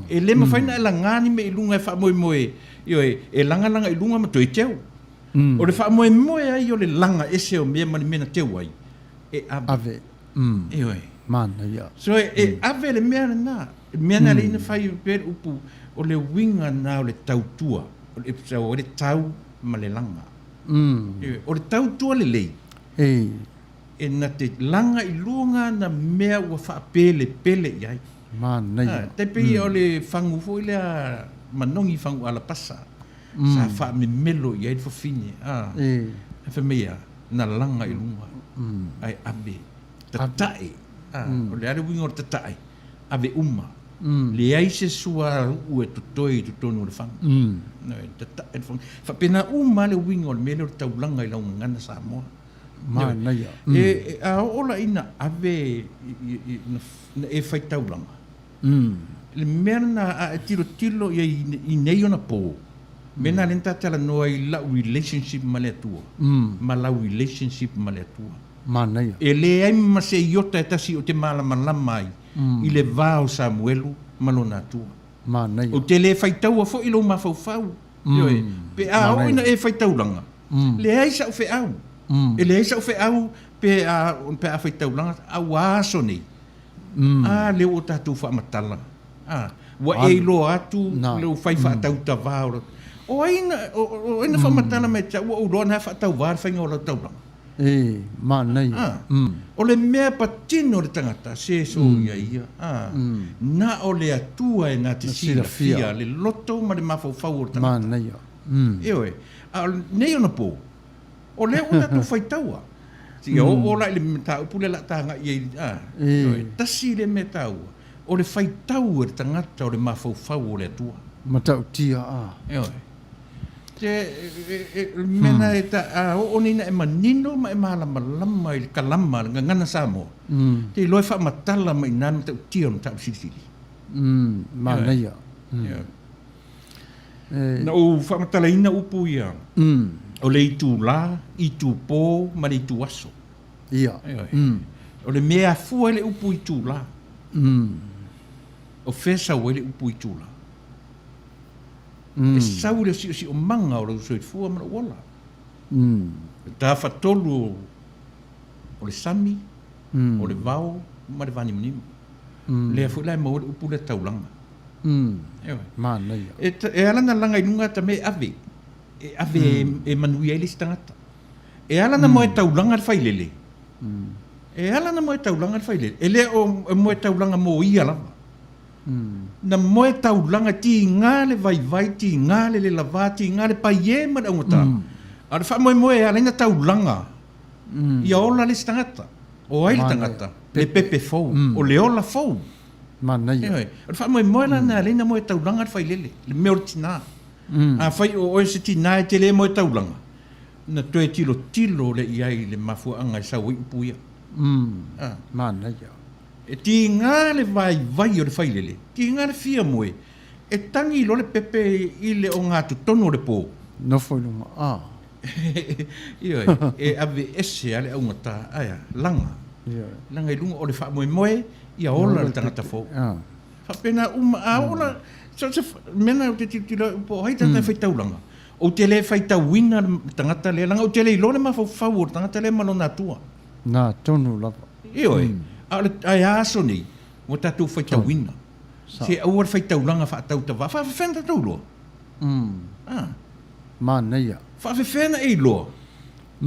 E le mafai ona e laga ni mea i luga e faamoemoe, ioe, e lagalaga i luga ma toe teu. O le faamoemoe ai o le laga ese o mea ma le mea na teu ai, e ave. Ave. Ioe. Manaia. So e ave le mea lena. Le mea lena lea na fai pea le upu, o le uiga lena o le tautua. O le, o le tau ma le laga. Ioe. O le tautua lelei, e na te laga i luga na mea ua faapelepele i ai. Manaia. Tai pei o le fagu foi lea manogi fagu alapasa. Sa faamemelo i ai le fafine. A. Ae fai mai a, na laga i luga, ae ave, tatae. A, o le a le uiga o le tatae? Ave uma. Leai se suauu e totoe i totonu o le fagu. Tatae le fagu. Faapena uma lava le uiga o le mea lea o le taulaga i lau gagana Samoa. Manaia. E, a oo la ina ave, ina e faitaulaga, Le mea lena a e tilotilo i ai i nei ona pō, mea lena lea na ta talanoa ai i lau relationship ma le Atua, ma lau relationship ma le Atua. Manaia. E leai ma se iota e tasi ou te malamalama ai i le va o Samuelu ma lona Atua. Manaia. Ou te le faitaua foi lou mafaufau, ioe, pe a oo ina e faitaulaga, leai sa'u feau. E leai sa'u feau pe a pe a faitaulaga a ua aso nei. A lea ua tatou faamatala. A ua e iloa atu lou fai faatautavā o lau O ai na o ai na faamatala mai ia te au ua ou iloa na faatauvā le faiga o lau taulaga. E, manaia. O le mea patino le tagata, se soia ia. Na o le Atua e na te silafia le loto ma le mafaufau o le tagata. Manaia. Ioe. A o nei ona po, o lea ua tatou faitaua. Seia oo la i le mataupu lea o le a tagai i ai. Ioe. Tasi le mea taua, o le faitau e le tagata o le mafaufau o le Atua. Matautia. Ioe. Te mea na e ta, a oo nei na e manino ma e malamalama i le kalama, le gagana Samoa, te iloa e faamatala mai i ina le matautia o le mataupu silisili. Manaia. Na ou faamatalaina upu ia, o le itulā, itupō ma le ituaso. Ia. O le mea e afua ai le upu itulā, o fea e sau ai le upu itulā? E sau i le siosiomaga o lou soifua ma lou ola. Le tafatolu o le sami, o le vao ma le vanimonimo. Lea foi la e maua ai le upu lea taulaga. Ioe. Manaia. E ala ona laga i luga ta mea e ave, e ave e manuia ai le isi tagata. E ala ona moe taulaga le failele, e ala ona moe taulaga le failele, e le o moe taulaga mo ia lava. Na moe taulaga, tiga le vaivai, tiga le lelava, tiga le paie ma le augata. A o le faamoemoe e ala ai ona taulaga, ia ola le isi tagata. O ai le tagata? Le pepe fou, o le ola fou. Manaia. Ioe. O le faamoemoe la lena e ala ai ona moe taulaga le failele, le mea o le tina. Afai o oe se tina e te le moe taulaga, ona toe tilotilo lea i ai i le mafuaaga e sau ai upu ia. Manaia. E tiga le vaivai o le failele, tiga le fia moe, e tagi loa le pepe i le ogatotonu o le po. Nofo i luga, a. Ioe, e aveese a le augata, ae a, laga. Ioe. Laga i luga o le faamoemoe ia ola le tagata fou. Faapena uma, a ola, so se mea lena ou te tilotilo ai, po o ai tagata e faitaulaga, ou te le faitauina le tagata lea, leaga ou te le iloa le mafaufau o le tagata lea ma lona atua. Na tonu lava. Ioe, a o le, ae a aso nei, ua tatou faitauina. Se aua le faitaulaga faatautavā. Faafefea ona tatou iloa? A. Manaia. Faafefea ona e iloa?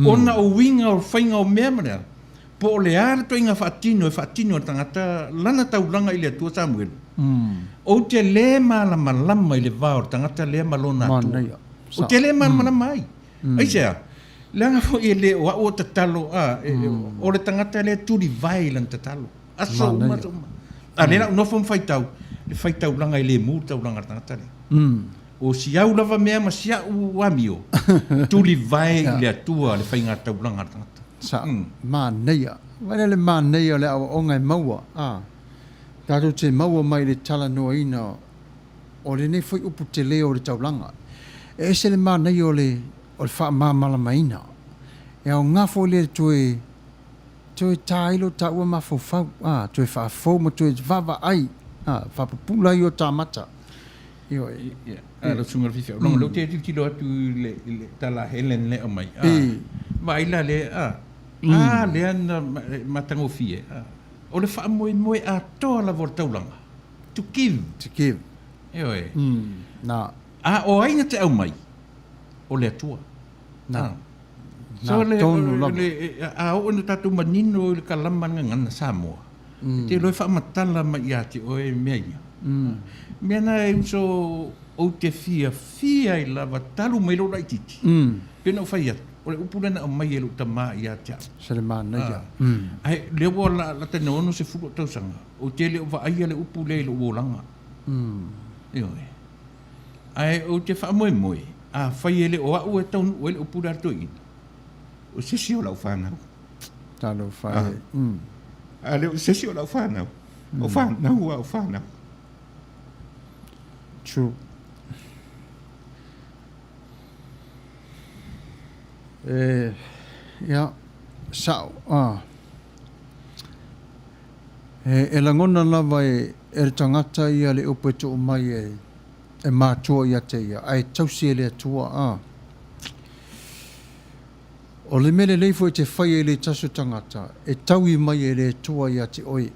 Ona o uiga o faiga o mea ma le a? Po o le a le toaiga faatino e faatino e le tagata lana taulaga i le Atua Samuelu? Ou te le malamalama i le va o le tagata lea ma lona Atua. Manaia. Ou te le malamalama ai. Aisea? Leaga foi e le o au o tatalo, a, o le tagata lea e tulivae i lana tatalo. Aso uma, aso uma. A lea la ou nofo ma faitau, le faitaulaga e le mu le taulaga a le tagata lea. O si au lava mea ma si au amio, tulivae i le Atua le faiga taulaga a le tagata. Sa, manaia. Vaai la le manaia o le aoaoga e maua, a, tatou te maua mai i le talanoaina o lenei foi upu tele o le taulaga. E ese le manaia o le o le faamalamalamaina. E aoga foi lea e toe toe ta ai lo taua mafaufau, a, toe faafou ma toe vaavaai, a, faapupula ai o ta mata. Ioe. Ia, a lau susuga i le Fifi, leaga o lea ou te tilotilo atu i le, i le tala a Helen lea e aumai, a, vaai la lea, a, a lea na matagofie, a, o le faamoemoe atoa lava o le taulaga, to give. To give. Ioe. Na. A o ai na te aumai? O le Atua. Na. So Na le, tonu lava. le, a oo ina tatou manino i le kalama le gagana Samoa, e te iloa e faamatala mai ia te oe mea ia. Mea na e uso ou te fiafia ai lava talu mai lou laitiiti. Pei ona ou fai atu, o le upu lea na aumai e lou tama ia te au. Se le manaia. Ae lea ua lata i le 60 ou tausaga, ou te le o vaaia le upu lea i lou olaga. Ioe. Ae ou te faamoemoe, afai e le o au e taunuu ai le upu lea a le toeaina, o se isi o lau fanau. Talofa e. A le o se isi o lau fanau, o fanau a o fanau. True. E, ia, sao, a. E lagona lava e le tagata ia le upu e tuu mai e matua ia te ia, ae tausi e le Atua. A. O le mea lelei foi e te faia i le tasi o tagata, e taui mai e le Atua ia te oe.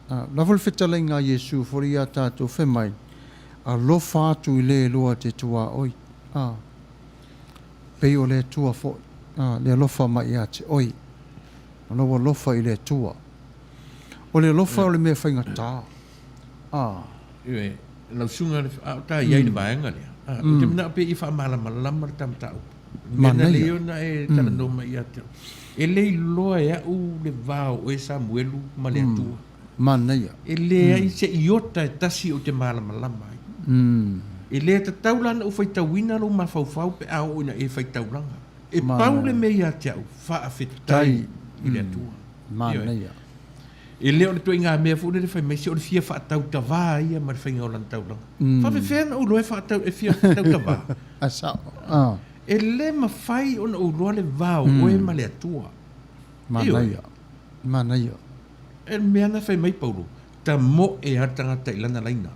A, la foi le fetalaiga a Iesu foi ia tatou, fai mai, Alofa atu i le loa te tuaoi. A, pei o le Atua foi, a, le alofa mai ia te oe. O lou alofa i le Atua. O le alofa o le mea faigata. A. Ioe, lau susuga i le, a o ta i ai i le vaega lea, a, ou te manao pea ia faamalamalama le ta mataupu. Mea na lelei ona e talanoa mai ia te au. E le iloa e au le va o oe Samuelu ma le Atua. Manaia. E leai se iota e tasi ou te malamalama ai. E le tatau la ona ou faitauina lou mafaufau pe a oo ina e faitaulaga. E pau le mea ia te au, faafetai i le Atua. Manaia. E le o le ituaiga mea foi lele fai mai se o le fia faatautavā ia ma le faiga o lana taulaga. Faafefea ona ou iloa e faatau, e fia faatautavā? A sao. Ah. E le mafai ona ou iloa le va o oe ma le Atua. Manaia. Manaia. E le mea na fai mai Paulo, tamoe lava le tagata i lana laina.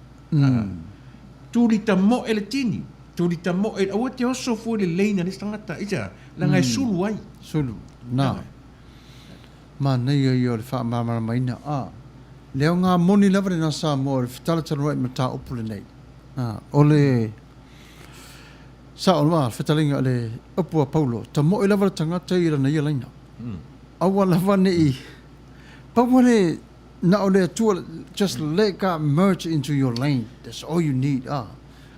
Tuli tamoe le tini, tuli tamoe, aua te oso fua i le laina a le isi tagata, aisea? Leaga e sulu ai. Sulu. Na. Manaia ia o le faamalamalamaina. A, le aoga moni lava lena Samoa o le fetalatalanoa i mataupu lenei. A, o le sao a, fetalaiga o le upu a Paulo, tamoe lava le tagata i lana ia laina. Aua lava ne i, pau lava le, na o le Atua, just let God merge into your lane, that's all you need. A,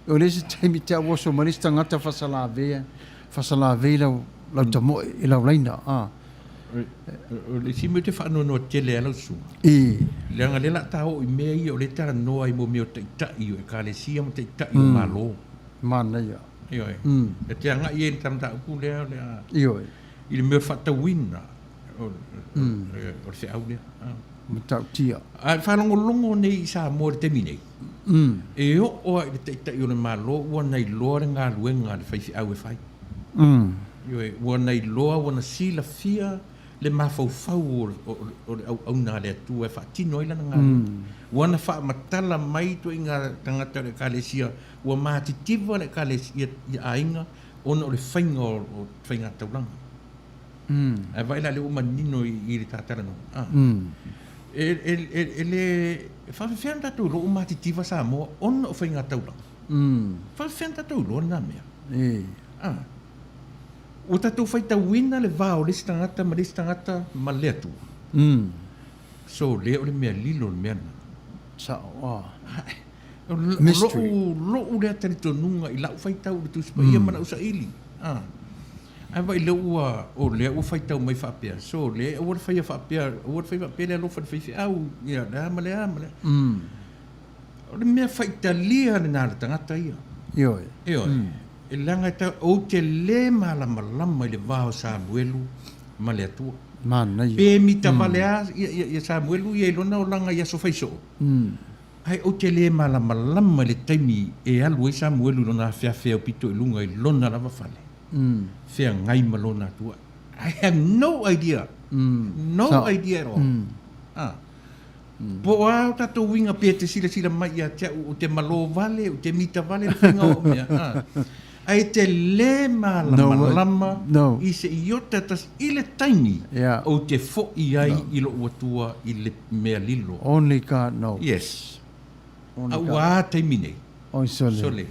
o le isi taimi te au oso mai le isi tagata fasalavea, fasalavei lau, lau tamoe i lau laina. A. O le isi mea ou te faanoanoa tele ai lau susuga, I. leaga lea o le a ta oo i mea ia o lea e talanoa ai mo mea o taitai o Ekalesia ma taitai o Malo. Manaia. Ioe. E te agai ai i le mataupu lea o le a. Ioe. I le mea o le faatauina o le feau lea. Matautia. A e faalogologo nei i Samoa i le taimi nei, e oo lava i le taitai o le Malo ua na iloa le galuega a le faifeau e fai. Ioe, ua na iloa, ua na silafia le mafaufau o le auauna a le Atua e faatino ai lana galuega. Ua na faamatala mai ituaiga tagata o le Ekalesia, ua matitiva le Ekalesia i aiga ona o le faiga o faiga taulaga. Ae vaai la o lea ua manino i le ta talanoa. E le faafefea ona tatou iloa ua matitiva Samoa ona o faiga taulaga? Faafefea ona tatou iloa lena mea? A. Ua tatou faitauina le va o le isi tagata ma le isi tagata ma le Atua. So lea o le mea lilo le mea lena. Sao, a. O lo'u, lo'u lea talitonuga i la'u faitau i le Tusi Paia ma la'u saili. A. Ae vaai lea ua, o lea ua faitau mai faapea, so lea aua le faia faapea, aua le faia faapea le alofa i le faifeau, ia le a ma le a ma le a. O le mea faitalia lena a le tagata ia. Ioe. Ioe. E leaga e tau, ou te le malamalama i le va o Samuelu ma le Atua. Manaia. Pe mita vale lava ia Samuelu ia i lona olaga i aso faisoo, ae ou te le malamalama i le taimi e alu ai Samuelu i lona afeafe aupito i luga i lona lava fale, feagai ma lona Atua. I have no idea. No idea at all. Ah. Po o a o tatou uiga pea te silasila mai ia te au, ou te malo vale, ou te mita vale le faiga o au mea, a. Ae te le malamalama no. i se iota tasi i le taimi yeah. ou te foi ai no. i lou Atua i le mea lilo. Only God knows. Yes. Only A ua a taimi nei? Oi sole. Sole.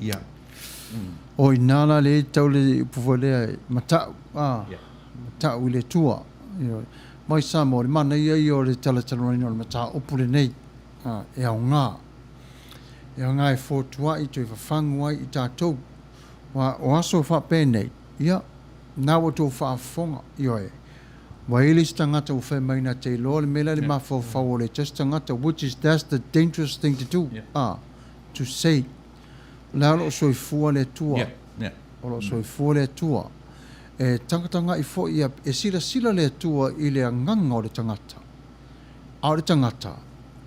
Ia. O ina la le tau le upu foi lea e matau, a, Yeah. matau i le Atua. Ioe. Mai Samoa, le manaia ia o le talatalanoaina o le mataupu lenei, a, e aoga. E aoga e fotuai, toe fafagu ai i tatou. Aua o aso faapenei, ia, na ua outou faafofoga, ioe, ua i ai le isi tagata ua fai mai na te iloa le mea lea le mafaufau o le tasi tagata, which is that's the dangerous thing to do, a, to say, o lea o lo o soifua le Atua. O lo o soifua le Atua. E tagatagai foi ia, e silasila le Atua i le agaga o le tagata. A o le tagata,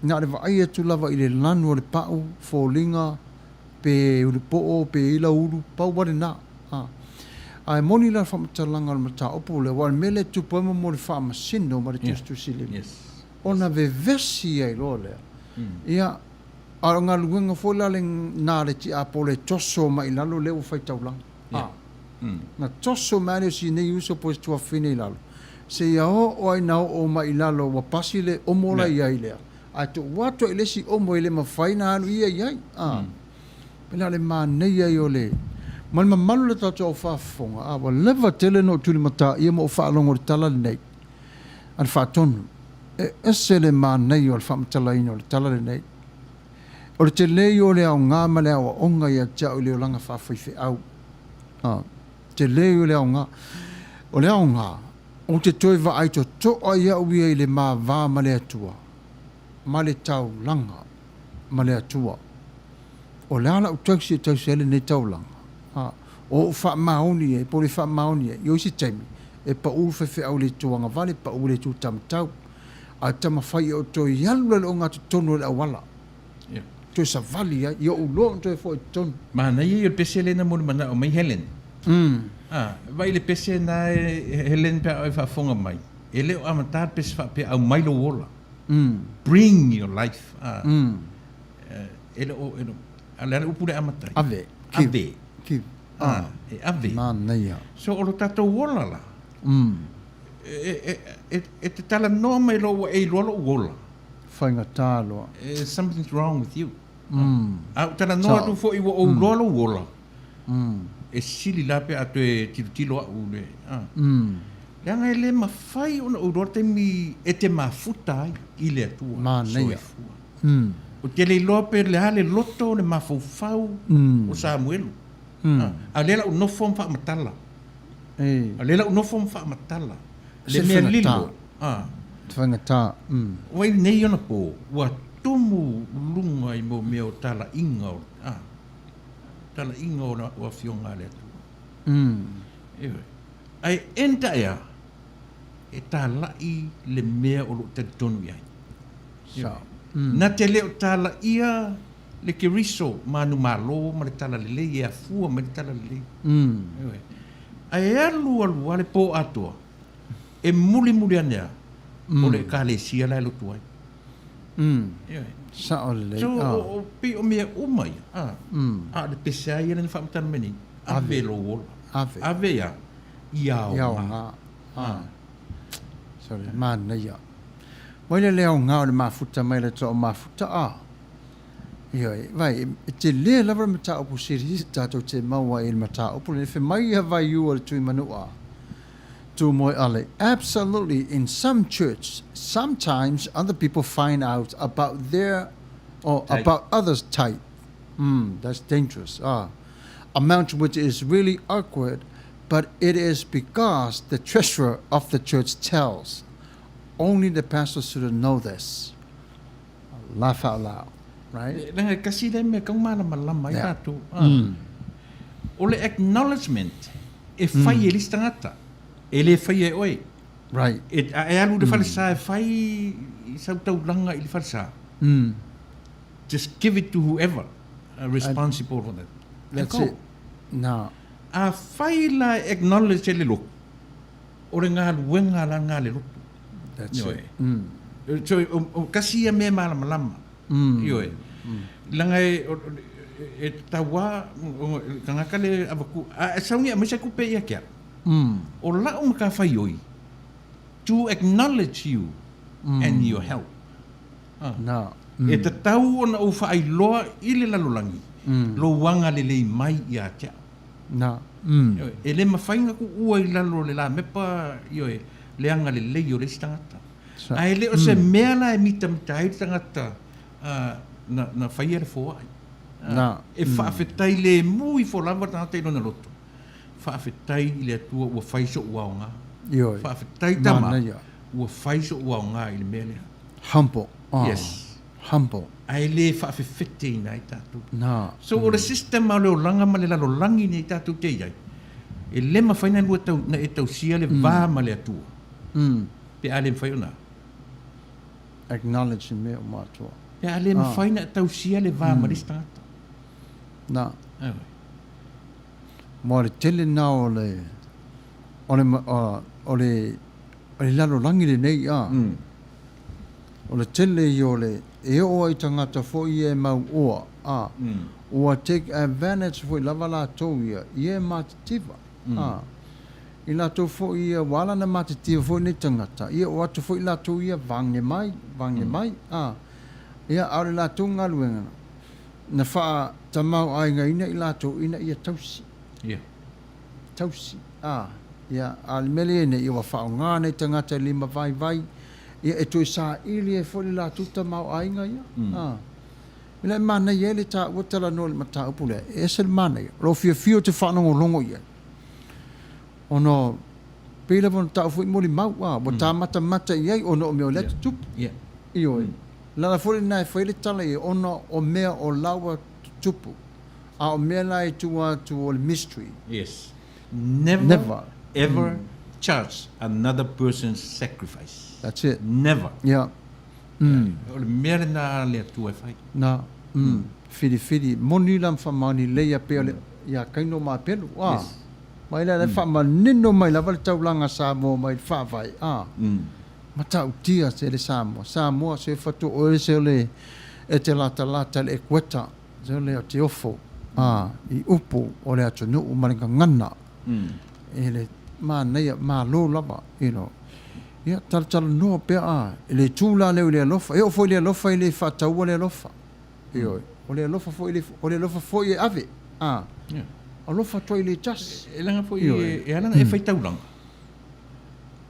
na o le vaai atu lava i le lanu o le pau, foliga, pe ulupoo, pe ila ulu, pau lava lena. A. Ae moni la le faamatalaga o le mataupu lea, aua o le mea lea e tupu ai mo le faamasino ma le tusitusi lima, ona vevesi ai loa lea. Ia, A o galuega foi la lena a le tiapolo e toso mai i lalo lea ua fai taulaga. A. Na toso mai lava le o si nei uso po o si tuafafine i lalo, seia oo ai ina oo mai i lalo ua pasi le omo la i ai lea, ae tuu atu ai i le isi omo e le mafai ona alu ia i ai. A. Pei la o le manaia ia o le ma le mamalu o le tatou au faafofoga, a ua leva tele ona ou tulimataia ma ou faalogo i le tala lenei a le Faatonu. E ese le manaia o le faamatalaina o le tala lenei. O le tele ia o le aoga ma le aoaoga ia te au i le olaga faafaifeau. A, tele ia o le aoga. O le aoga, ou te toe vaai totoa i au ia i le ma va ma le Atua, ma le taulaga ma le Atua. O le a lau tausi e tausi ai lenei taulaga? A, o ou faamaoni ai, po o le faamaoni ai, i o isi taimi, e pau le faifeau i le itu agavale, pau i le itu taumatau. Ae taumafai e ou toe alu la i le ogatotonu o le auala. Toe savali ai, ia ou loa ona toe foi i totonu. Manaia ia o le pese lea na molimanaʻo mai Helen. A, vaai i le pese na e Helen pe a oe faafofoga mai, e le o amata le pese faapea aumai lou ola. Bring your life. A, e le o, e le o, a o le a le upu lea e amata ai? Ave. Ave. Give. A, e ave. Manaia. So o lo tatou ola la, e te talanoa mai loa ua e iloa lou ola. Faigata loa. Something's wrong with you. A ou talanoa atu foi ua ou iloa lou ola, e sili la pe a toe tilotilo au le, a. Leaga e le mafai ona ou iloa le taimi e te mafuta ai i le Atua. Manaia. Soifua. Ou te le iloa pe le a le loto o le mafaufau o Samuelu. A o lea la ou nofo ma faamatala. A o lea la ou nofo ma faamatala le mea lilo. Se faigata. Ua i nei ona po, ua tumu luga i mo mea o talaiga o, talaiga o Afioga a le Atua. Ioe. Ae enda ea, e talai le mea o lo o talitonu i ai. Ioe. Na te le o talaia le Keriso manumalo ma le talalelei e afua mai le talalelei. Ioe. Ae alu alu lava le po atoa, e mulimuli ane lava, o le Ekalesia la e lotu ai. Ioe. Sao lelei. So, o, pei o mea uma ia, a, a o le pese lava ia lea na faamatala mai nei, ave lou ola. Ave. Ave ia, ia aoga. Ia aoga. Sorry, manaia. Mai le le aoga o le mafuta mai le toa mafuta a. Ioe, vai, e tele lava le mataupu sili tatou te maua ai i le mataupu lenei. Fai mai ia vaiū a le tui manua, Tu moe ale. Absolutely, in some church, sometimes other people find out about their, or Tithe. about others' tithe. That's dangerous. Amount which is really awkward, but it is because the treasurer of the church tells. Only the pastor should know this. Laugh out loud, right? Leaga e kasi lea mea kau malamalama ai tatou. O le acknowledgement e fai e le isi tagata, e le faia e oe. Right. E, a e alu i le falesa e fai i sau taulaga i le falesa, just give it to whoever responsible for that. That's Go. it. Na. A fai la e acknowledge e le lotu, o le galuega la lena a le lotu. That's Ioe. it. So, o kasi ia mea e malamalama. Ioe. Leaga e, e tatau lava, o le tagata le avaku, a e sau ni aumai se tupe ia te au. O lau matafaioi, to acknowledge you and your help. Na. E tatau ona ou faailoa i le lalolagi lou agalelei mai ia te au. Na. Ioe, e le mafai ona tuua i lalo o le lamepa, ioe, le agalelei o le isi tagata. Ae le o se mea la e mitamita ai le tagata na, na faia le foai. Na. E faafetai lemu ifo lava le tagata i lona loto. Faafetai i le Atua ua fai soʻu aoga. Ioe. Faafetai tama Manaia. ua fai soʻu aoga i le mea lea. Humble. Yes. Humble. Ae le faafefeteina ai tatou. Na. So o le system o le olaga ma le lalolagi nei tatou te i ai, e le mafai na lua tau, na e tausia le va ma le Atua. Pe a le mafai ona. Acknowledge i mea uma atoa. Pe a le mafai na e tausia le va ma le isi tagata. Na. Ioe. Mo le tele na o le, o le, o le, o le lalolagi lenei a. O le tele ia o le, e oo ai tagata foi ia e mau oa, a, ua take advantage foi lava latou ia, ia e matitiva. A, i latou foi ia ua ala ona matitiva foi nei tagata, ia o atu foi latou ia vage mai, vage mai, a. Ia, a o le latou galuega, na faatamao-aigaina i latou ina ia tausi. Ia. Tausi, a. Ia, a o le mea lea e i ai nei, ia ua faaaoga nei tagata i lima vaivai, ia e toe saili ai foi le latou tamaoaiga ia, a. O le mea e manaia ai le taua talanoa i le mataupu lea, e ese le manaia, o lou fiafia ou te faalogologo i ai, ona pei lava ona tau foi molimau, a, ua ta matamata i ai ona o mea o lea e tutupu. Ioe. O le ala foi lena e fai ai le tala i ai, ona o mea o la ua tutupu, a o mea la e tua atu o le mystery. Yes. Never, ever charge another person's sacrifice. That's it. Never. Yeah. O le mea lena a le Atua e fai. Na, Whiriwhiri, moni la ma whamaoni leia pea le, ia Kaino ma Apelu, a. Yes. Mai la le whaamanino mai lava le taulanga Samoa mai le whaavae, a. Matautia se le Samoa. Samoa se whatu oe se le e te latalata le ekueta, se le o te ofo, a, i upu o le atunuu ma le gagana. E le manaia, malo lava, you know. Ia, talatalanoa pea, a, e le tū la leo i le alofa. E oo foi i le alofa e le faataua le alofa. Ioe. O le alofa foi e le, o le alofa foi e ave, a. Ia. Alofa atu ai i le tasi. E leaga foi, Ioe. e ala ona e faitaulaga.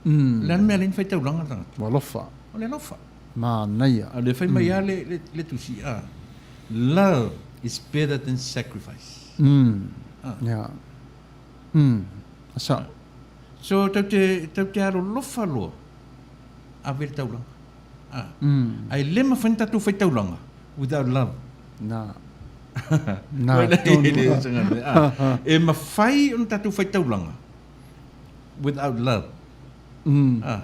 O le a le mea e ala ai ona faitaulaga le tagata? Ua alofa. O le alofa. Manaia. A o lea fai mai lava le, le tusi, a, Love is better than sacrifice. Ia. Sa. So tau te, tau te alolofa loa, ave le taulaga. Ah. Ae le mafai ona tatou fai taulaga without love. Na. Na tonu. E mafai ona tatou fai taulaga without love. Ah.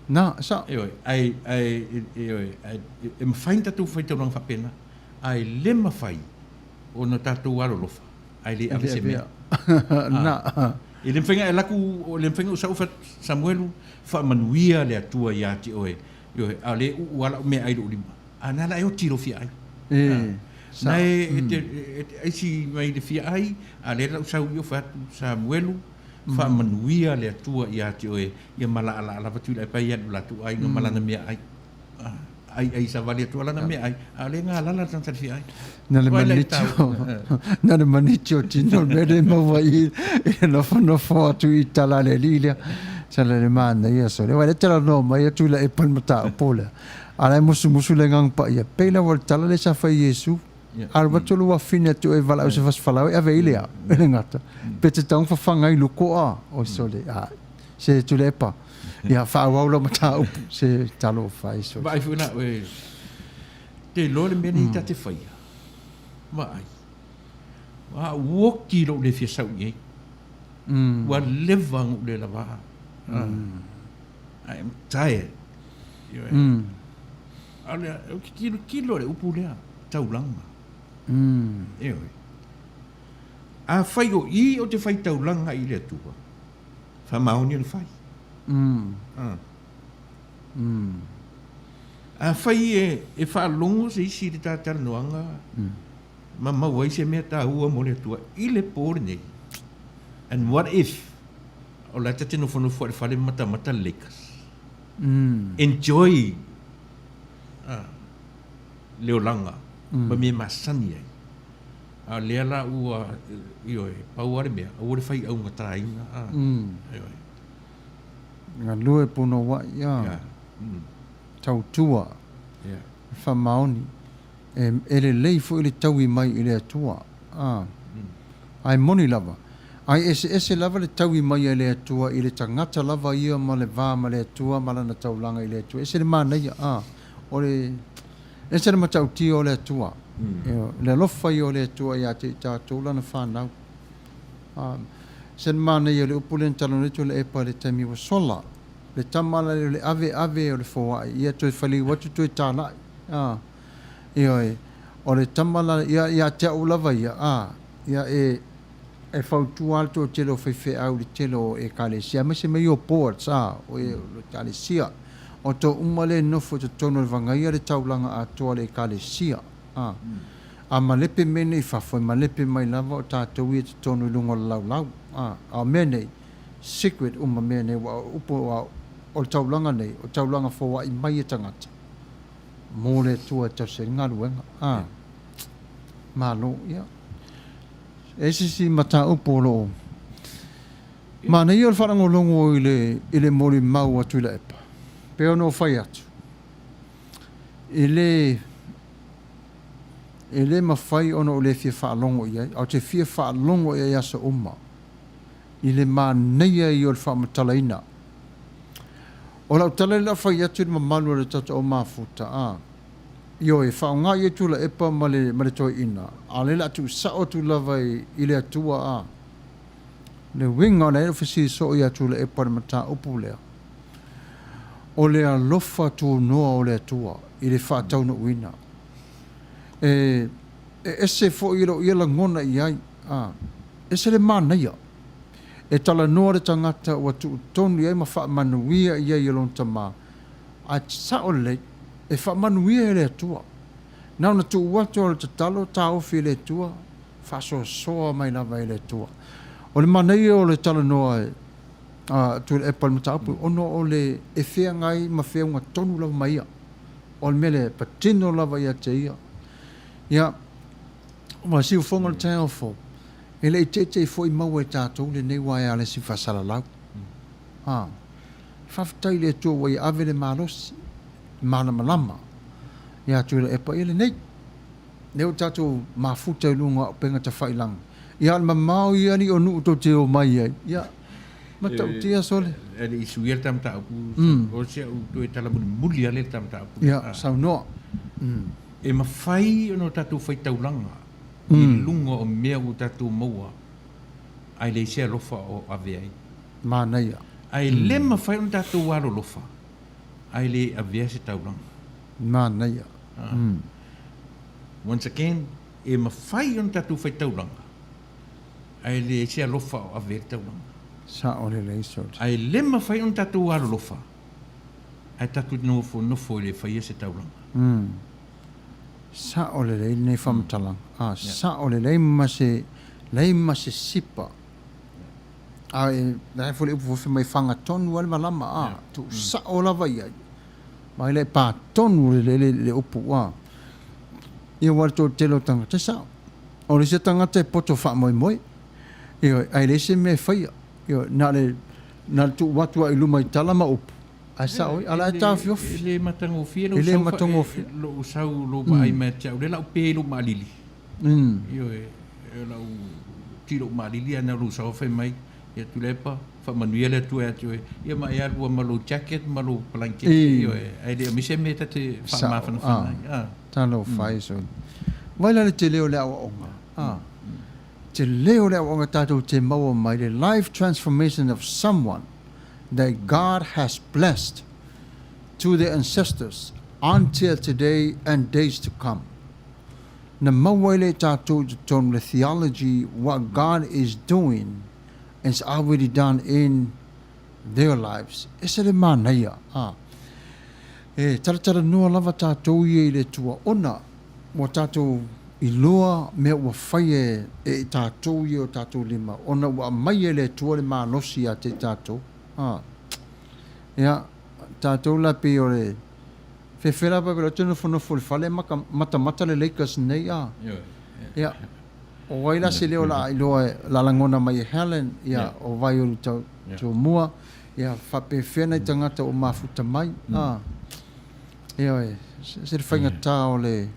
Na, sa. Ioe, ae, ae, ioe, ae, e mafai ona tatou fai taulaga faapena, ae le mafai ona tatou alolofa. Ae le ave se mea. Na. E le mafai ona e alu atu, e le mafai ona ou sau fai atu, Samuelu, faamanuia le Atua ia te oe. Ioe, a o lea e uu lava lau meaai i lou lima. A na la e oti i lou fia ai. E, sa. Na e, te, e te aisi mai i le fia ai, a lea la ou sau i o fai atu, Samuelu, faamanuia le Atua ia te oe, ia malaalaa lava Tuilaepa ia i lo latou aiga ma lana meaai. Ai ai savali atu lana meaai, a o lea e galala le tagata i le fia ai. Na le maniti o, na le maniti o tino le mea lea e maua i i le nofonofo atu i tala a le alii lea. Sala le manaia sole. Aua o lea e talanoa mai atu i Laepa i le mataupu lea. A o la e musumusu le Agaga Paia, pei lava o le tala lea sa fai i Iesu. Alu atu lou afine atu e valaau se fasifalau e ave i le a, e le gata. Pe te tago fafaga i luko a, oi sole, a, se Tuilaepa. Ia, faaauau lau mataupu, se talofa e sole. Vaai foi la oe, te iloa le mea lenei ta te faia, vaai, a ou oti i lou le fia sau i ai, ua leva ona ou le lava. I am tired. Ioe. A o le, ou te tilotilo i le upu lea, taulaga. Ioe. Afai o i ou te fai taulaga i le Atua, faamaoni ona fai. Afai e faalogo se isi i le ta talanoaga ma maua ai se mea taua mo le Atua i le po lenei, and what if o la e ta te nofonofo i le fale ma matamata le Lakers? Enjoy le olaga ma mea masani ai. A o lea la ua, ioe, pau lava le mea, aua le fai augataina, a, ioe. Galue punouai, a, tautua, faamaoni, e lelei foi le taui mai i le Atua, a, ae moni lava, ae eseese lava le taui mai a le Atua i le tagata lava ia ma le va ma le Atua ma lana taulaga i le Atua, e ese le manaia, a, o le, ese le matautia o le Atua, le alofa ia o le Atua ia te i tatou lana fanau. A, ese le manaia o le upu lea na talanoa atu e le Epa i le taimi ua sola, le tama la lea o le aveave o le foai, ia toe faliu atu toe talai, a, ioe, o le tama la, ia, ia te au lava ia, a, ia e, e fautua lava le toatele o faifeau i le tele o Ekalesia, aemaise mai o boards, a, o Ekalesia, o tou uma lea e nofo i totonu o le vagaia le taulaga atoa o le Ekalesia, a, a malepe mea nei i fafo, e malepe mai lava o tatou ia i totonu i luga o le laulau. A, a o mea nei, secret uma mea nei, aua o upu, aua o le taulaga nei, o taulaga foai mai e tagata mō le Atua e tausi ai le galuega. A, malo, ia. E isi si mataupu o lo o manaia o le faalogologo i le, i le molimau a Tuilaepa, pei ona ou fai atu, e le, e le mafai ona ou le fia faalogo i ai, ae ou te fia faalogo i ai i aso uma, i le manaia ia o le faamatalaina. O lau tala lea o le a fai atu i le mamalu o le tatou au mafuta, a, ioe, faaaoga i ai Tuilaepa ma le, ma le Toeaina, a o lea o le a tuusao atu lava i, i le Atua, a. Le uiga o lea e fesili soo ia Tuilaepa i le mataupu lea, o le alofa tunoa o le Atua i le faataunuuina. E, e ese foi i lou ia lagona i ai, a, ese le manaia. E talanoa le tagata ua tuu tonu i ai ma faamanuia i ai e lona tama, ae sao lelei, e faamanuia e le Atua. Na ona tuu atu o le tatalo, taofi e le Atua, faasoasoa mai lava e le Atua. O le manaia o le talanoa a Tuilaepa i le mataupu, ona o le e feagai ma feauga tonu lava ma ia. O le mea lea e patino lava ia te ia. Ia, ua siufofoga le taeao fou, e le i teitei foi maua e tatou lenei uaea a le isi faasalalau. A, faafetai i le Atua ua ia ave le malosi, le malamalama ia Tuilaepa ia lenei. Lea ua tatou mafuta i luga o auupega tafailagi. Ia, a o le mamao ia alii o nuu tou te omai ai. Ia, matautia sole. E le i suia le ta mataupu, o si au toe tala mulimuli lava lea i le ta mataupu. Ia, saunoa. E mafai ona tatou faitaulaga i luga o mea ua tatou maua ae leai se alofa o ave ai. Manaia. Ae le mafai ona tatou alolofa ae le avea se taulaga. Manaia. Once again, e mafai ona tatou faitaulaga ae leai se alofa o ave ai le taulaga. Sao lelei sole. Ae le mafai ona tatou alolofa ae tatou nofonofo e le faia se taulaga. Sao lelei lenei faamatalaga. A, sao lelei ma se leai ma se sipa. A e la foi le upu foi fai mai fagatonu lava le malama, a, tuusao lava i ai. Ma e le pa tonu le, le, le upu, a. Ia aua o le toatele o tagata, e sao. O le isi tagata e poto faamoemoe. Ioe, ae leai se mea e faia. Ioe, na o le, na o le tuu atu lava i luma i tala ma upu, ae sao ai, a o la e taofiofi. E le matagofie lou E le sau, matagofie. lou sau, lou vaai mai ia te au, lea la ou pe i lou maalili. Ioe, o lau ti lou maalili ae na o lou sau fai mai, Ia Tuilaepa, faamanuia le Atua ia te oe, ia ma e alu lava ma lou jacket ma lou blanket, ioe, ae le aumai se mea ta te faamafanafana ai. A. Talofa e sole. Vai la le tele o le aoaoga, a. Tele o le aoaoga tatou te maua mai le life transformation of someone that God has blessed to their ancestors until today and days to come. Na maua ai lea e tatou i totonu le theology what God is doing and has already done in their lives. Ese le manaia, a. E talatalanoa lava tatou ia i le Atua ona ua tatou iloa mea ua faia e i tatou ia o tatou lima ona ua aumaia e le Atua le malosi ia te i tatou. A. Ia, tatou la pei o le Fefe lava pei ou te nofonofo i le fale maka, matamata le Lakers nei a. Ia, o ai la se leo la iloa la lagona mai e Helen, ia, o vai o tau tumua, ia, faapefea nai tagata ua mafuta mai, a. Ioe, ese le faigata o le,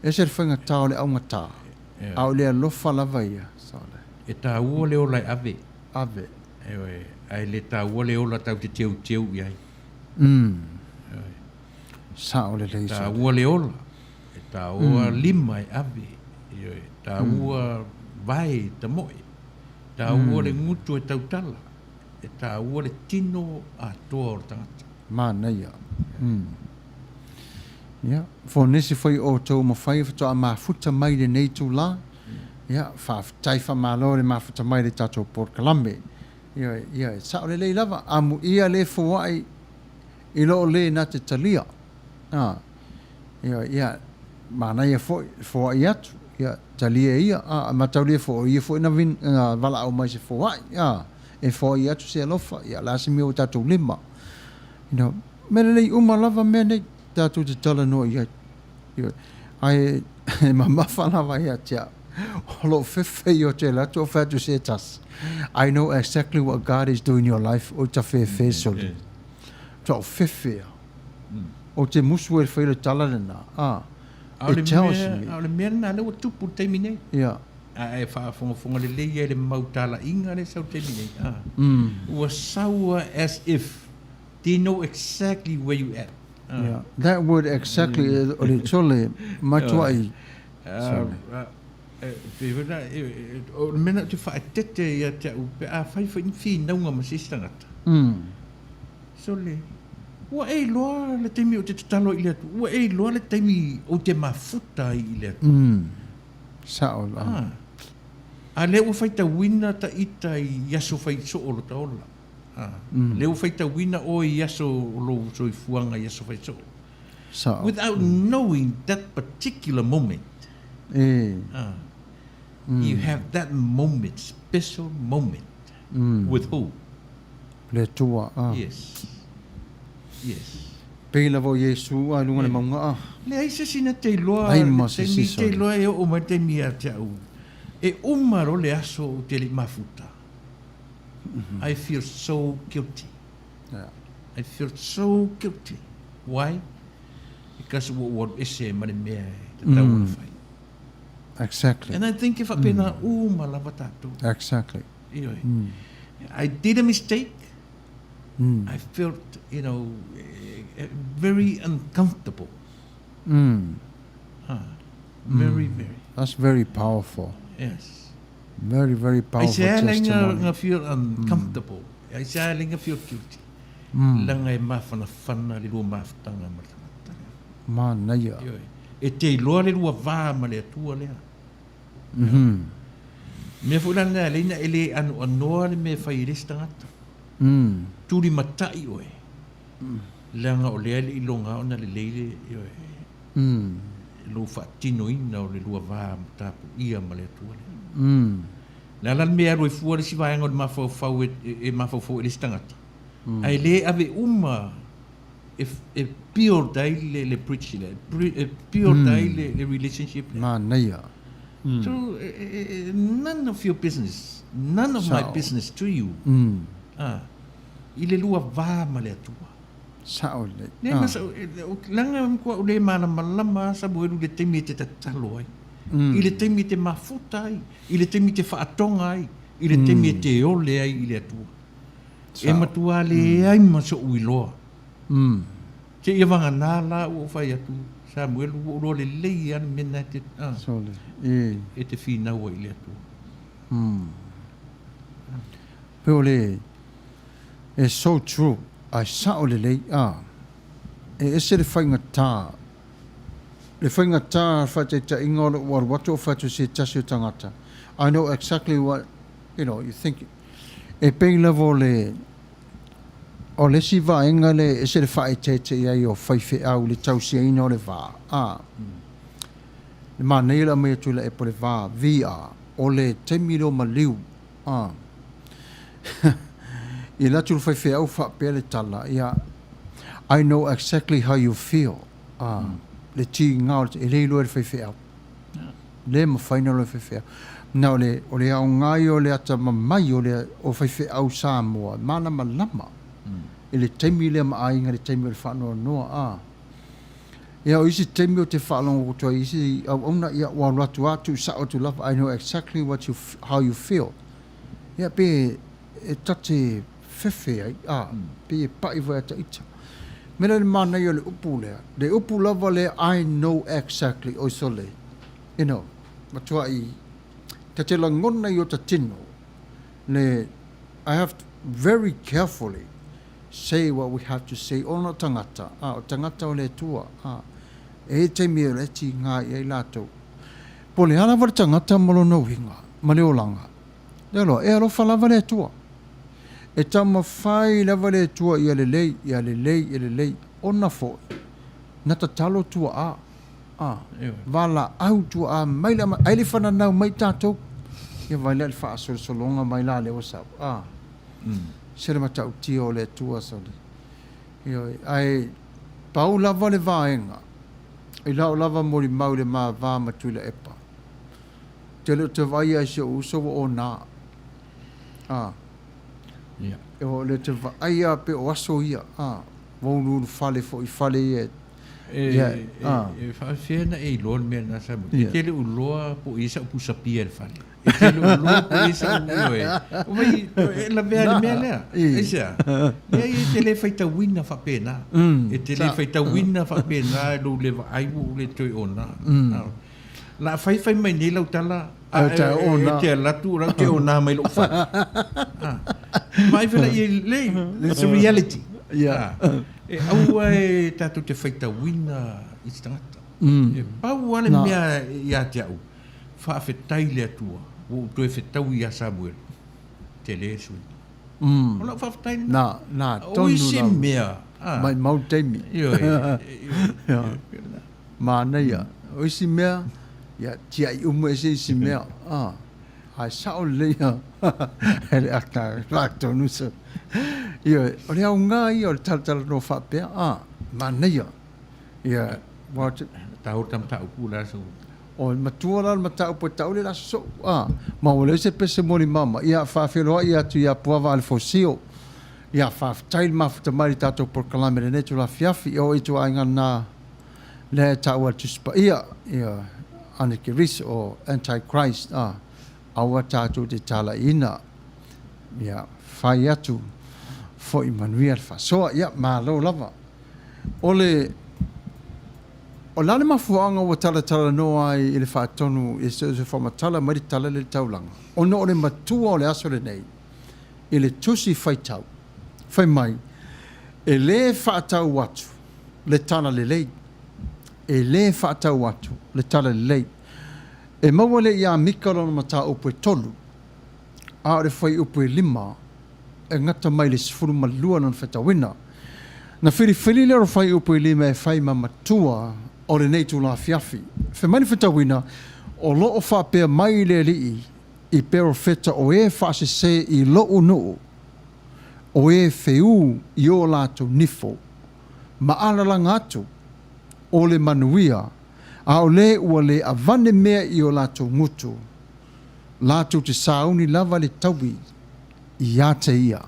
ese le faigata o le augata, a o le alofa lava ia. E taua le ola e ave. Ave. Ioe, ae le taua le ola tatou te teuteu i ai. Sao lelei E taua le ola, e taua lima e ave, e taua vae e tamoe, e taua le gutu e tautala, e taua le tino atoa o le tagata. Manaia. Ia, fo nisi foi o outou mafai faatoa mafuta mai i lenei itula, ia, faafetai faamalo le mafuta mai i le tatou polokalame. Ioe, ioe, sao lelei lava, amuia le foai i loo le na te talia. A, ioe, ia, manaia foi le foai atu, Ia, talia e ia, a, mataulia foi o ia foi na vin, na valaau mai se foai, a, e foai atu se alofa, ia, o le a se mea ua tatou lima. You know, mea lelei uma lava mea nei, tatou te talanoa i ai. Ioe. Ae e mamafa lava ia te au, o lou fefe i o te alu atu o fai atu se tasi, I know exactly what God is doing in your life, o ta fefe sole. Tua o fefe a. O te musu e whai le tala lena. Ah, it tells me. A o le mea lena lea ua tupu i le taimi nei. Yeah. A e faafogafoga lelei ai le mau talaiga lea e sau i le taimi nei. Ah. Ua sau as if they know exactly where you at. Ah. Yeah. That word exactly o le sole matuai. Sole. Pei foi la, o le mea lena ou te faaeteete ia te au pe a fai foi ni finauga ma se isi tagata. Sole, ua e iloa le taimi ou te tatalo ai i le Atua, ua e iloa le taimi ou te mafuta ai i le Atua. Sao la. Ah. A lea ua faitauina ta ita i aso fai soo o lota ola. Ah. Lea ua faitauina oe i aso o lou soifuaga i aso fai soo. Sao. Without knowing that particular moment. E. Ah. You have that moment, special moment. With who? Le Atua, a. Yes. Yes. Pei lava o Iesu a i luga o le mauga a. Leai se isi na te iloa, Ai ma se taimi isi te iloa e oo mai le taimi ia te au, e uma loa le aso ou te le i mafuta. I feel so guilty. Yeah. I feel so guilty. Why? Because ua ou alu ese ma le mea e tatau ona fai. Exactly. And I think e faapena uma lava tatou. Exactly. Ioe. I did a mistake. I felt, you know, very uncomfortable. Ah, very, very. That's very powerful. Yes. Very, very Ai powerful se ala inga testimony. nga feel uncomfortable. Ai se ala inga feel guilty. Langa e mafanafana le lua mafutaga ma le tagata lea. Manaia. Ioe. E te iloa le lua va ma le Atua lea. Mea foi la lena e ala ai ona e le anoanoa le mea e fai e le isi tagata. Tulimatai oe, leaga o lea e le i loga ona lelei le, ioe, lou faatinoina o le lua va tapuia ma le Atua lea. O le a la le mea e alu ai fua le isi vaega o le mafaufau e mafaufau ai le isi tagata, ae le ave uma e build ai le bridge lea, e build ai le relationship lea. Manaia. So, none of your business, none of my business to you. Ah, i le lua va ma le Atua. Sao lelei. Le ma sa, leaga matua ou le malamalama Samuelu i le taimi e te tatalo ai. I le taimi e te mafuta ai, i le taimi e te faatoga ai, i le taimi e te ole ai i le Atua. E matua leai ma soʻu iloa. Seia vagana la ua ou fai atu, Samuelu, ua ou iloa lelei lava le mea lena e te, e te finau ai i le Atua. Pei o le, it's so true, ae sao lelei, a, e ese le faigata, le faigata faataitaiga o lou alu atu o fai atu i se tasi o tagata, I know exactly what, you know, you think, e pei lava o le, o le isi vaega lea e ese le faaeteete i ai o faifeau i le tausiaina o le va, a, le manaia le aumai atu i le app o le va, VR, o le taimi lea o maliu, a, i alu atu le faifeau faapea le tala, ia, I know exactly how you feel, a, le tiga o le, e le iloa e le faifeau. Le mafai ona loa faifeau. Na o le, o le aoga ia o le atamamai o le, o faifeau Samoa, e malamalama i le taimi lea ma aiga i le taimi o le faanoanoa, a. Ia, o isi taimi ou te faalogo atu ai i isi auauna, ia, ua alu atu lava, tuusao atu lava, I know exactly what you, how you feel. Ia, pe e ta te fefe ai, a, pe e pai foi a ita. Mea lea le manaia o le upu lea, le upu lava lea I know exactly, oi sole, you know, matuai, ta te lagona i o ta tino, le, I have to very carefully say what we have to say, ona o tangata, a, o tangata o le Atua, a, e i taimi e leti ngā i ai latou. Po le a lava le tangata ma lona uiga, ma le olaga, le aloa, e alofa lava le Atua. E taumafai lava le Atua ia lelei, ia lelei, ia lelei, ona foi, na tatalo tuaa. A, valaau tuaa mai le ama, ai le fananau mai tatou. Ia vai lea le faasolosologa mai la lea ua sau. A, se le matautia o le Atua sole. Ioe, ae pau lava le vaega i lau lava molimau i le ma va ma Tuilaepa. Ou te le o toe vaaia i si ou uso ua ona. A, o le te vaaia pe o aso ia. A, ua uluulufale foi i fale ia. E, e faafefea ona e iloa le mea lena Samuel? E te le o iloa po o i ai sau pusa pia i le fale. E te le o iloa po o i ai sau, ioe. Oi, e lavea i le mea lea. Aisea? Leai, e te le faitauina faapena. E te le faitauina faapena i lou le vaai ua ou le toe ona. La fai fai mai nei lau tala, a e te alu atu o la e te ona mai lou fale. Vaai fela i le, it's a reality. E aua e tatou te faitauina i se tagata. E pau lava le mea ia te au, faafetai i le Atua ua ou toe fetaui ia Samuel, tele le suiga. O lau faafetai lena. Na, na, tonu O isi mea. Maimau le taimi. Ioe. Manaia. O isi mea, ia, tiai uma ese isi mea. Ah, ae sao lelei ia e le ata faatonu sa. Ioe, o le aoga ia o le talatalanoa faapea. Ah, manaia. Ia, ua te... Taua ta mataupu la so. O le matua la o le mataupu e tau le la sosoo. Ah, ma ua leai se pese mo limama. Ia, faafeiloai atu ia Puava Alefosio. Ia, faafetai le mafuta mai i le tatou polokalame i lenei itula afiafi. Ia, o ituaiga na lea e taua e le Tusi Paia, ia, Antikeriso, o Antichrist, a, aua tatou te talaiina. Ia, fai atu foi manuia le faasoa. Ia, malo lava. O le, o le a le mafuaaga ua talatalanoa ai i le faatonu i se faamatala mai le tala lea i le taulaga? Ona o le matua o le aso lenei i le Tusi Faitau, fai mai, E lē faatau atu le tala lelei. E lē faatau atu le tala lelei. E maua lea iā Mika lona mataupu e tolu, a o le fuaiupu e lima e gata mai i le 12 lona faitauina. Na filifili lea o le fuaiupu e lima e fai ma matua o lenei itula afiafi. Fai mai le faitauina, O lo o faapea mai le Alii i perofeta o e faasese i lou nuu, o e feū i o latou nifo, ma alalaga atu o le manuia, a o le ua le avane mea i o latou gutu, latou te sauni lava le taui ia te ia.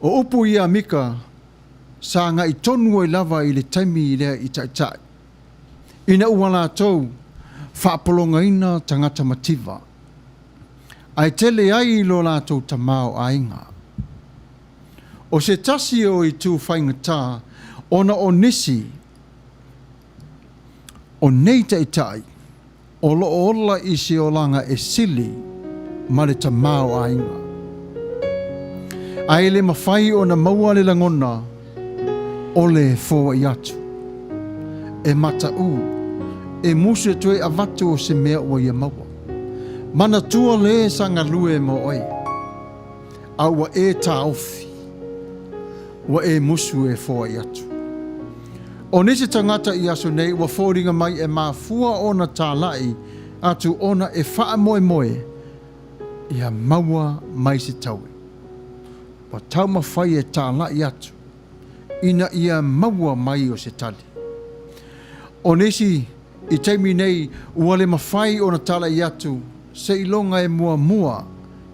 O upu ia a Mika sa agai tonu ai lava i le taimi lea i Taitai, ina ua latou faapologaina tagata mativa, ae tele ai lo latou tamaoaiga. O se tasi o itu faigata ona o nisi o nei taitai o lo o ola i se olaga e sili ma le tamaoaiga. Ae le mafai ona maua le lagona o le foai atu. E mataʻu, e musu e toe avatu o se mea ua ia maua. Manatua le sa galue mo oe, a ua e taofi, ua e musu e foai atu. O nisi tagata i aso nei ua foliga mai e mafua ona tālaʻi atu ona e faamoemoe ia maua mai se taui. Ua taumafai e tālaʻi atu ina ia maua mai o se tali. O nisi i taimi nei ua le mafai ona tālaʻi atu seiloga e muamua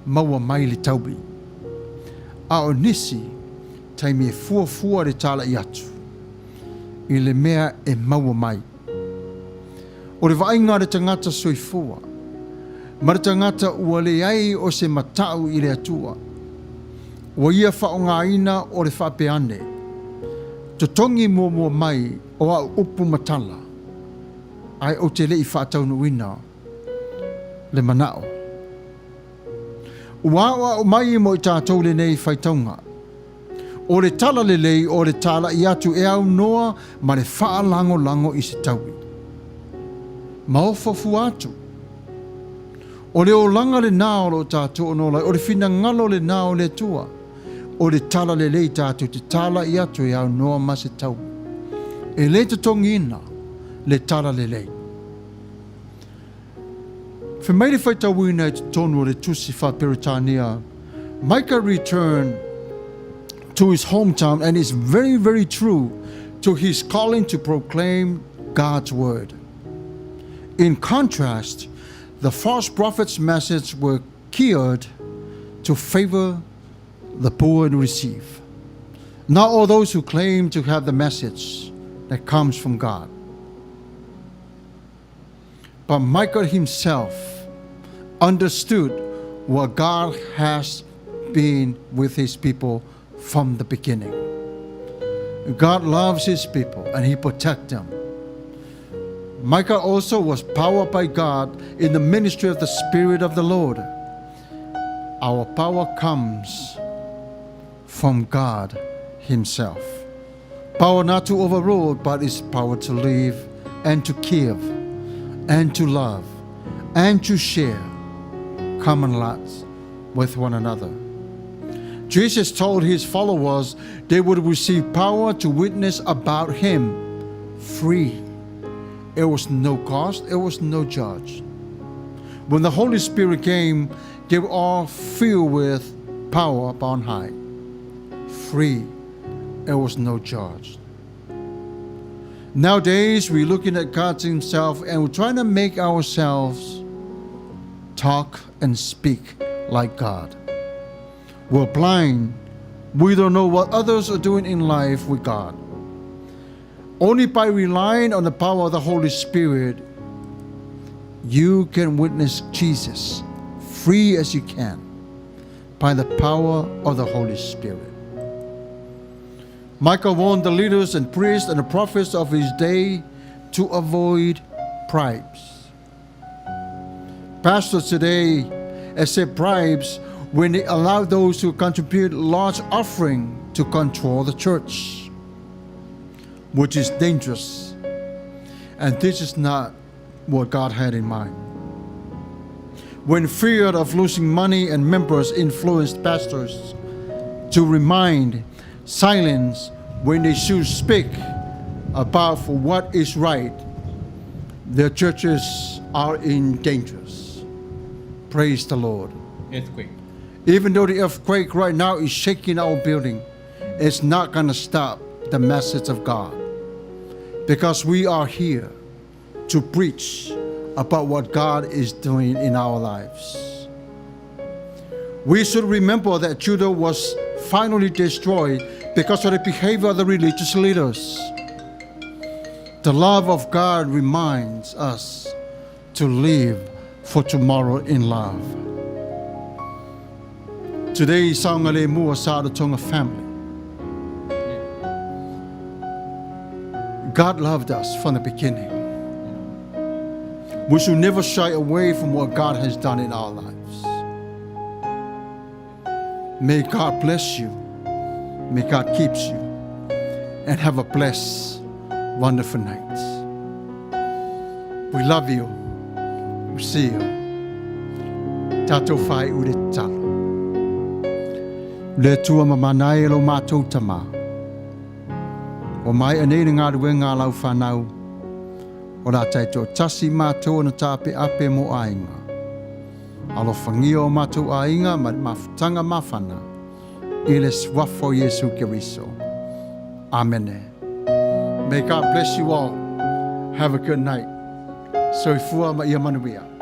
maua mai le taui. A o nisi taimi e fuafua le tālaʻi atu i le mea e maua mai. O le vaaiga a le tagata soifua ma le tagata ua leai o se mataʻu i le Atua, ua ia faaaogaina o le faapea ane, Totogi muamua mai o au upu ma tala, ae ou te le i faataunuuina le manao. Ua aoao mai mo i tatou lenei faitauga. O le tala lelei o le tālaʻi atu e aunoa ma le faalagolago i se taui. Maofa fua atu. O le olaga lenā o lo o tatou ona ola ai, o le finagalo lenā o le Atua, o le tala lelei tatou te tālaʻi atu e aunoa ma se taui. E lē totogiina le talalelei. Fai mai le faitauina i totonu o le tusi faa-Peretania, Micah returned to his hometown and is very, very true to his calling to proclaim God's word. In contrast, the false prophet's message were geared to favor the poor and receive. Not all those who claim to have the message that comes from God. But Micah himself understood what God has been with his people from the beginning. God loves his people and he protects them. Micah also was powered by God in the ministry of the Spirit of the Lord. Our power comes from God Himself. Power not to overrule, but is power to live and to give and to love and to share common lots with one another. Jesus told his followers they would receive power to witness about him free. It was no cost, it was no charge. When the Holy Spirit came, they were all filled with power upon high. Free. It was no charge. Nowadays, we're looking at God Himself and we're trying to make ourselves talk and speak like God. We're blind. We don't know what others are doing in life with God. Only by relying on the power of the Holy Spirit, you can witness Jesus free as you can by the power of the Holy Spirit. Micah warned the leaders and priests and the prophets of his day to avoid bribes. Pastors today accept bribes when they allow those who contribute large offering to control the church, which is dangerous. And this is not what God had in mind. When fear of losing money and members influenced pastors to remain silent when they should speak about for what is right, their churches are in danger. Praise the Lord. Earthquake. Even though the earthquake right now is shaking our building, it's not going to stop the message of God. Because we are here to preach about what God is doing in our lives. We should remember that Judah was finally destroyed because of the behavior of the religious leaders. The love of God reminds us to live for tomorrow in love. Today, Saogalemu o Sa-Atoga family. God loved us from the beginning. We should never shy away from what God has done in our lives. May God bless you. May God keep you. And have a blessed, wonderful night. We love you. We see you. Tatou faaiu i le tatalo. Le Atua mamana e e lo matou Tamā. Ua maea nei le galuega a lau fanau, o le a taitoatasi matou ona taapeape mo aiga. Alofagia o matou aiga ma le mafutaga mafana i le Suafa o Iesu Keriso. Amene. May God bless you all. Have a good night. Soifua ma ia manuia.